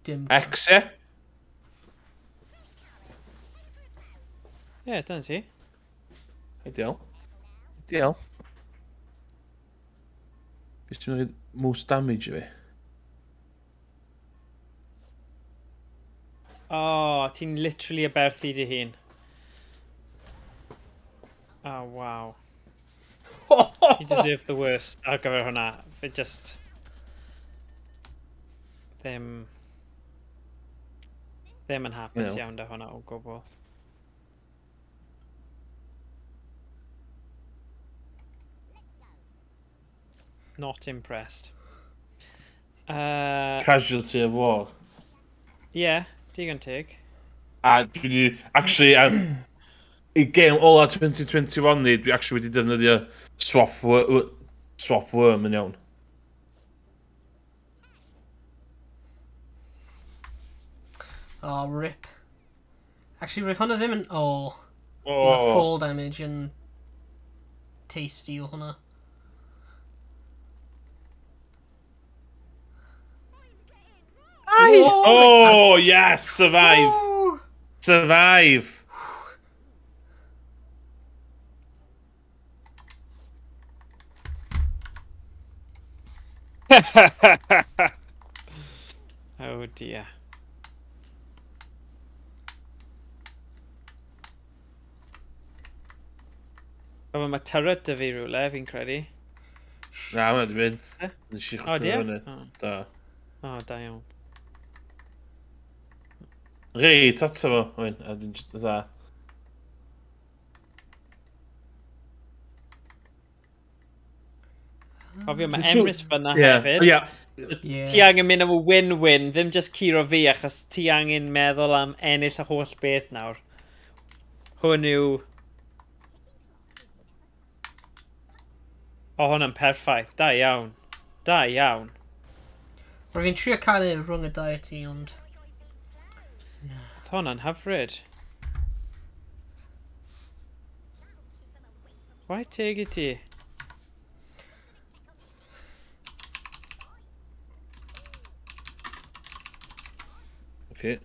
Dim. X, ie? Yeah, dyna ti. Ideal. Ideal. Beth ti'n rhaid most damage i fi? Oh, ti'n literally aberthu dy hun. Oh, wow. You deserve the worst ar gyfer hwnna. Fe just... Ddim yn hapus No. iawn da hwnna o gwbl. Not impressed. Casualty of war. Yeah, digon teg. A dwi wedi... Actually, i game ola 2021 ni, dwi actually wedi defnyddio swap, swap worm yn iawn. Oh, rip. Actually, rip hwnna ddim yn... Oh. Oh. Fall damage yn tasty o hwnna. Ai! Oh, yes! Survive! Oh! Survive! Oh dear. O, mae turret dy fi rhywle, fi'n credu. Na, hwnna di mynd. Nes i chwithio fyny. Da. O, da iawn. Reit, ato fo. Owen, a dwi'n just dda. Cofio, mae Emrys fyna hefyd. Ie. Ti angen mynd am y win-win, ddim just curo fi, achos ti angen meddwl am ennill y holl beth nawr. Hwn yw... O, hwnna'n perffaith. Da iawn. Da iawn. Rwy'n fi'n trio cael ei rhwng y dau ti, ond... Oedd hwnna'n hyfryd. Chwarae teg i ti. Okay.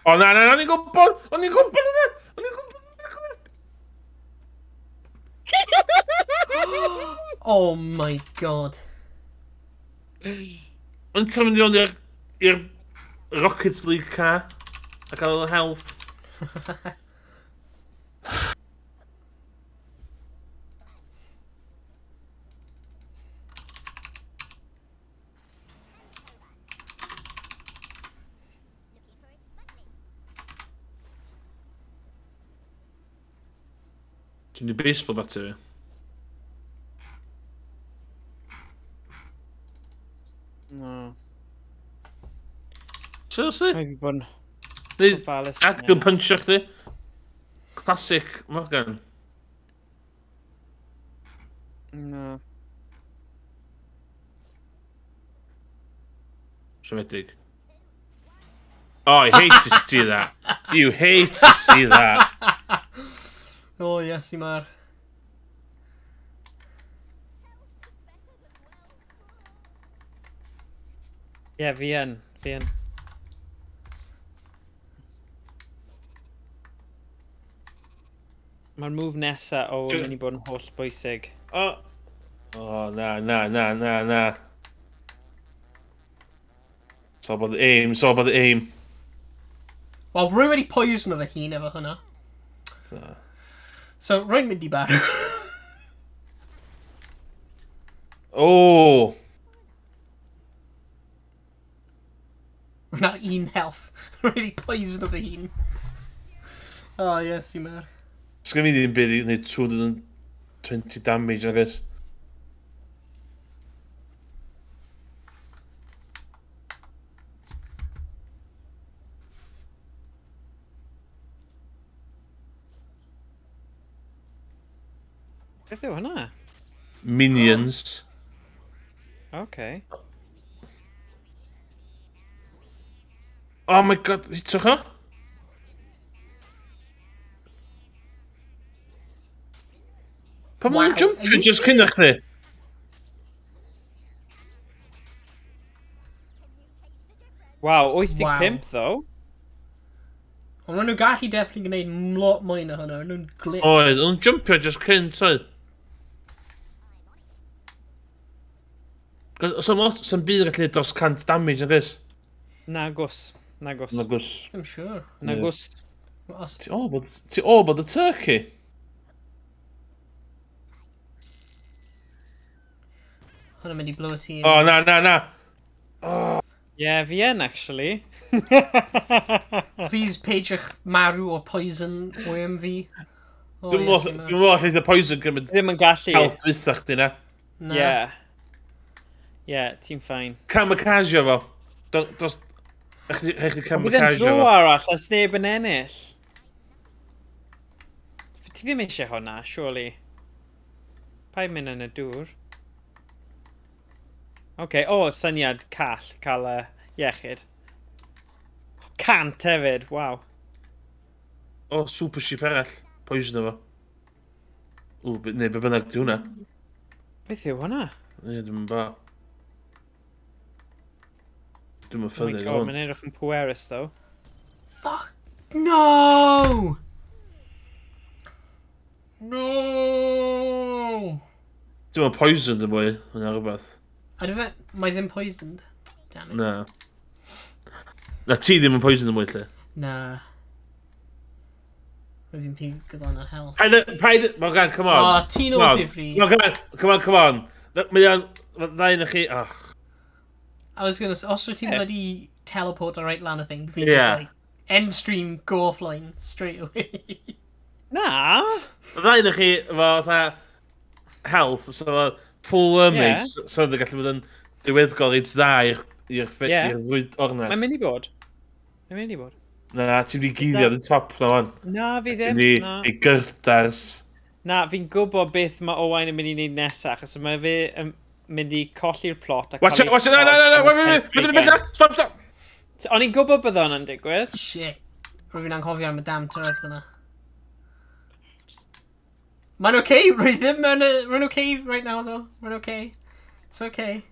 O, na, na, o'n i'n gwybod! O'n i'n gwybod yna! O'n i'n gwybod yna! Oh my god. O'n i'n mynd i fewn i'r Rocket League car a cael y health. Ti'n di baseball bat i fi? No. Seriously? Mae fi bod yn gofalus. Ac yn punchio chdi. Classic Morgan. No. Siomedig. Oh, I hate to see that. You hate to see that. Oh, yes, i mar. Ie, fi yn. Fi yn. Mae'r move nesa o yn mynd i bod yn holl bwysig. O, oh, na, na, na, na, na. It's all about the aim, it's all about the aim. Wel, rwy wedi poison o fy hun efo hwnna. So, rwy'n mynd i bar. Oh! Rwy'n ar un health. Rwy wedi poison o fy hun. Oh, yes, i mar. Sgen fi ddim byd i wneud 220 damage, I guess. Beth yw hwnna? Minions. Okay. Oh my god, hitwch o? Pa mae'n jumpio just cyn chdi? Wow, 85 though. Ond maen nhw gallu definitely gwneud lot mwy na hwnna, nhw'n glitch. Oedd, nhw'n jumpio just cyn, toedd. Os am lot, sy'n byd yn gallu gwneud dros 100 damage, nag oes? Nagos. Nagos. Nagos. I'm sure. Nagos. Ti o bod y turkey? Hwna'n mynd i blow y tîm. Oh, na, na, na. Yeah, fi yn, actually. Please peidiwch marw o poison worm fi. Dwi'n meddwl allai poison gymryd... Ddim yn gallu. Health dwytha chdi na. Na. Yeah. Yeah, ti'n fine. Kamikaze fo. Dos... Rhaid chdi kamikaze fo. Bydd yn dro arall, as neb yn ennill. Ti ddim eisiau hwnna, surely. Paid mynd yn y dŵr. OK, o, syniad call, cael iechyd. 100 hefyd, waw. O, super sheep arall. Poison efo. O, neu, be bynnag di hwnna. Beth yw hwnna? Ne, dwi'n ba. Dwi'n ffyddu. Oh my god, mae'n edrych yn pwerus, though. Fuck! No! No! Dwi'n poisoned yn mwy, hwnna rhywbeth. I don't know, mae ddim poisoned. Damn it. Na. Na ti ddim yn poison yn mwy lle. Na. Rwy'n fi'n pigo gyda yna health. Paid, Morgan, come on. O, ti'n o difri. Morgan, come on, come on. Mae o'n, ddau na chi, oh. I was gonna say, os wyt ti'n bloody teleport right lan y thing, fi'n just like, end stream, go offline, straight away. Na. Ddau na chi, efo, fatha, health, so full wormage, so yn gallu bod yn diweddgol reit dda i'r ddwy ornest. Mae'n mynd i bod. Mae'n mynd i bod. Na, ti'n mynd i guddio yn top na wan. Na, fi ddim. Ti'n mynd i gyrdars. Na, fi'n gwybod beth mae Owain yn mynd i wneud nesaf, achos mae fe yn mynd i colli'r plot. Watch it, watch it, na, na, na, na, stop, stop! O'n i'n gwybod bydd hwnna'n digwydd. Shit. Rwy'n fi'n anghofio am y damn turret yna. Mae'n okay, rwy ddim mewn... Rwy'n okay right now, though. Rwy'n okay. It's okay.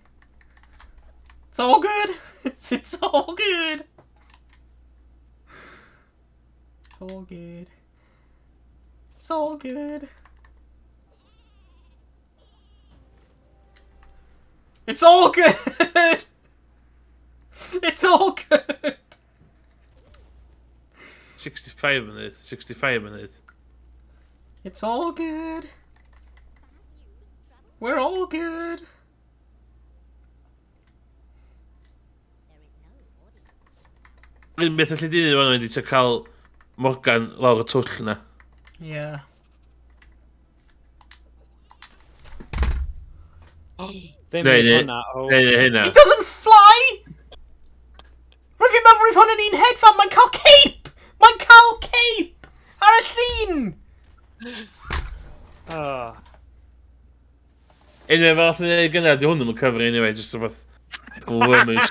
It's all good. It's all good. It's all good. It's all good. It's all good! It's all good! 65 minutes, 65 minutes. It's all good. We're all good. Un beth allu di wneud ydi cael Morgan lawr y twll na. Yeah. Ddim yn hwnna. Hynna. It doesn't fly! Rwy'n fi'n meddwl roedd hwn yn un hedfan, mae'n cael cape! Mae'n cael cape! Ar y llun! Anyway, fel allan ni'n gynnar, di hwn ddim yn cyfri anyway, just rhywbeth glwymage.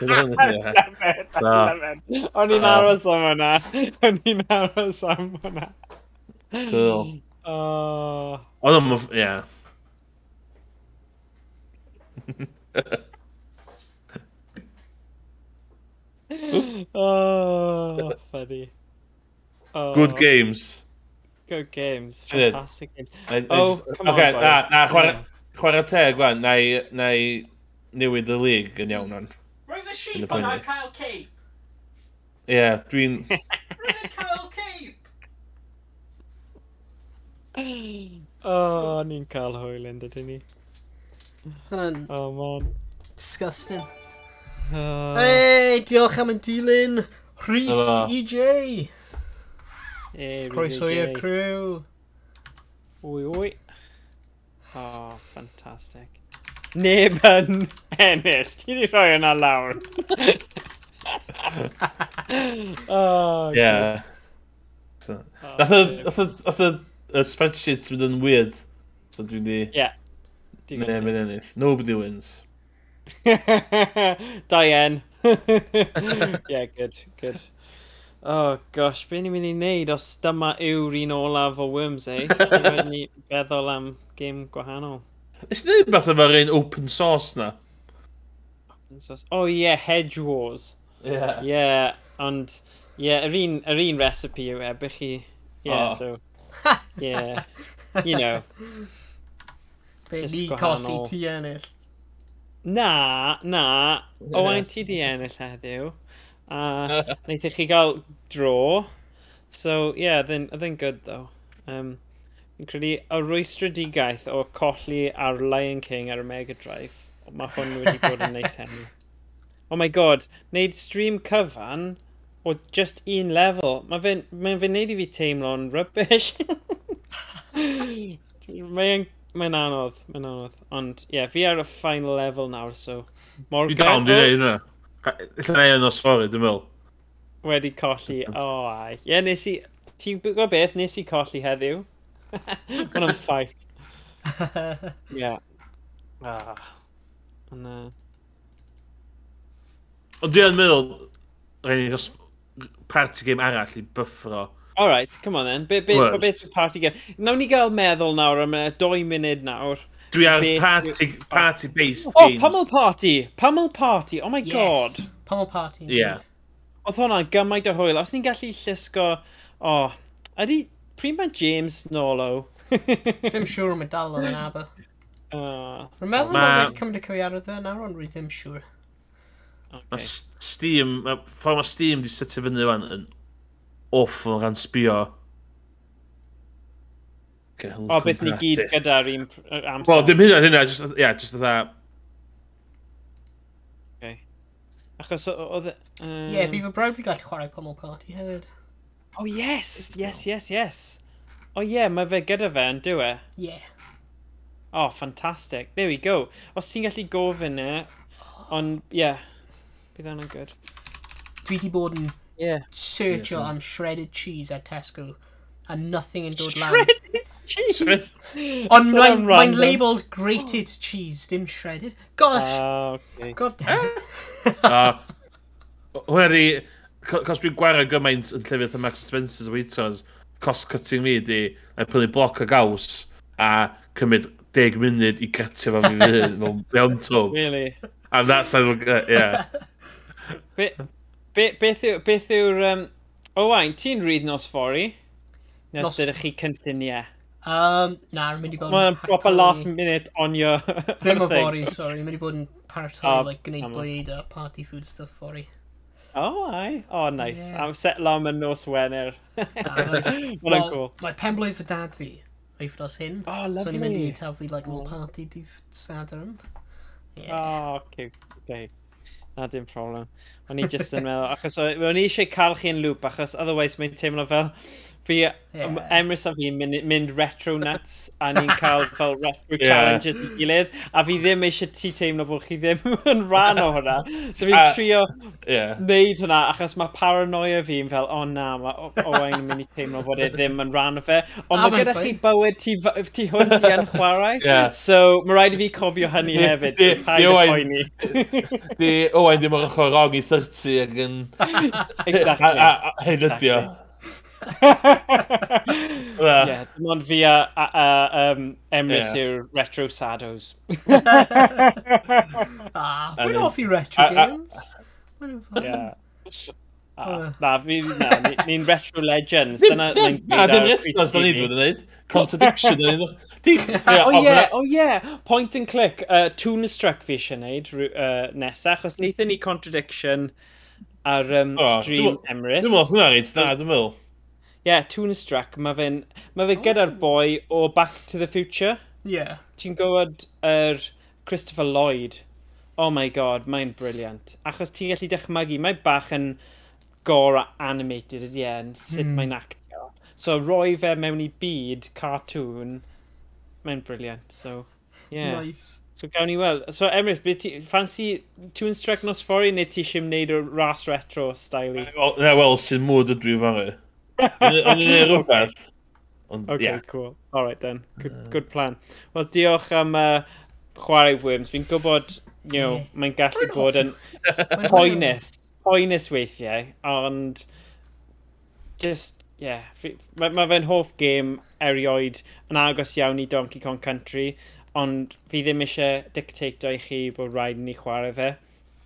O'n i'n aros am hwnna. O'n i'n aros am hwnna. So. Oedd o'n, ie. Oh, funny. Oh. Good games. Good games. Fantastic games. Oh, come on, okay, boy. Na, chwarae teg, wan. Na i newid y league yn iawn, wan. Rwy'n fy sheep ond I'm cael cape. Ie, dwi'n... Rwy'n fy cael cape. Oh, ni'n cael hwyl yn dydyn ni. Hwna'n... Oh, man. Disgusting. Hey, diolch am yn dilyn. Rhys EJ. Hey, Croeso i'r crew. Wy, wy. Oh, fantastic. Neb yn ennill. Ti di rhoi hwnna lawr. Oh, yeah. So, nath y spreadsheets mynd yn weird. So dwi di... Yeah. Neb yn ennill. Nobody wins. Diane. Yeah, good, good. Oh gosh, be ni'n mynd i wneud os dyma yw'r un olaf o Worms, eh? Rhaid ni feddwl am game gwahanol. Nes i wneud beth efo'r un open source na? Open source. Oh yeah, Hedge Wars. Yeah. Yeah, ond, yeah, yr un recipe yw e, bych chi, yeah, oh. So, yeah, you know. Be ni colli ti ennill. Na, na, Owain ti di ennill heddiw. A wnaethoch chi gael draw. So, yeah, oedd e'n good, though. Fi'n credu y rwystredigaeth o colli ar Lion King ar y Mega Drive. Mae hwn wedi bod yn neis heno. Oh my god, wneud stream cyfan o just un level. Mae fe'n wneud i fi teimlo'n rubbish. Mae'n anodd, mae'n anodd. Ond, ie, yeah, fi ar y final level nawr, so... Fi dal yn dweud hynna. Ella na i yn o'r stori, dwi'n meddwl. Wedi colli, oh ai. Ie, nes i... Ti'n gwybod beth, nes i colli heddiw. Hwna'n ffaith. Ie. Ond... Ond dwi'n meddwl, rhaid ni gael party game arall i byffro. Alright, come on then. Beth yw party game? Nawn ni gael meddwl nawr am 2 munud nawr. Dwi ar party-based games. Oh, Pummel Party! Pummel Party! Oh my god! Yes, Pummel Party. Yeah. Oedd hwnna gymaint o hwyl. Os ni'n gallu llusgo... Oh, ydy... Pryd mae James nôl o? Ddim siŵr am y dal yn Aber. Rwy'n meddwl mae wedi cymryd y cyfiarwydd fe nawr, ond rwy ddim siŵr. Mae Steam, ffordd mae Steam di setio fyny wan yn awful gan sbio. O, beth ni gyd gyda'r un amser. Wel, dim hynna, just, yeah, just fatha. Okay. Achos oedd... Ie, bydd fy brawd fi gallu chwarae Pummel Party hefyd. Oh, yes, yes, yes, yes. Oh, yeah, mae fe gyda fe yn dyw e? Yeah. Oh, fantastic. There we go. Os ti'n gallu gofyn e, ond, yeah, bydd hwnna'n good. Dwi di bod yn searcho am shredded cheese ar Tesco, a nothing yn dod lan. Shredded cheese? Ond mae'n labelled grated cheese, dim shredded. Gosh! Okay. God damn it. Hwna di, cos dwi'n gwario gymaint yn llefydd Marks & Spencer's a Waitrose, cost cutting fi di, na prynu bloc o gaws a cymryd 10 munud i gratio fo fi fy hun mewn tub. Really? And that's how, yeah. Beth yw'r... Owain, ti'n rhydd nos fory? Nes ydych chi cynlluniau? Na, rwy'n mynd i bod yn... Mae'n proper last minute on your... Ddim o fory, sorry. Rwy'n mynd i bod yn paratoi, like, gwneud bwyd a party food stuff fory. Oh, aye. Oh, nice. Yeah. I'm set lan yn nos Wener. Mae'n cool. Mae penblwydd fy dad fi wythnos hyn. Oh, lovely. So ni'n mynd i taflu, like, little party dydd Sadwrn. Yeah. Oh, okay. Okay. Na, dim problem. O'n i just yn meddwl, achos o'n i eisiau cael chi yn loop, achos otherwise mae'n teimlo fel fi, Emrys a fi'n mynd retro nuts, a ni'n cael fel retro challenges i gilydd, a fi ddim eisiau ti teimlo bod chi ddim yn rhan o hwnna. So fi'n trio wneud hwnna, achos mae paranoia fi'n fel, o na, mae Owain yn mynd i teimlo bod e ddim yn rhan o fe. Ond mae gyda chi bywyd ti hwn ti yn chwarae, so mae rhaid i fi cofio hynny hefyd, so paid â poeni. Di Owain ddim o'r ochr wrong i 30 ac yn... Exactly. A hyn ydi o. Yeah, dim ond fi a Emrys yw'r retro sados. We're off i retro games. Yeah. Na, ni'n retro legends. Na, dim retros da ni dwi'n dweud. Contradiction da ni. Oh yeah, point and click. Toonstruck fi eisiau gwneud nesaf, achos wnaethon ni Contradiction ar stream Emrys. Dwi'n meddwl hwnna reit, na, dwi'n meddwl. Yeah, Toonstruck, mae fe gyda'r boi o Back to the Future. Yeah. Ti'n gwybod yr Christopher Lloyd? Oh my god, mae'n brilliant. Achos ti'n gallu dychmygu, mae bach yn gore animated ydy e, yn sut mae'n actio. So roi fe mewn i byd cartoon, mae'n brilliant, so, yeah. Nice. So gawn ni weld. So Emrys, fancy Toonstruck nos fory neu ti eisiau wneud o ras retro style-y? Na, wel, sy'n mood ydw i fory. O'n i'n neud rhywbeth. Okay, cool. All right then. Good plan. Wel, diolch am chwarae Worms. Fi'n gwybod, you know, mae'n gallu bod yn poenus weithiau, ond just, yeah, mae fe'n hoff game erioed yn agos iawn i Donkey Kong Country, ond fi ddim eisiau dictato i chi bod rhaid i ni chwarae fe.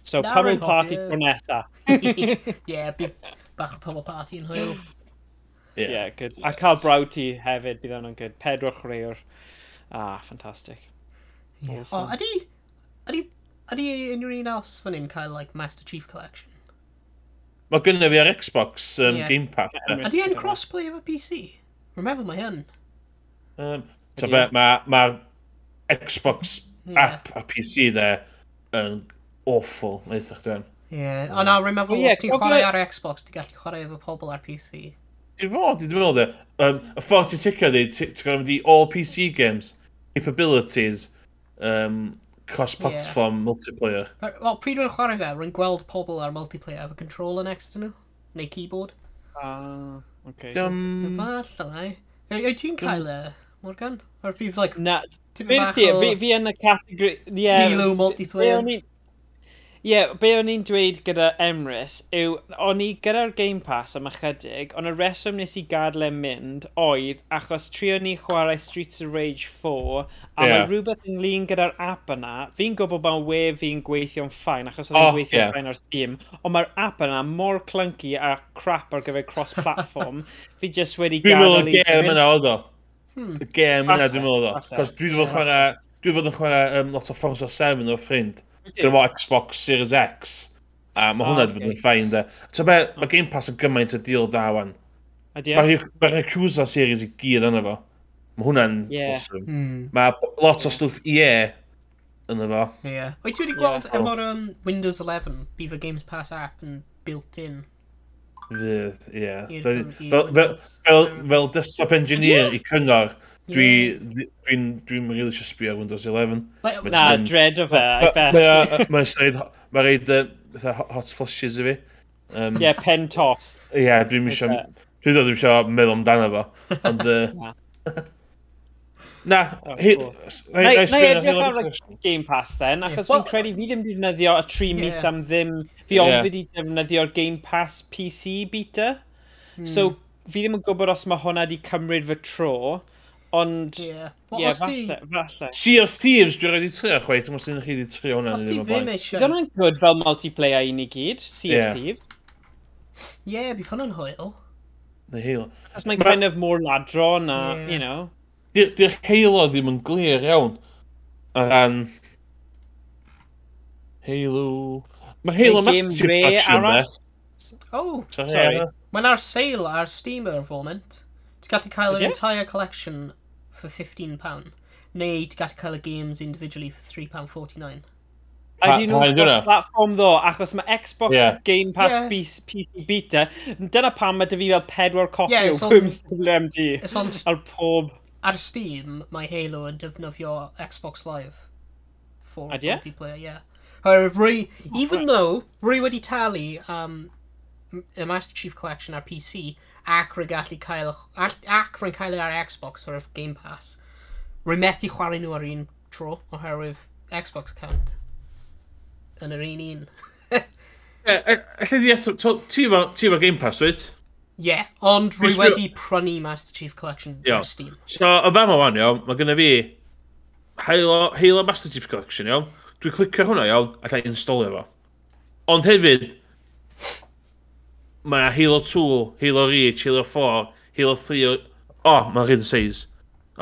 So, Pummel Party tro nesa. Yeah, bydd bach o Pummel Party yn hwyl. Yeah, good. A cael brawd ti hefyd, bydd hwnna'n good. 4 chwaraewr. Ah, fantastic. Yeah. Awesome. Oh, ydy unrhyw un else fan hyn cael, like, Master Chief Collection? Mae gynna fi ar Xbox Game Pass. Ydy e'n crossplay efo PC? Rwy'n meddwl mae hyn. So mae'r Xbox app a PC de yn awful, eitha chdi. Ie, ond na, rwy'n meddwl os ti'n chwarae ar Xbox, ti'n gallu chwarae efo pobl ar PC. Dwi'n meddwl de. Y ffordd ti'n ticio di, ti'n gorfod mynd i all PC games, capabilities, cross-platform multiplayer. Wel, pryd rwy'n chwarae fe, rwy'n gweld pobl ar multiplayer efo controller next to nhw, neu keyboard. Ah, okay. Efallai. Wyt ti'n cael e, Morgan? Or bydd, like, Na, tipyn bach o... Fi yn y categori... Halo multiplayer. Ie, be o'n i'n dweud gyda Emrys yw, o'n i gyda'r Game Pass am ychydig, ond y reswm nes i gadael e mynd oedd achos trio ni chwarae Streets of Rage 4, a mae rhywbeth ynglyn gyda'r app yna, fi'n gwybod bod we fi'n gweithio'n fine, achos oedd e'n gweithio'n fine ar Steam, ond mae'r app yna mor clunky a crap ar gyfer cross-platform, fi just wedi gadael i... Dwi'n meddwl y gêm yna oedd o. Y gêm yna dwi'n meddwl oedd o. Cos dwi wedi bod yn chwarae lot o Forza 7 o'r ffrind. Gyda fo Xbox Series X. A mae hwnna wedi bod yn fine, de. So be, mae Game Pass yn gymaint o deal da, wan. Mae'r Yakuza series i gyd yna fo. Mae hwnna'n awesome. Mae lot o stwff EA yna fo. Yeah. Wyt ti wedi gweld efo'r Windows 11, bydd y Games Pass app yn built-in? Fydd, ie. Fel desktop engineer i cyngor, dwi'n really eisiau sbio ar Windows 11. Na, dread o fe, I bet. Mae'n reid hot flushes i fi. Ie, pen toss. Ie, dwi'n eisiau... Dwi'n eisiau meddwl amdano fo. Ond... Na, na i edrych ar Game Pass then, achos fi'n credu fi ddim wedi defnyddio y 3 mis am ddim. Fi ond fi wedi defnyddio'r Game Pass PC beta. So, fi ddim yn gwybod os mae hwnna wedi cymryd fy tro, ond... Ie, falle. Sea of Thieves, dwi'n rhaid i trio chwaith, os ydych chi wedi trio hwnna. Os ti ddim eisiau... Dyna'n good fel multiplayer i ni gyd, Sea of Thieves. Ie, bydd hwnna'n hwyl. Neu Halo. Achos mae'n kind of more ladro na, you know. Di'r Halo ddim yn glir iawn. O ran... Halo... Mae Halo Master Chief Collection, de. Oh, sorry. Mae'n ar sale ar Steam ar y foment. Ti'n gallu cael yr entire collection for £15. Neu ti'n gallu cael y games individually for £3.49. Ydy nhw'n cross-platform ddo, achos mae Xbox Game Pass PC Beta, dyna pam mae dy fi fel 4 copi o Worms WMD ar pob... Ar Steam, mae Halo yn defnyddio Xbox Live for multiplayer, yeah. However, even though rwy wedi talu y Master Chief Collection ar PC ac rwy'n gallu cael ac rwy'n cael ar Xbox o'r Game Pass, rwy'n methu chwarae nhw ar un tro oherwydd Xbox account yn yr un. Alla di eto, ti efo Game Pass, wyt? Ie, ond rwy wedi prynu Master Chief Collection ar Steam. So, o fama wan, iawn, mae gynna fi Halo Master Chief Collection, iawn. Dwi'n clicio hwnna, iawn, allai installio fo. Ond hefyd, mae Halo 2, Halo Reach, Halo 4, Halo 3... O, mae'n rhan size.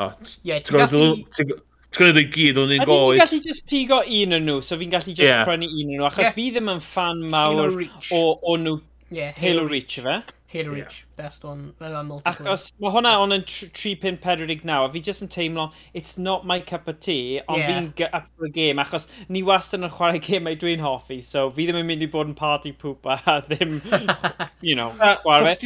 Ie, ti'n gallu... Ti'n gwneud i gyd o'n un go. Fi'n gallu just pigo un o'n nhw, so fi'n gallu just prynu un o'n nhw, achos fi ddim yn fan mawr o nhw. Halo Reach, efe? Halo Reach, best one, multiplayer. Achos mae hwnna on yn 3.49, a fi just yn teimlo, it's not my cup of tea, ond fi'n up for a game, achos ni wastad yn chwarae gemau dwi'n hoffi, so fi ddim yn mynd i bod yn party pooper a ddim, you know, chwarae.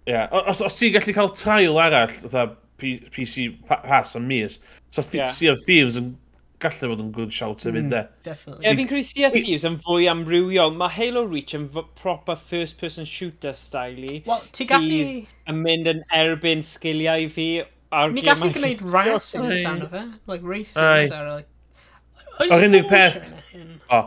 Ie, os ti'n gallu cael trial arall, fatha PC Pass am mis, so Sea of Thieves yn gallu fod yn good shout hefyd, de. Definitely. Ie, fi'n credu Sea of Thieves yn fwy amrywiol. Mae Halo Reach yn proper first-person shooter style-i. Wel, ti gallu... Sydd yn mynd yn erbyn sgiliau fi a'r Ni gallu gwneud racing yn sound o fe. Like, racing ar... O'r unig peth... O,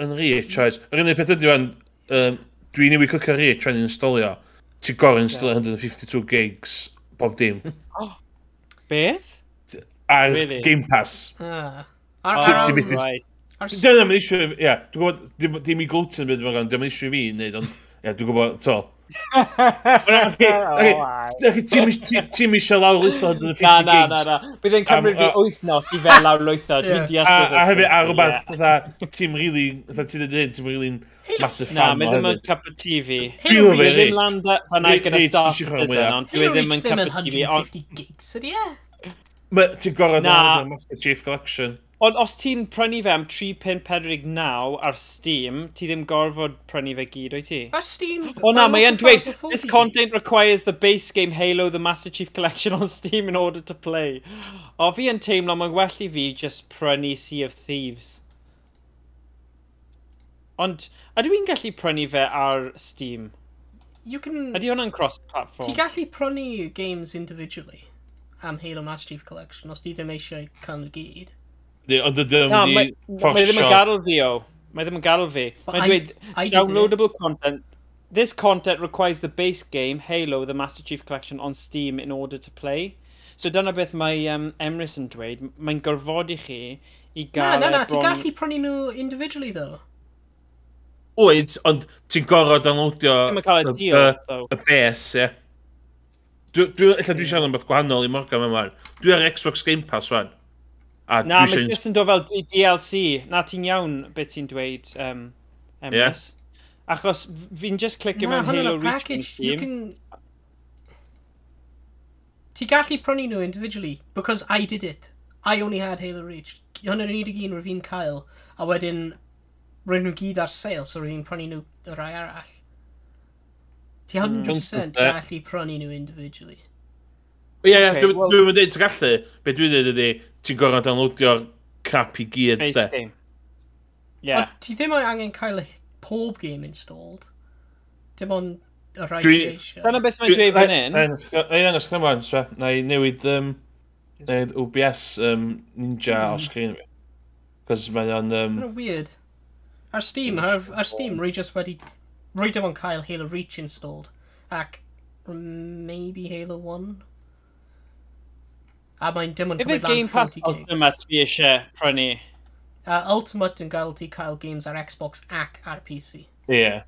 yn Reach, oes. Yr unig peth ydy wan, dwi'n newid clicio Reach rhaid installio. Ti'n gorau installio 152 gigs bob dim. Beth? Ar Game Pass. Ti'n methu... Dyna ddim yn issue... Ie, dwi'n gwybod, dim i glwtyn byd mae'n dim yn issue i fi wneud, ond... Ie, dwi'n gwybod, to. Ti'n eisiau lawrlwytho 150 gigs. Na. Bydd e'n cymryd fi wythnos i fel lawrlwytho, dwi'n deall. A hefyd, ar rhywbeth, ti'n really... Ti'n dweud, ti'n really massive fan o hefyd. Na, mae ddim yn cup of tea fi. Halo Reach ddim land fan'na gyda Star Citizen, ond dwi ddim yn cup of tea fi. 150 gigs, ydy e? Ti'n gorau download Master Chief Collection. Ond os ti'n prynu fe am £3.49 ar Steam, ti ddim gorfod prynu fe gyd, wyt ti? Ar Steam... O na, mae e'n dweud, this content requires the base game Halo The Master Chief Collection on Steam in order to play. O, fi yn teimlo, mae'n well i fi just prynu Sea of Thieves. Ond, ydw i'n gallu prynu fe ar Steam? You can... Ydy hwnna'n cross-platform? Ti'n gallu prynu games individually am Halo Master Chief Collection, os ti ddim eisiau cael nhw gyd. Ond ydy ddim wedi fforsio... Mae ddim yn gadael fi, o. Mae ddim yn gadael fi. Mae'n dweud, downloadable content... This content requires the base game, Halo, the Master Chief Collection, on Steam in order to play. So dyna beth mae Emrys yn dweud. Mae'n gorfodi chi i gael... Na, ti'n gallu prynu nhw individually, though. Wyt, ond ti'n gorfod downloadio y base, ie. Ella dwi'n siarad am beth gwahanol i Morgan yma. Dwi ar Xbox Game Pass, wan. Na, mae jyst yn dod fel DLC. Na, ti'n iawn beth ti'n dweud. Emrys. Yeah. Achos fi'n just clicio mewn Halo Reach yn Steam. Ti gallu prynu nhw individually, because I did it. I only had Halo Reach. Hwna'n unig un rwy'n fi'n cael, a wedyn rwy'n nhw gyd ar sale, so rwy'n prynu nhw y rai arall. Ti 100% gallu prynu nhw individually. Ie, yeah, okay, dwi'n well, dweud ti'n gallu. Be dwi'n dweud ydy, ti'n gorfod downloadio'r crap i gyd, de. Game. Yeah. Ond ti ddim angen cael pob game installed. Dim ond y rhai ti eisiau. Dyna beth mae'n dweud fan hyn. Na i ddangos chdi ymlaen, so, na i newid, newid OBS Ninja o sgrin fi. Cos mae o'n... Mae'n weird. Ar Steam, ar Steam, rwy just wedi... Rwy dim ond cael Halo Reach installed. Ac maybe Halo 1. A mae'n dim ond cymryd lan 40 gigs. Game Pass Ultimate fi eisiau prynu? Ultimate yn gael ti cael games ar Xbox ac ar PC. Ie. Yeah.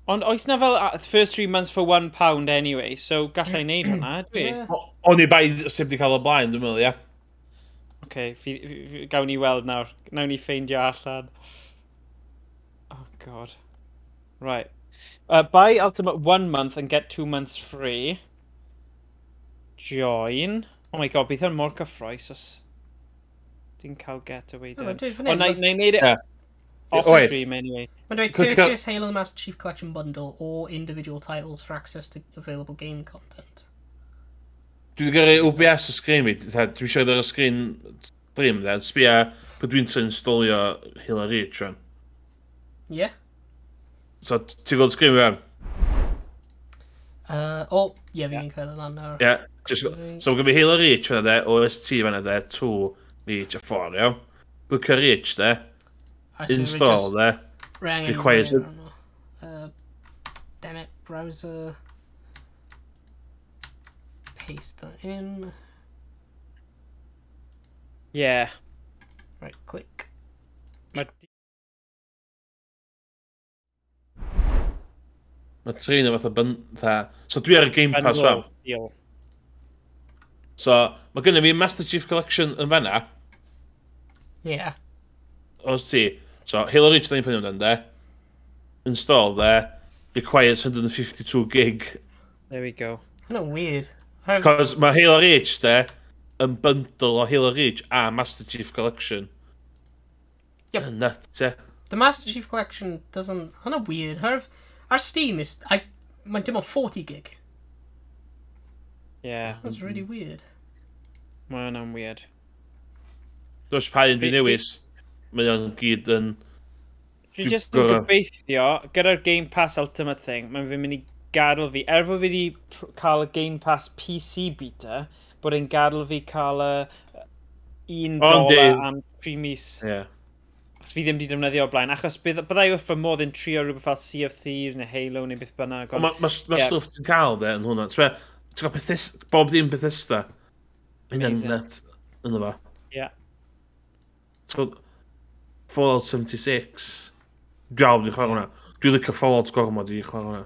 Ond oes na fel first 3 months for £1 anyway, so gallai wneud hwnna, dwi? Yeah. O'n i bai sef di cael o blaen, dwi'n meddwl, ie. Yeah. OK, gawn ni weld nawr. Nawn ni ffeindio allan. Oh, God. Right. Buy Ultimate 1 month and get 2 months free. Join. Oh my God, bydd yn mor cyffroes os ti'n cael get away done. Ond na i wneud e off stream anyway. Mae'n dweud purchase Halo Master Chief Collection Bundle or individual titles for access to available game content. Dwi wedi gyrru OBS o sgrin fi. Dwi eisiau ar y sgrin stream, de. Sbia bod dwi'n installio Halo Reach, rwan. Ie. So, ti'n gweld sgrin fi, rwan? O, ie, fi'n cael y lan nawr. Ie. So, mae gen fi Halo Reach fan'na, de, OST fan'na, de, 2, Reach a 4, iawn. Booker Reach, de. Install, de. Requires it. Damn it, browser. Paste that in. Yeah. Right, click. Mae tri na fath o byn... So dwi ar y Game Pass rwan. So, mae gynnu fi Master Chief Collection yn fanna. Yeah. O, ti. So, Halo Reach da ni'n prynu amdano, de. Install, de. Requires 152 gig. There we go. Hwna'n weird. Cos mae Halo Reach, de, yn bundle o Halo Reach a Master Chief Collection. Yep. Nuts, e. The Master Chief Collection doesn't... Hwna'n weird. Ar Steam, is, mae'n dim ond 40 gig. Yeah. That's really weird. Mae hwnna'n weird. Does pa un dwi'n newis, mae o'n gyd yn... Dwi'n just yn gobeithio, gyda'r Game Pass Ultimate thing, mae'n fi'n mynd i gadael fi, er fod fi wedi cael y Game Pass PC beta, bod e'n gadael fi cael y $1 am 3 mis. Yeah. Achos fi ddim wedi defnyddio o blaen, achos byddai wrth fy modd yn trio rhywbeth fel Sea of Thieves neu Halo neu beth bynnag. Mae stwff ti'n cael de yn hwnna. Ti'n cael bob dim Bethesda. Hynna'n net ynddo fo. Ie. Fallout 76. Dwi'n alw di chwarae hwnna. Dwi'n licio Fallout gormod i chwarae hwnna.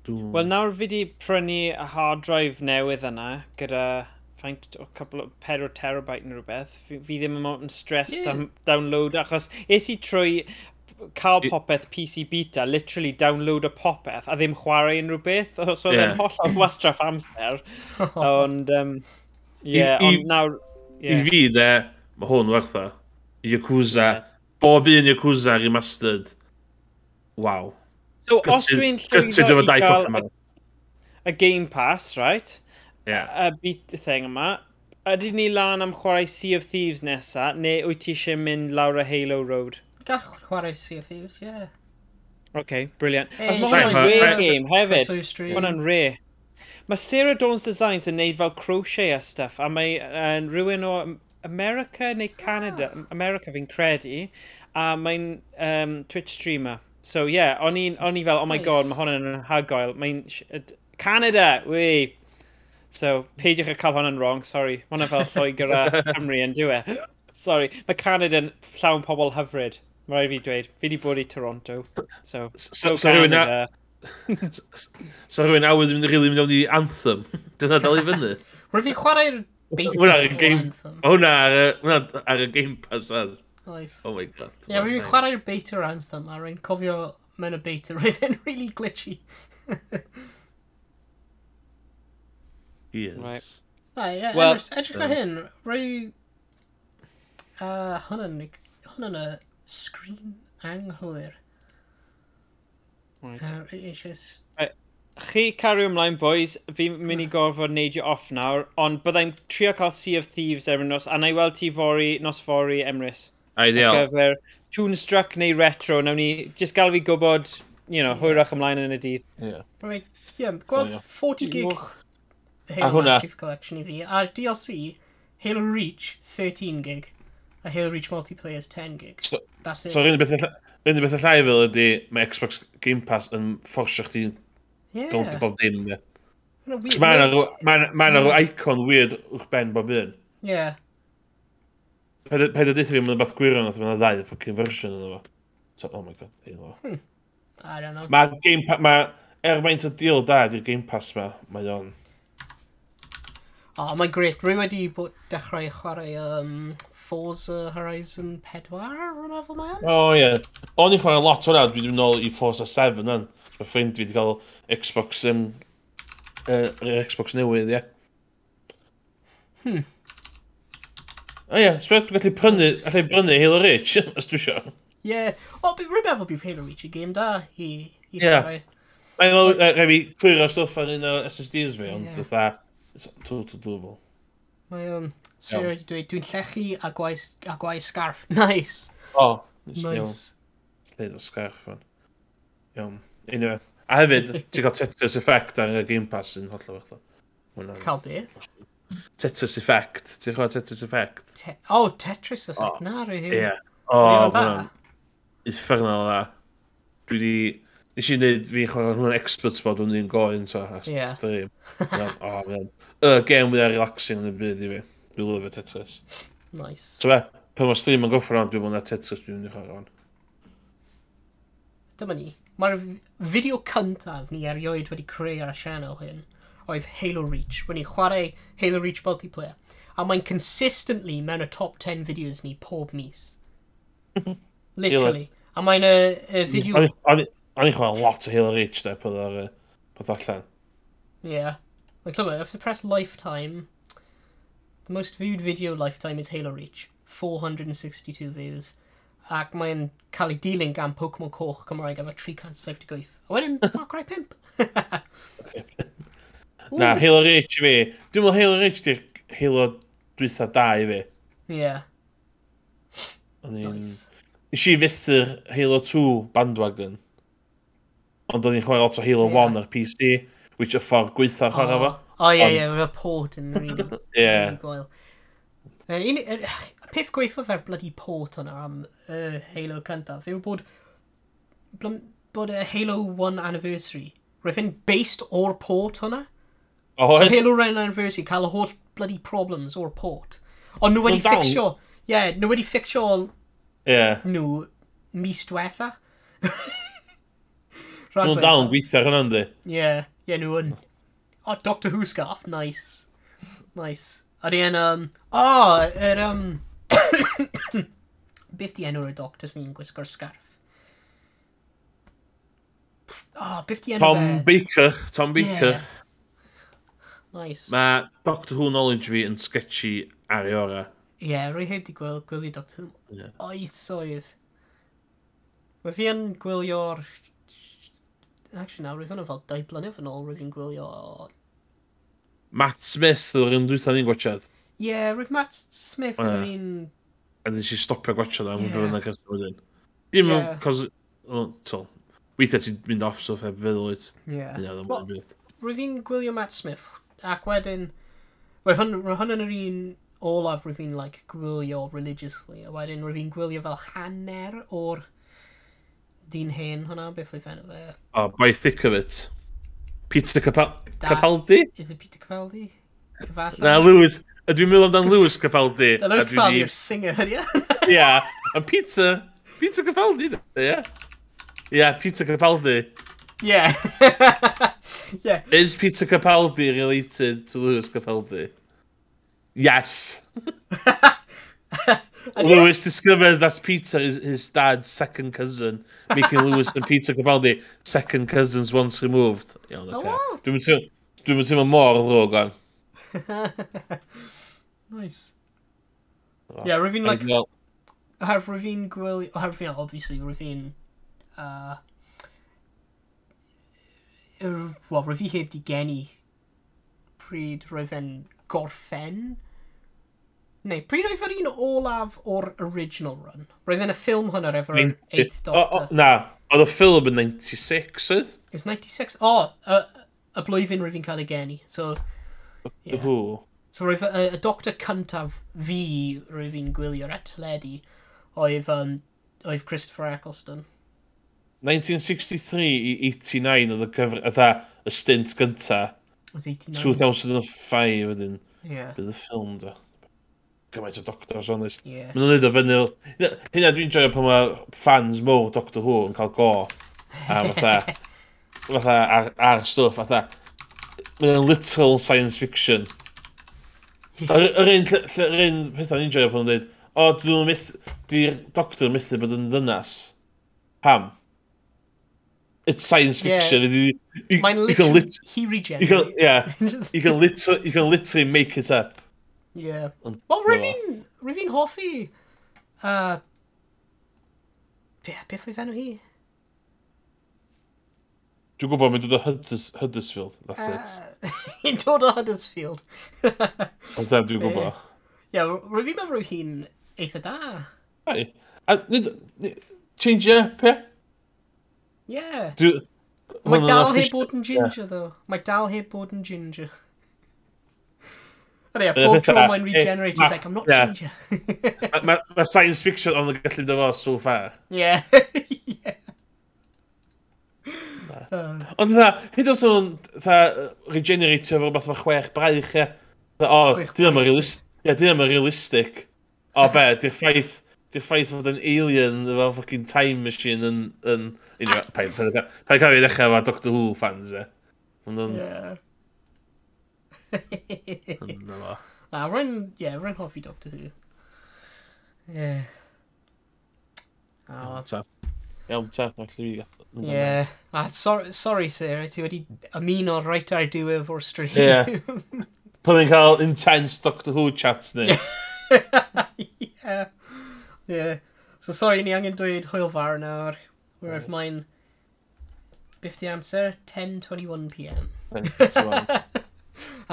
Wel, nawr fi wedi prynu y hard drive newydd yna, gyda faint o couple o 4 terabyte neu rhywbeth. Fi ddim yn stressed am download, achos es i trwy cael popeth PC beta, literally download y popeth, a ddim chwarae unrhyw beth. So oedd e'n hollol wastraff amser. Ond, ie, ond nawr... I fi, de, mae hwn werth o. Yakuza, bob un Yakuza remastered. Waw. So, os dwi'n llwyddo i gael y Game Pass, right? Yeah. Y beat thing yma, ydy ni lan am chwarae Sea of Thieves nesa, neu wyt ti eisiau mynd lawr y Halo Road? Gall chwarae Sea of Thieves, yeah. OK, brilliant. Hey, mae hwnna'n rare game hefyd. Mae hwnna'n rare. Mae Sarah Dawn's Designs yn neud fel crochet a stuff, a mae rhywun o America neu Canada, America fi'n credu, a mae'n Twitch streamer. So yeah, o'n i fel, oh my God, mae hwnna'n anhygoel. Mae'n... Canada, wee! So, peidiwch â cael hwnna'n wrong, sorry. Mae hwnna fel Lloegr a Cymru yn dyw e. Sorry, mae Canada yn llawn pobl hyfryd. Mae rhaid fi dweud, fi wedi bod i Toronto. So Canada. So rhywun awydd yn rili mynd i Anthem. Dyna dal i fyny. Rwy'n fi'n chwarae'r beta o Anthem. Hwna ar y Game Pass. Nice. Oh my God. Ie, yeah, rwy'n chwarae'r beta Anthem, a rwy'n cofio mewn y beta, roedd e'n really glitchy. Yes. Right. Right, yeah, Well- Emrys, edrych ar hyn, rwy... Hwnna'n y sgrin anghywir. Right. Rwy eisiau... Chi cario ymlaen, boys. Fi'n mynd i gorfod neidio off nawr, ond byddai'n trio cael Sea of Thieves erbyn nos, a na i weld ti fory, nos fory, Emrys. Ideal. Ar gyfer Toonstruck neu Retro, nawn ni just gael fi gwybod, hwyrach ymlaen yn y dydd. Yeah. Right, yeah, gweld Oh, ie. 40 gig Diolch. A Halo hwnna- Master Chief Collection i fi, a'r DLC, Halo Reach, 13 gig, a Halo Reach Multiplayer is 10 gig. That's it. So, yr unig beth allai fel ydy, mae Xbox Game Pass yn fforsio chdi yeah. download bob dim. Ie. Hwnna'n weird. Mae yna rhyw icon weird uwch ben bob un. Yeah. Paid a deutha fi, mae'n beth gwirion, oedd mae'n ddau fucking version yna fo. So, oh my God, hyn o. I don't know. Mae Game Pass, mae, er faint o deal da ydy'r Game Pass ma, mae o'n... Oh, mae'n great. Rwy wedi bod dechrau chwarae Forza Horizon 4, rwy'n meddwl mae o'n. O ie. O'n i'n chwarae lot o'na, dwi wedi mynd nôl i Forza 7 yn. Mae ffrind fi wedi cael Xbox, yr Xbox newydd, ie. O ie, sbeth, dwi'n gallu prynu, allai brynu Halo Reach, os dwi isio. Yeah. O, rwy'n meddwl bydd Halo Reach y game da i Ie. chwarae. Mae'n meddwl, rhaid fi cwyro stwff ar un o SSDs fi, ond Ie. fatha, it's total doable. Mae Sarah wedi dweud, dwi'n llechu a gwau scarf. Nice. O, nice. Nice. Lleid o scarf, fan. Iawn. Anyway. A hefyd, ti'n cael Tetris Effect ar y Game Pass yn hollol fath o. Hwnna'n- Cael beth? Tetris Effect. Ti'n chwarae Tetris Effect? Oh, Tetris Effect. O, Na, rwy Ie. O, Ydy o'n dda? hwnna'n uffernol dda. Dwi di... Nes i wneud fi chwarae hwnna'n expert spot o'n un goen, so, ar Ie. stream. O, man. Y game fwyaf relaxing yn y byd i fi. Dwi'n lyfio Tetris. Nice. So be, pan mae stream yn gorffen rhan, dwi'n mynd na Tetris dwi'n mynd i chwarae hwn. Dyma ni. Mae'r fideo cyntaf ni erioed wedi creu ar y sianel hyn oedd Halo Reach. When ni chwarae Halo Reach multiplayer. A mae'n consistently mewn y top 10 videos ni pob mis. Literally. A mae'n y fideo... O'n i'n chwarae lot o Halo Reach, de, pan ar peth allan. Yeah. Like, look, if you press lifetime, the most viewed video lifetime is Halo Reach. 462 views. Ac mae'n cael ei dilyn gan Pokemon Coch Cymraeg efo 378. A wedyn Far Cry 5. Na, Halo Reach i fi. Dwi'n meddwl Halo Reach di'r Halo dwytha da i fi. Yeah, O'n i'n... nice. Nes i fethu'r Halo 2 bandwagon. Ond o'n i'n chwarae lot o Halo Ie. 1 ar PC, which y ffordd gweitha chwarae fo. O, ie, Ond- ie, mae'r port yn really, Ie. really gwael. Peth gweithio fe'r bloody port yna am Halo cyntaf yw bod y Halo 1 anniversary, roedd e'n based o'r port hwnna. O, So oedd? Halo 1 anniversary cael y holl bloody problems o'r port. Ond nhw wedi Nhw'n dal- fixio, ie, nhw wedi fixio Ie. nhw mis diwetha. Nhw'n dal yn gweithio ar hwnna, yndi? Ie, ie, nhw yn. Oh, Doctor Who scarf, nice. Nice. Ydy e'n, oh, beth di enw'r doctor sy'n gwisgo'r scarf? Oh, beth di enw Tom fe? Baker. Tom Baker. Yeah. Nice. Mae Doctor Who knowledge fi yn sketchy ar ei orau. Ie, yeah, rwy heb di gwylio Doctor Who. Ie. Oesoedd. Mae fi yn gwylio'r... Actually, nawr, rwy hwnna fel 2 blynedd yn ôl, rwy fi'n gwylio... Matt Smith oedd yr un dwytha ni'n gwachad. Ie, yeah, roedd Matt Smith yn yr un... A nes i stopio gwachad am Ie. yeah. bynnag ers wedyn. Dim Ie. yeah. cos... Oh, tol. Weithiau ti'n mynd off stuff heb feddwl wyt. Ie. Ie, ddim Wel, yn byd. Rwy fi'n gwylio Matt Smith, ac wedyn... Roedd hwn yn yr un olaf rwy fi'n like, gwylio religiously, a wedyn rwy fi'n gwylio fel hanner o'r dyn hen hwnna, beth oedd enw fe? Oh, by Thick of It. Peter Capaldi? Is it Peter Capaldi? Efallai. Na, Lewis. Dwi'n meddwl amdan Lewis Capaldi. Na, Lewis a dwi Capaldi 'di- yw'r singer, ie? Ie. A Peter Capaldi, ie. Ie, Peter Capaldi. Ie. Ie. Is Peter Capaldi related to Lewis Capaldi? Yes. Lewis discovered that Peter is his dad's second cousin, making Lewis and Peter Capaldi second cousins once removed. Iawn, Oh, oce. wow. Dwi'n teimlo mor ddrwg on. Nice. Yeah, rwy'n fi'n, like, Well, oherwydd rwy'n fi'n gwylio, oherwydd fi'n, obviously, rwy'n fi'n, wel, rwy'n fi heb di geni pryd roedd e'n gorffen. Neu, pryd oedd yr un olaf o'r original run? Roedd e'n y ffilm hwnna efo'r Eighth Doctor. O, na, oedd y ffilm yn 96, oedd? It was 96. O, oh, y blwyddyn rwy'n fi'n cael ei geni. So, yeah. Who? So roedd y doctor cyntaf fi rwy'n fi'n gwylio ar y teledu oedd Christopher Eccleston. 1963 i 89 oedd y cyfr... Fatha, y stint gynta. It was 89. 2005 wedyn. Bydd y ffilm, do. Gymaint o doctors, honest. Maen nhw'n neud o fyny. Hynna dwi'n joio pan mae fans mowr Doctor Who yn cael go. A fatha ar stwff, fatha. Mae'n literal science fiction. Yr un peth o'n i'n joio pan nhw'n dweud, o, dyn nhw'n myth, di'r doctor yn methu bod yn ddynas. Pam? It's science fiction. Mae'n You can literally, he regenerates. Yeah. You can literally make it up. Yeah. Ond Wel, na rwy'n fi'n hoffi... Beth oedd enw hi? Dwi'n gwybod mae'n dod o Huddersfield. That's it. Hi'n dod o Huddersfield. Ond ddim dwi'n gwybod. Yeah, rwy'n fi'n meddwl roedd hi'n eitha da. Ai. A change it up, ie? Yeah. Mae Mae dal heb bod yn ginger, though. Mae dal heb bod yn ginger. Ond ie, pob tro mae'n regenerate, he's like, "I'm not ginger." Mae science fiction ond yn gallu mynd efo so far. Yeah. Ond fatha, hyd os o'n fatha regeneratio efo rhywbeth efo chwech braich, ie. Fatha, o, Chwech di ddim yn braich. Ie, di ddim yn realistic. O, be, di'r ffaith fod yn alien efo fucking time machine yn. Anyway, paid cael ei ddechrau efo Doctor Who fans, e. Ond nhw'n Na fo. Na, yeah, rwy'n hoffi Doctor Who. Yeah. Oh, Ta. Iawn, ta, allu fi gadael. Yeah. Ah, sorry, sorry, Sarah, ti wedi ymuno right ar diwedd o'r stream. Ie. Pan ni'n cael intense Doctor Who chats ni. Yeah. So sorry, ni angen dweud hwyl fawr nawr. Whereas mae'n... Beth di amser? 10:21 p.m.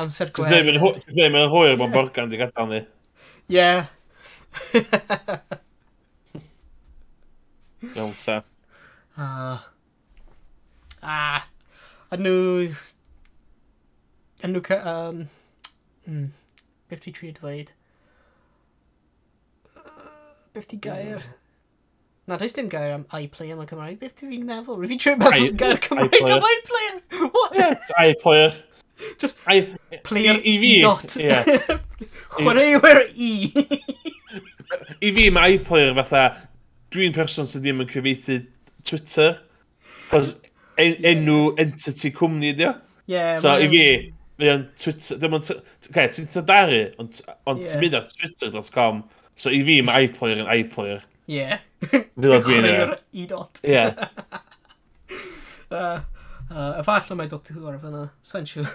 Amser Ti'n ddim yn gwely. Ti ddim yn hwyr bod Morgan di gadael ni. Yeah. Iawn, ta. Ah. Ah. A nhw... A nhw... Beth ti trio dweud? Beth ti gair? Na, does dim gair am iPlayer mewn Cymraeg. Beth ti fi'n meddwl? Rwy'n fi'n trio meddwl gair Cymraeg iPlayer. am iPlayer. What? Yeah, iPlayer. Just I, player i fi, E dot. Ie. Chwaraewyr E. I fi, mae iPlayer fatha, dwi'n person sydd ddim yn cyfieithu Twitter. Cos enw entity cwmni ydi o. Yeah, So, i fi, mae o'n Twitter, dim ond, okay, ti'n tydaru, ond ti'n mynd ar twitter.com. So, i fi, mae iPlayer yn iPlayer. Fydd o dwi'n Chwaraewyr E dot. Ie. Efallai mae Doctor Who ar fyna. Sa'n siŵr.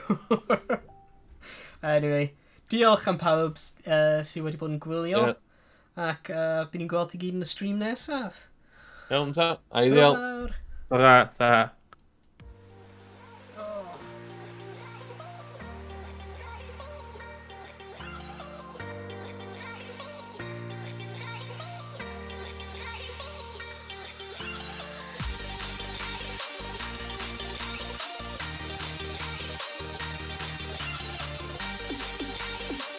Anyway, diolch am pawb sydd wedi bod yn gwylio. Ac bydd ni'n gweld ti gyd yn y stream nesaf. Iawn, ta. Ideal. Hwyl fawr. Ta, ta.